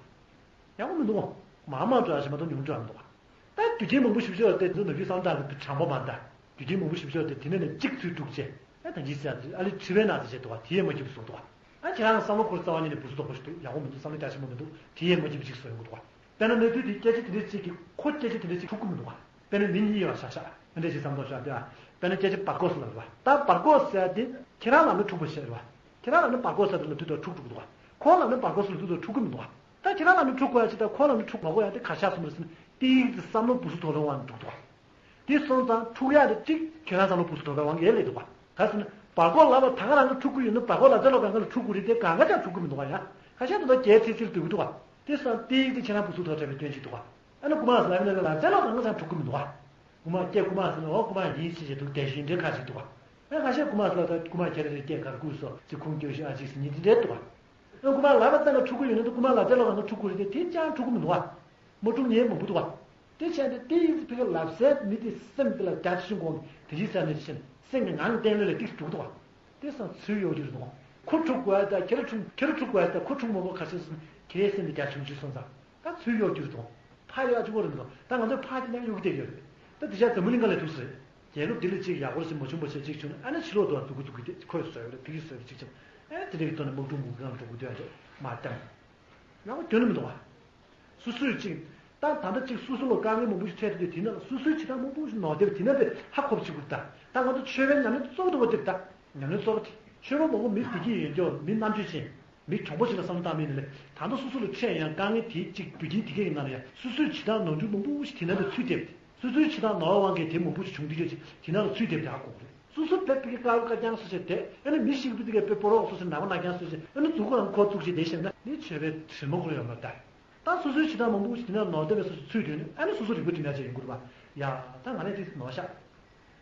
ཡག་པོ་མི་འདུག་མང་མང་འགྲོ་ཡག་ཞིག་མ་གཏོགས་ཉུང་འགྲོ་ཡག་མི་འདུག་ད་རྒྱུ་རྐྱེན་མང་པོ་ཞིབ་ཕྱོགས་དེ་ཚོ་ནམ་རྒྱུན་བསམ་སྟངས་ཀྱི་དྲང་པོ་མ་འདྲ། རྒྱུ་རྐྱེན་མང་པོ་ཞིབ་ཕྱོགས་དེ་དེ་ནས་ནས་གཅིག་ཚུར་དཀྲུགས་བྱས་ཨ་ད་ཅི་ཟེར་ཨ་ལེ་དྲི་བའི་ནང་དུ་བྱས་འདུག་བ་དེ་ཡས་མ་སྐྱིད་པ་བཟོ་འདུག་བ། ཨ་ཁྱེད་རང་བསམ་བློ་འཁོར་རྩ་བ་ཉིད་ནས་བུ་སུ་དོག་པོ་ཞིག་འདུག་ཡག་པོ་མི་འདུག་བསམ་བློ་རྒྱ་ཆེན་པོ་མི་འདུག་དེ་ཡས་མ་སྐྱིད་པ་ཅིག་བཟོ་ཡོང་གི་འདུག་བ། དཔེར་ན་གནས་ཚུལ་དེ་སྐད་ཆ་དེ་འདྲ་ཅིག་གིས་ཁོ་སྐད་ཆ་དེ་འདྲ་ཅིག་འཁྲུག་གི་མི་འདུག་བ། དཔེར་ན་མི་གཉིས་ཡོད་ཤག་ཤག་དེ་འདྲ་ཞིག་བསམ་བློ་བཞག་དེ་བ། དཔེར་ན་སྐད་ཆ་བར་སྐོར་ཟེར་ལབ་རེད་བ། ད་བར་སྐོར་ཟེར་དེ་ཁྱེད་རང་ལབ་ན་འཁྲུག་པ་ཞིག་རེད་བ། ཁྱེད་རང་ལབ་ན་བར་སྐོར་ཟེར་དེ་ལབ་དུས་དང་འཁྲུག་འཁྲུག་འདུག་བ། ཁོ་ལབ་ན་བར་སྐོར་ཟེར་ལབ་དུས་དང་འཁྲུག་གི་མི་འདུག་བ། ད་ཁྱེད་རང་ལ་ནི་འཁྲུག་དགོས་ཡ་ཅི་ད་ཁོ་ལ་ནི་འཁྲུག་མ་དགོས་ཡ་དེ་ག་ཤ་སོང་རེད་ཟེར་ན་ཏིག་ཙི་བསམ་བློ་བུ་སུ་དོག་པའི་དབང་འགྲོ་འདུག་བ། དེ་སོང་ཙང་འཁྲུག་ཡ་དེ་གཅིག་ཁྱེད་རང་བསམ་བློ་བུ་སུ་དོག་པའི་དབང་གིས་ལས་འདུག་བ། ག་ཟེར་ན་བར་སྐོར་ལབ་པ་ད་ག་རང་གི་འཁྲུག་གི་ཡོད་ན་བར་སྐོར་ལབ་ཚེ་ལོ་གང་ག་ལ་འཁྲུག་གི་རེད་དེ་གང་ག་ཅང་འཁྲུག་གི་མི་འདུག་བ་ཡ། ཁ་ཤས་དེ་ཚོ་རྒྱལ་ཚིག་ཚིག་སྡོད་ཀྱི་འདུག་བ། དེ་སོང་ཏིག་ཙི་ཁྱེད་རང་བུ་སུ་དོག་འདྲ་བའི་སྐྱོན་ཅིག་འདུག་བ། ཨ་ནི་རྐུ་མ་ཟེར་ལབ་ན་ལབ་ཚེ་ལོ་གང་ག་ཅང་འཁྲུག་གི་མི་འདུག་བ། རྐུ་མ་སྐད་རྐུ་མ་ཟེར་ན་འོ་རྐུ་མ་ཡིན་ཟེར་བྱས་འདུག་དེ་བཞིན་འདྲའི་ཁ་ཅིག་འདུག་བ། ཨ་ཁ་ཤས་རྐུ་མ་ཟེར་ལབ་ད་རྐུ་མ་ཁྱེད་རང་རེད་སྐད་གར་རྐུས་སོ་ཅིག་ཁུངས་སྐྱོ་ཤོས་ཨ་ཅིག་ཟེར་ཉིན་དེ་འདྲའི་འདུག་བ། རྐུ་མ་ལབ་པ་ཙམ་ལ་འཁྲུག་གི་ཡོད་ན་འདུག་རྐུ་མ་ལབ་ཚེ་ལོ་གང་ག་འཁྲུག་གི་རེད་དེ་དེ་ཅང་འཁྲུག་གི་མི་འདུག་བ། མ་འཁྲུག་ཉེན་མང་པོ་འདུག་བ། དེ་བྱས་ཏེ་དེ་ཡིན་ཚེ་ཕ་གི་ལབ་ཚེ་མི་དེ་སེམས་དེ་ལ་རྒྱ་ཆེ་ཆུང་གོང་དེ་ཅི་ཟེར་ནས་ཕྱིན་སེམས་ཀྱི་ངང་བརྟན་ལོས་ལ་ཏིག་འགྲོ་གི་འདུག་བ། དེ་སང་ཚུར་གཡོ་རྒྱུ་རེད་འདུག་ཁོ་འཁྲུག་དགོས་ཡ་ད་ཁྱེད་ར་འཁྲུག་ཁྱེད་ར་འཁྲུག་དགོས་ཡ་ད་ཁོ་འཁྲུག་མ་དགོས་ཁ་ཤས་སུ་ཁྱེད་སེམས་དེ་རྒྱ་ཆུང་ཆུང་སོང་ཙང་ད་ཚུར་གཡོ་རྒྱུ་རེད་འདུག་ཕ་ཡ་གཅིག་པོ་རེད་འདུག་ད་ང་ཚོས་ཕ་དེ་ནས་གཡོ་གི་བསྡད་ཡོད་རེད། ད་དེ་ཤ་འཛམ་བུ་གླིང་ག་ལས་ཐུག་ས་རེད། རྒྱལ་ཁབ་འདི་ལ་ཅིག་ཡག་པོ་ཞིག་མ་བྱུང་བ་ཞིག་ཅིག་བྱུང་ན་ཨ་ནི་ཕྱི་ལོགས་དུ་འཛུགས་གི་འཛུགས་གི་དེ་ཁོས་བཟོས་ཡོད་རེད་ཕ་གིས་བཟོས་རེད་ཅིག་བྱུང་ཨ་ནི་དེ་འདྲ་གི་ཐོག་ནས་དམག་འཁྲུག་འགུག་གི་ངང་འགྲོ་དགོས་དོན་ཅིག་མ་བཏང་། ཡང་སྐྱོན་ནི་མི་འདུག་བ། སོ་སོས་ཅིག་ད་ད་ལྟ་ཅིག་སོ་སོ་ལ་དཀའ་ངལ་མང་པོ་ཞིག་འཕྲད་དེ་དེ་ན་སོ་སོའི་བྱེད་སྟངས་མང་པོ་ཞིག་ནོར་བསྡད་པ་དེ་ན་དེ་ཧ་གོ་བ་ཅིག་དགོས་ད། ད་ང་ཚོ་ཆོས་པའི་ཉམས་ལེན་གཙོ་བོ་དེ་བ་དེ་ད། ཉམས་ལེན་གཙོ་བོ་དེ་ཆོས་པ་མང་པོ་མི་བདེ་སྐྱིད་ཡོད་མཁན་མི་རྣམ་དཔྱོད་ཅན་མི་གྲོང་པོ་ཞིག་ལ་བསམ་བློ་བཏང་མིན་ནི་ལས་ད་ལྟ་སོ་སོ་ལ་འཕྲད་ཡང་དཀའ་ངལ་དེ་གཅིག་རྒྱུ་རྐྱེན་དེ་གའི་ནང་ལ་ཡང་སོ་སོའི་བྱེད་སྟངས་ནོར་འཁྲུལ་མང་པོ་ཞིག་དེ་ན་དེ་ཚུད་བསྡད་པ་དེ་སོ་སོའི་བྱེད་སྟངས་ནོར་བ་དབང་གིས་དེ་མང་པོ་ཞིག་བྱུང་བསྡད་ཡོད་ཅིག་དེ་ན་ལ་ཚུད་བསྡད་པ་དེ་ཧ་གོ་དགོས་རེད། སོ་སོ་དཔེ་ཕ་གི་དཀར་པོ་དཀར་རྐྱང་བཟོས་བྱས་དེ་ཨ་ནི་མི་ཞིག་པོ་དེ་གའི་དཔེ་སྤོ་རོག་བཟོས་བྱས་ནག་པོ་ནག་རྐྱང་བཟོས་བྱས་ཨ་ནི་མཛུབ་གུ་རང་ཁོ་བཙུགས་བྱས་དེ་བཤད་ན་ནི་ཆོས་པའི་དྲི་མ་ཁོ་ཡོད་མ་རེད་ད། ད་སོ་སོའི་བྱེད་སྟངས་མང་པོ་ཞིག་དེ་ན་ནོར་བསྡད་པའི་སོ་སོ་ཚུད་དོན་ནི་ཨ་ནི་སོ་སོ་རིག་པ་སྒྲིམ་ཡག་ཅིག་ཡོང་གི་རེད་པ། ཡ་ད་ང་རང་དེ་ནོར་ཤག་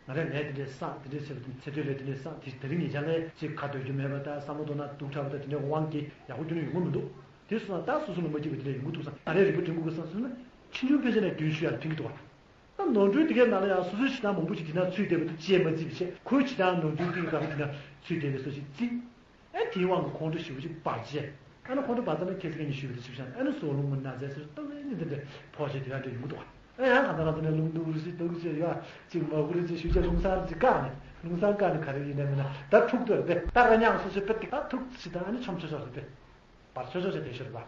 ང་རང་ལས་དེ་འདྲའི་བསགས་དེ་འདྲའི་བྱས་པ་དེ་ཚེ་སྟོད་ལས་དེ་འདྲའི་བསགས་དེ་དེ་རིང་ཉེ་ཆར་ལས་ཅིག་ཁ་འདོན་རྒྱུ་མེད་པ་ད་བསམ་བློ་གཏོང་ན་སྡུག་དྲགས་པ་ད་དེ་འདྲའི་དབང་གིས་ཡག་པོ་ཁྱོན་ནས་ཡོང་གི་མི་འདུག་དེ་སོང་ན་ད་སོ་སོ་ལ་མ་སྐྱིད་པ་དེ་འདྲ་ཡོང་གི་འདུག་བསམ་ང་རའི་རིག་པ་སྒྲིམ་དགོས་ཀྱི་བསམ་སོང་ན་ཕྱིས་འབྱུང་ཕལ་ཆེར་ནས་རྒྱུན་ཞུ་ཡག་ལ་ཕན་གྱི་འདུག་བ། ད་ནོར་འཁྲུལ་དེ་གའི་ནང་ལ་ཡང་སོ་སོའི་བྱེད་སྟངས་མང་པོ་ཞིག་དེ་ན་ཚུད་བསྡད་པ་དེ་ཅིས་མ་བརྩིས་པ་བྱས་ཁོའི་བྱེད་སྟངས་ནོར་འཁྲུལ་དེ་གའི་སྐབས་དེ་ན་ཚུད་བསྡད་པའི་སོ་ཞིག་བརྩིས། ཨེ་དེའི་དབང་གིས་ཁོང་ཁྲོ་ཞེ་པོ་ཅིག་འབར་རྗེས། ཨ་ནི་ཁོང་ཁྲོ་འབར་ཚར་ན་ཁྱེད་ཚོ་གཉིས་ཞུས་པ་དེ་ཞིབ་ཆ་ཨ་ནི་སོ་ལོ་ངོ་ན་ཚ་ཟེར་ཏོག་ཙམ་ནི་འདི་འདྲ་ཕོག་བྱས་དེ་ག་འདྲ་ཡོང་གི་འདུག་ཨ་ཡང་གང་ལྟར་ང་ཚོ་ནས་རླུང་རྡུལ་རེ་ཅིག་རྡུལ་ཅིག་ཡོད་ཅིག་མ་བུ་རེ་ཅིག་ཞུ་བྱ་རླུང་སྲང་རེ་ཅིག་བཀག་ནས་རླུང་སྲང་བཀག་ནས་ག་རེ་ཡིན་ནའི་མིན་ན་ད་འཁྲུག་འདོད་རེད་པས། ད་ར་ཉག་སོ་སོའི་དཔེ་ཏིག་ད་འཁྲུག་ཅིག་ད་ཨ་ནི་ཆོམ་ཆོམ་ཆོམ་རེད་པས། འབར་ཆོག་ཆོག་བྱས་དེ་ཤོར་བ།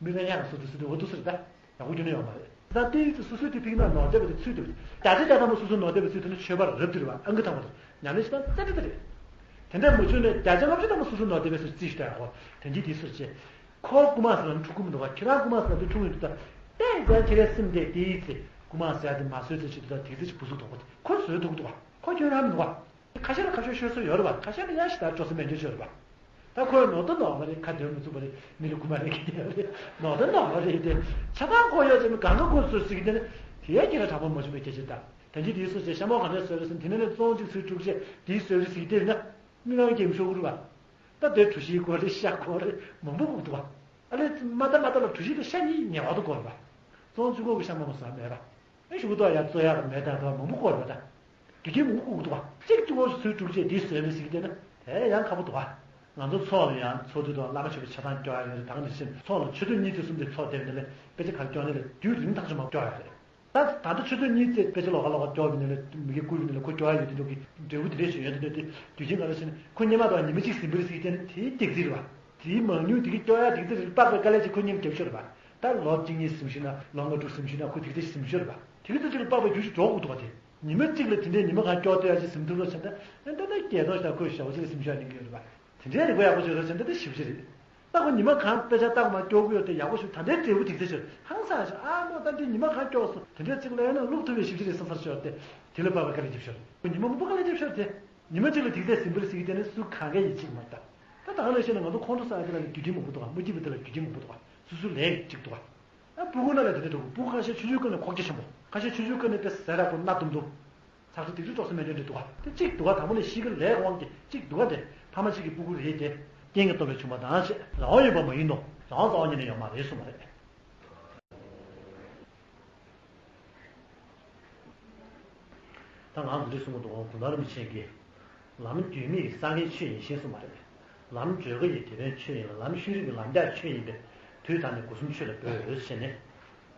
མི་ལ་ཡང་སོ་དེ་སུ་དེ་འོ་དུ་སུ་རེད་ད། ཡག་པོ་རྒྱུ་ནི་ཡོད་མ་རེད། ད་ལྟའི་དུས་སོ་སོའི་དེ་ཕིག་ན་ནོར་བསྡད་པ་དེ་ཚུད་དེ་བརྒྱ་ཆ་བརྒྱ་ཐམ་པ་སོ་སོ་ནོར་བསྡད་པ་ཚུད་དེ་ནི་ཆོས་པར་རབ་དེ་རེད་བ་ཨང་ཀི་ཐམ་པ་དེ་ཉམས་ལེན་ཞིག་དང་རྩེ་འདྲི་དེ་རེད། དེ་འདྲ་མ་བྱུང་ནས་བརྒྱ་ཆ་ལྔ་བཅུ་ཐམ་པ་སོ་སོ་ནོར་བསྡད་པའི་སོ་རྩིས་ཞིག་ད་ཡག་པོ་དེ་འདྲའི་དེ་སོ་བྱས། ཁོ་རྐུ་མ་ཟེར་ལ་འཁྲུག་གི་མི་འདུག་བ་ཁྱེད་རང་རྐུ་མ་ཟེར་ལ་དེ་འཁྲུག་ཡོད་འདུག་ད། ཏན་ཏན་ཁྱེད་རའི་སེམས་དེ་དེའི་ཚེ་རྐུ་མ་ཟེར་དེ་མ་བཟོས་ཚེ་ཆེད་དུ་ད་དེ་ཚེ་ཆེད་བུ་སུ་དོག་པོ་དེ་ཁོ་བཟོས་འདུག་འདུག་བ་ཁོ་ཁྱོད་རང་མི་འདུག་བ། ཁ་ཤས་ལ་ཁ་ཤས་ཤོད་སྲོལ་ཡོད་རེད་བ། ཁ་ཤས་ལ་ཡང་ཞེ་དྲག་སྤྲོ་སེམས་མེད་མཁན་ཤོད་རེད་བ། ད་ཁོས་ནོར་ད་ནོར་བ་རེད། ཁ་འདོན་མི་ཚུགས་པ་རེད། མི་ལ་རྐུ་མ་རེད་གི་དེ་རེད། ནོར་ད་ནོར་བ་རེད་དེ། ཆ་ཚང་ཁོ་ཡོད་ཅེས་ནི་གང་ག་ཁོས་སྲོལ་སྲིད་ཀྱི་དེ་ནི་དེ་ཡང་ཁྱེད་ལ་དྲག་པོ་མ་བྱུང་བའི་སྐད་ཆ་ད། དེ་འདྲའི་དེའི་སྲོལ་ཅེས་ཤ་མོ་གང་འདྲ་བཟོས་རེད་ཟེར་དེ་ནི་ནི་བཙོང་གཅིག་ཚུར་དཀྲུག་ཅེས་དེའི་སྲོལ་རེད་ཟེར་གི་དེ་ན་མི་ངང་སྐྱེ་མི་ཤོར་གི་རེད་བ། ད་དེ་གྲུ་བཞིའི་སྐོར་རེད། ཤ་སྐོར་རེད། མང་པོ་དགོས་འདུག་བ། ཨ་ལས་མ་ད་མ་ད་ལ་གྲུ་བཞི་དེ་ཤ་གཉིས་ཉེ་བར་དུ་སྐོར་རེད་བ། བཙོང་གཅིག་སྐོར་གི་ཤ་མོ་མོ་ཟ་མེད་ར། ཨེ་ཞུ་གི་འདུག་ཡ་རྩོད་ཡག་མེད་ད་འདུག་མང་པོ་སྐོར་བ་ད། དགེ་རྒན་མང་པོ་སྐོར་གི་འདུག་བ། གཅིག་གཅིག་འོག་སུ་ཚུར་དཀྲུག་བྱས་དེ་བཟོས་མེད་ཟེར་གི་བསྡད་ན་དེ་ཡང་ཁག་པོ་འདུག་བ། ང་ཚོ་ཚོགས་ལ་ཡང་ཚོགས་དུས་དང་བླ་མ་མཆོད་པའི་ཆ་ཚང་སྐྱོར་ཡག་ཡོད་རེད། ད་ག་ནང་བཞིན་ཚོགས་ལ་ཆུ་ཚོད་གཉིས་དེ་གསུམ་དེ་ཚོགས་བསྡད་པ་ལས་དཔེ་ཆ་ག་རེ་སྐྱོར་ནི་རེད། དུས་རིང་ཐག་ཆོད་མ་སྐྱོར་ཡག་རེད། ད་ད་ལྟ་ཆུ་ཚོད་གཉིས་ཙམ་དཔེ་ཆ་ལོགས་ཀ་ལོགས་ཀ་སྐྱོར་བའི་ནི་ལ་མི་གི་བསྐུར་བའི་ནི་ལ་ཁོ་སྐྱོར་ཡ་ཡོད་དེ་འདུག་གི་འབྲས་བུ་དེ་འདྲས་ཞིག་ཡོད་དེ་འདུག་དེ་དུས་རྒྱུན་ག་ལ་ཞིག་ནི་ཁོ་སྔོན་མ་དང་ཉི་མ་གཅིག་ཟིན་པར་ཟིག་དེ་ནི་དེའི་སྡིག་ཚིག་རེད་བ། དེའི་མང་ཉུང་དེ་གི་སྐྱོར་ཡ་སྡིག་ཚིག་རེད་པགས་པའི་དཀའ་ལས་ཅིག་ཁོ་སྙིང་རྒྱབ་ཤོར་བ། ད་ལོ་གཅིག་གཉིས་ཟིན་ཞིག་ན་ལོ་ལྔ་དྲུག་ཟིན་ཞིག་ན་ཁོ་སྡིག་ཚིག་ཟིན་ཤོར་བ། དེ་གི་ཚེ་ཅིག་ལ་པགས་པའི་རྒྱུ་ཞིག་འགྲོ་དགོས་འདུག་བ། དེ་ཉི་མ་གཅིག་ལ་དེ་འདྲའི་ཉི་མ་གང་སྐྱོར་ལྟ་ཡ་ཅིག་ཟིན་ཐུབ་ལ་བྱས་ད་ཨེ་ད་ད་སྐྱེས་ཐོག་ཞག་ཁོས་ཞག་པོ་ཅིག་ལ་ཟིན་ཤོར་ཡ་ནི་གི་ཡོད་རེད་བ། དེ་འདྲའི་རིག་པ་ཡག་པོ་བྱོས་རོགས་བྱས་ན་ད་ཞིབ་ཆ་རེད། ད་ཁོ་ཉི་མ་གང་དཔེ་ཆ་ལྟ་དགོས་མ་སྐྱོར་གི་ཡོད་དེ་ཡག་པོ་ཞིག་ད་ལྟའི་འབྲས་བུ་སྡིག་ཚིག་ཆེ་ཧང་སང་ཞིག་ཨ་མོ་ད་འདི་ཉི་མ་གང་སྐྱོར་སོང་དེ་འདྲའི་ཚིག་ལ་ཡང་ན་བླུག་ཐུབ་པའི་ཞིབ་ཆ་རེད་བསམ་ས་ཤོར་ཏེ་དེ་ལ་བབ་པའི་དཀའ་ལས་རྒྱབ་ཤོར་ཁོ་ཉི་མ་མང་པོ་དཀའ་ལས་རྒྱབ་ཤོར་ཏེ་ཉི་མ་གཅིག་ལ་སྡིག་ཚིག་ཟིན་པར་ཟིན་གི་དེ་ནི་སུ་གང་གས་ཡིད་ཆེས་མ་ད་ད་ད་ག་ནང་བཞིན་ང་ཚོ་ཁོང་ཁྲོ་ཟ་ཡ་དེ་ལ་ནི་རྒྱུ་རྐྱེན་མང་པོ་འདུག་ག་མ་སྐྱིད་པ་དེ་ལ་རྒྱུ་རྐྱེན་མང་པོ་འདུག་ག་སོ་སོའི་ལས་གཅིག་འདུག་ག་ཨ་སྤུ་གུ་ན་ལས་དེ་འདྲ་འདུག་སྤུ་གུ་ཁ་ཤས་ཆུང་ཆུང་སྐབས་ནས་ཁོག་རྒྱ་ཆེན་པོ། ཁ་ཤས་ཆུང་ཆུང་སྐབས་ནས་དཔེ་ཟས་རག་པོ་སྣ་དུམ་དུམ། ཚགས་ཚུད་སྡིག་སྤྲོད་སྤྲོག་ས་མེད་འདྲ་འདྲ་འདུག་ག་དེ་གཅིག་འདུག་ག་དང་པོ་ནས་གཤིས་ཀའི་ལས་དབང་གིས་གཅིག་འདུག་ག་དེ་ཕ་མ་གཅིག་གི་སྤུ་གུ་རེད་དེ། རྐྱེན་གྱིས་ལྟོས་པའི་བྱུང་བ་དང་ཞེས་རང་དབང་ཡོད་པ་མ་ཡིན་ནོ། རང་དབང་རྩ་བ་ཉིད་ནས་ཡོད་མ་རེད་གསུངས་པ་རེད། ད་ང་འདི་འདྲ་གསུང་གི་འདུག་ག་གུང་ཐང་རིན་པོ་ཆེ་གིས། ལམ་རྒྱུས་མེད་ཀྱི་སངས་རྒྱས་ཆོས་ཡིན་ཞེས་གསུངས་པ་རེད། ལམ་བགྲོད་དཀའ་ཡི་དེད་དཔོན་ཆོས་ཡིན་ལ། ལམ་ཤུལ་རིང་གི་ལམ་རྒྱགས་ཆོས་ཡིན་པས། དུས་ད་ནི་སྒོ་གསུམ་ཆོས་ལ་འབོད་འོས་ཞེས་ནས།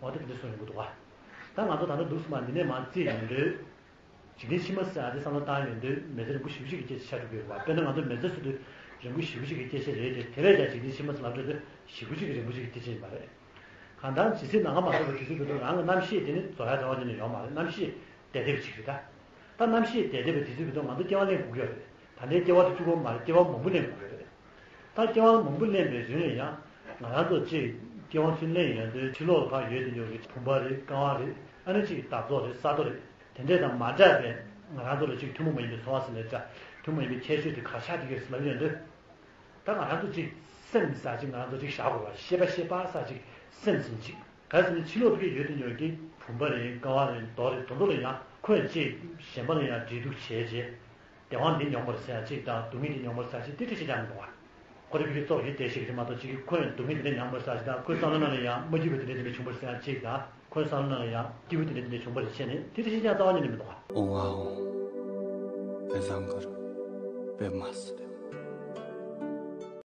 འོ་ད་འདི་འདྲ་གསུངས་ཡོང་གི་འདུག་ག་ད་ང་ཚོ་ད་ལྟ་འདུག་སེ་མ་འདི་ནས་མར་རྩིས་ཡོང་དུས། འཇིག་རྟེན་ཕྱི་མ་ཟེར་ཡ་དེ་བསམ་བློ་བཏང་ཡོང་དུས་མི་ཚེ་རིང་པོ་ཞེ་པོ་ཅིག་གི་སྐད་ཆ་ཆགས་འགྲོ་གི་ཡོད་རེད་བ། དཔེར་ན་ང་ཚོ་མི་ཚེ་ཟེར་དུས་རིང་པོ་ཞེ་པོ་ཅིག་གི་སྐད་ཆ་རེད་དེ། དེ་བས་ཀྱང་འཇིག་རྟེན་ཕྱི་མ་ཟེར་ལབ་འགྲོ་དུས་ཞེ་པོ་ཅིག་གི་རིང་པོ་ཅིག་གི་སྐད་ཆ་ཡིན་པ་རེད། གང་ལྟར་ཇི་སྲིད་ནམ་མཁའ་མ་ཐོབ་པའི་དུས་ཚོད་དེ་དུས་རང་གི་རྣམ་ཤེས་དེ་ནི་རྫོགས་ཡ་རྩ་བ་ཉིད་ནས་ཡོད་མ་རེད། རྣམ་ཤེས་བདེ་བདེ་བ་ཅིག་རེད་ད། ད་རྣམ་ཤེས་བདེ་བདེ་བའི་དུས་ཚོད་དེ་དུས་ང་ཚོ་སྐྱེ་བ་ལེན་དགོས་ཀྱི་ཡོད་རེད། ད་ལྟའི་སྐྱེ་བ་དེ་གཅིག་པོ་མ་རེད། སྐྱེ་བ་མང་པོ་ལེན་དགོས་ཀྱི་ཡོད་རེད། ད་སྐྱེ་བ་མང་པོ་ལེན་པའི་རིང་ལ་ཡང་ང་རང་ཚོ་གཅིག་སྐྱེ་བ་ཚུར་ལེན་ཡོང་དུས་ཕྱི་ལོགས་ལ་ཕར་ཡོད་དེ་ཡོད་ཀྱི་བུམ་པ་རེད། ཀ་བ་རེད། ཨ་ནི་གཅིག་འདབ་རྫོགས་རེད། ས་རྡོ་རེད། དེ་འདྲས་དང་མ་འདྲ་བའི་ང་རང་ཚོ་ལ་གཅིག་ཐུན་མོང་མ་ཡིན་པའི་ཚོར་བ་ཟེར་ནས་འདྲ། ཐུན་མོང་མ་ཡིན་པའི་ཁྱད་ཆོས་དེ་ག་ཆགས་དེ་གས་ལབ་ཡོང་དུས། ད་ང་རང་ཚོ་གཅིག་སེམས་ཟེར་ཅིག་ང་རང་ཚོ་གཅིག་བཞག་དགོས་པ། ཤེས་པ་ཤེས་པ་ཟེར་ཅིག་སེམས་ཟེར་ཅིག་ག་ཟེར་ན་ཕྱི་ལོགས་ཕ་གིར་ཡོད་དེ་ཡོད་ཀྱི་བུམ་པ་རེད། ཀ་བ་རེད། རྡོ་རེད། དེ་ཚོ་ལ་ཡང་ཁོས་གཅིག་གཞན་པ་ལ་ཡང་འབྲེལ་གཏུག་བྱས་རྗེས། བདེ་བ་འདི་མྱོང་བར་ཟེར་ཡ་གཅིག་དང་སྡུག་བསྔལ་འདི་མྱོང་བར་ཟེར་ཡ་གཅིག་དེ་འདྲ་ཞིག་ཀྱང་མི་འདུག་བ། ཁོ་རང་གིས་ཚོགས་ཀྱི་བདེ་ཞིག་རེད་མ་གཏོགས་གཅིག་གིས་ཁོས་སྡུག་བསྔལ་འདི་འདྲ་མྱངས་པར་ཟེར་ཡ་གཅིག་དང་། ཁོའི་བསམ་བློ་ནང་ལ་ཡང་མ་སྐྱིད་པ་འདི་འདྲ་འདི་འདྲ་བྱུང་བར་ཟེར་ཡ་གཅིག་དང་། ཁོའི་བསམ་བློ་ནང་ལ་ཡང་སྐྱིད་པོ་འདི་འདྲ་འདི་འདྲ་བྱུང་བར་བྱས་ནས་དེ་འདྲ་ཞིག་ཀྱང་རྩ་བ་ཉིད་ནས་མི་འདུག་བ། ཨོང་ཨ་ཧོ། བེ་ཟང་གར། བེ་མ་སི།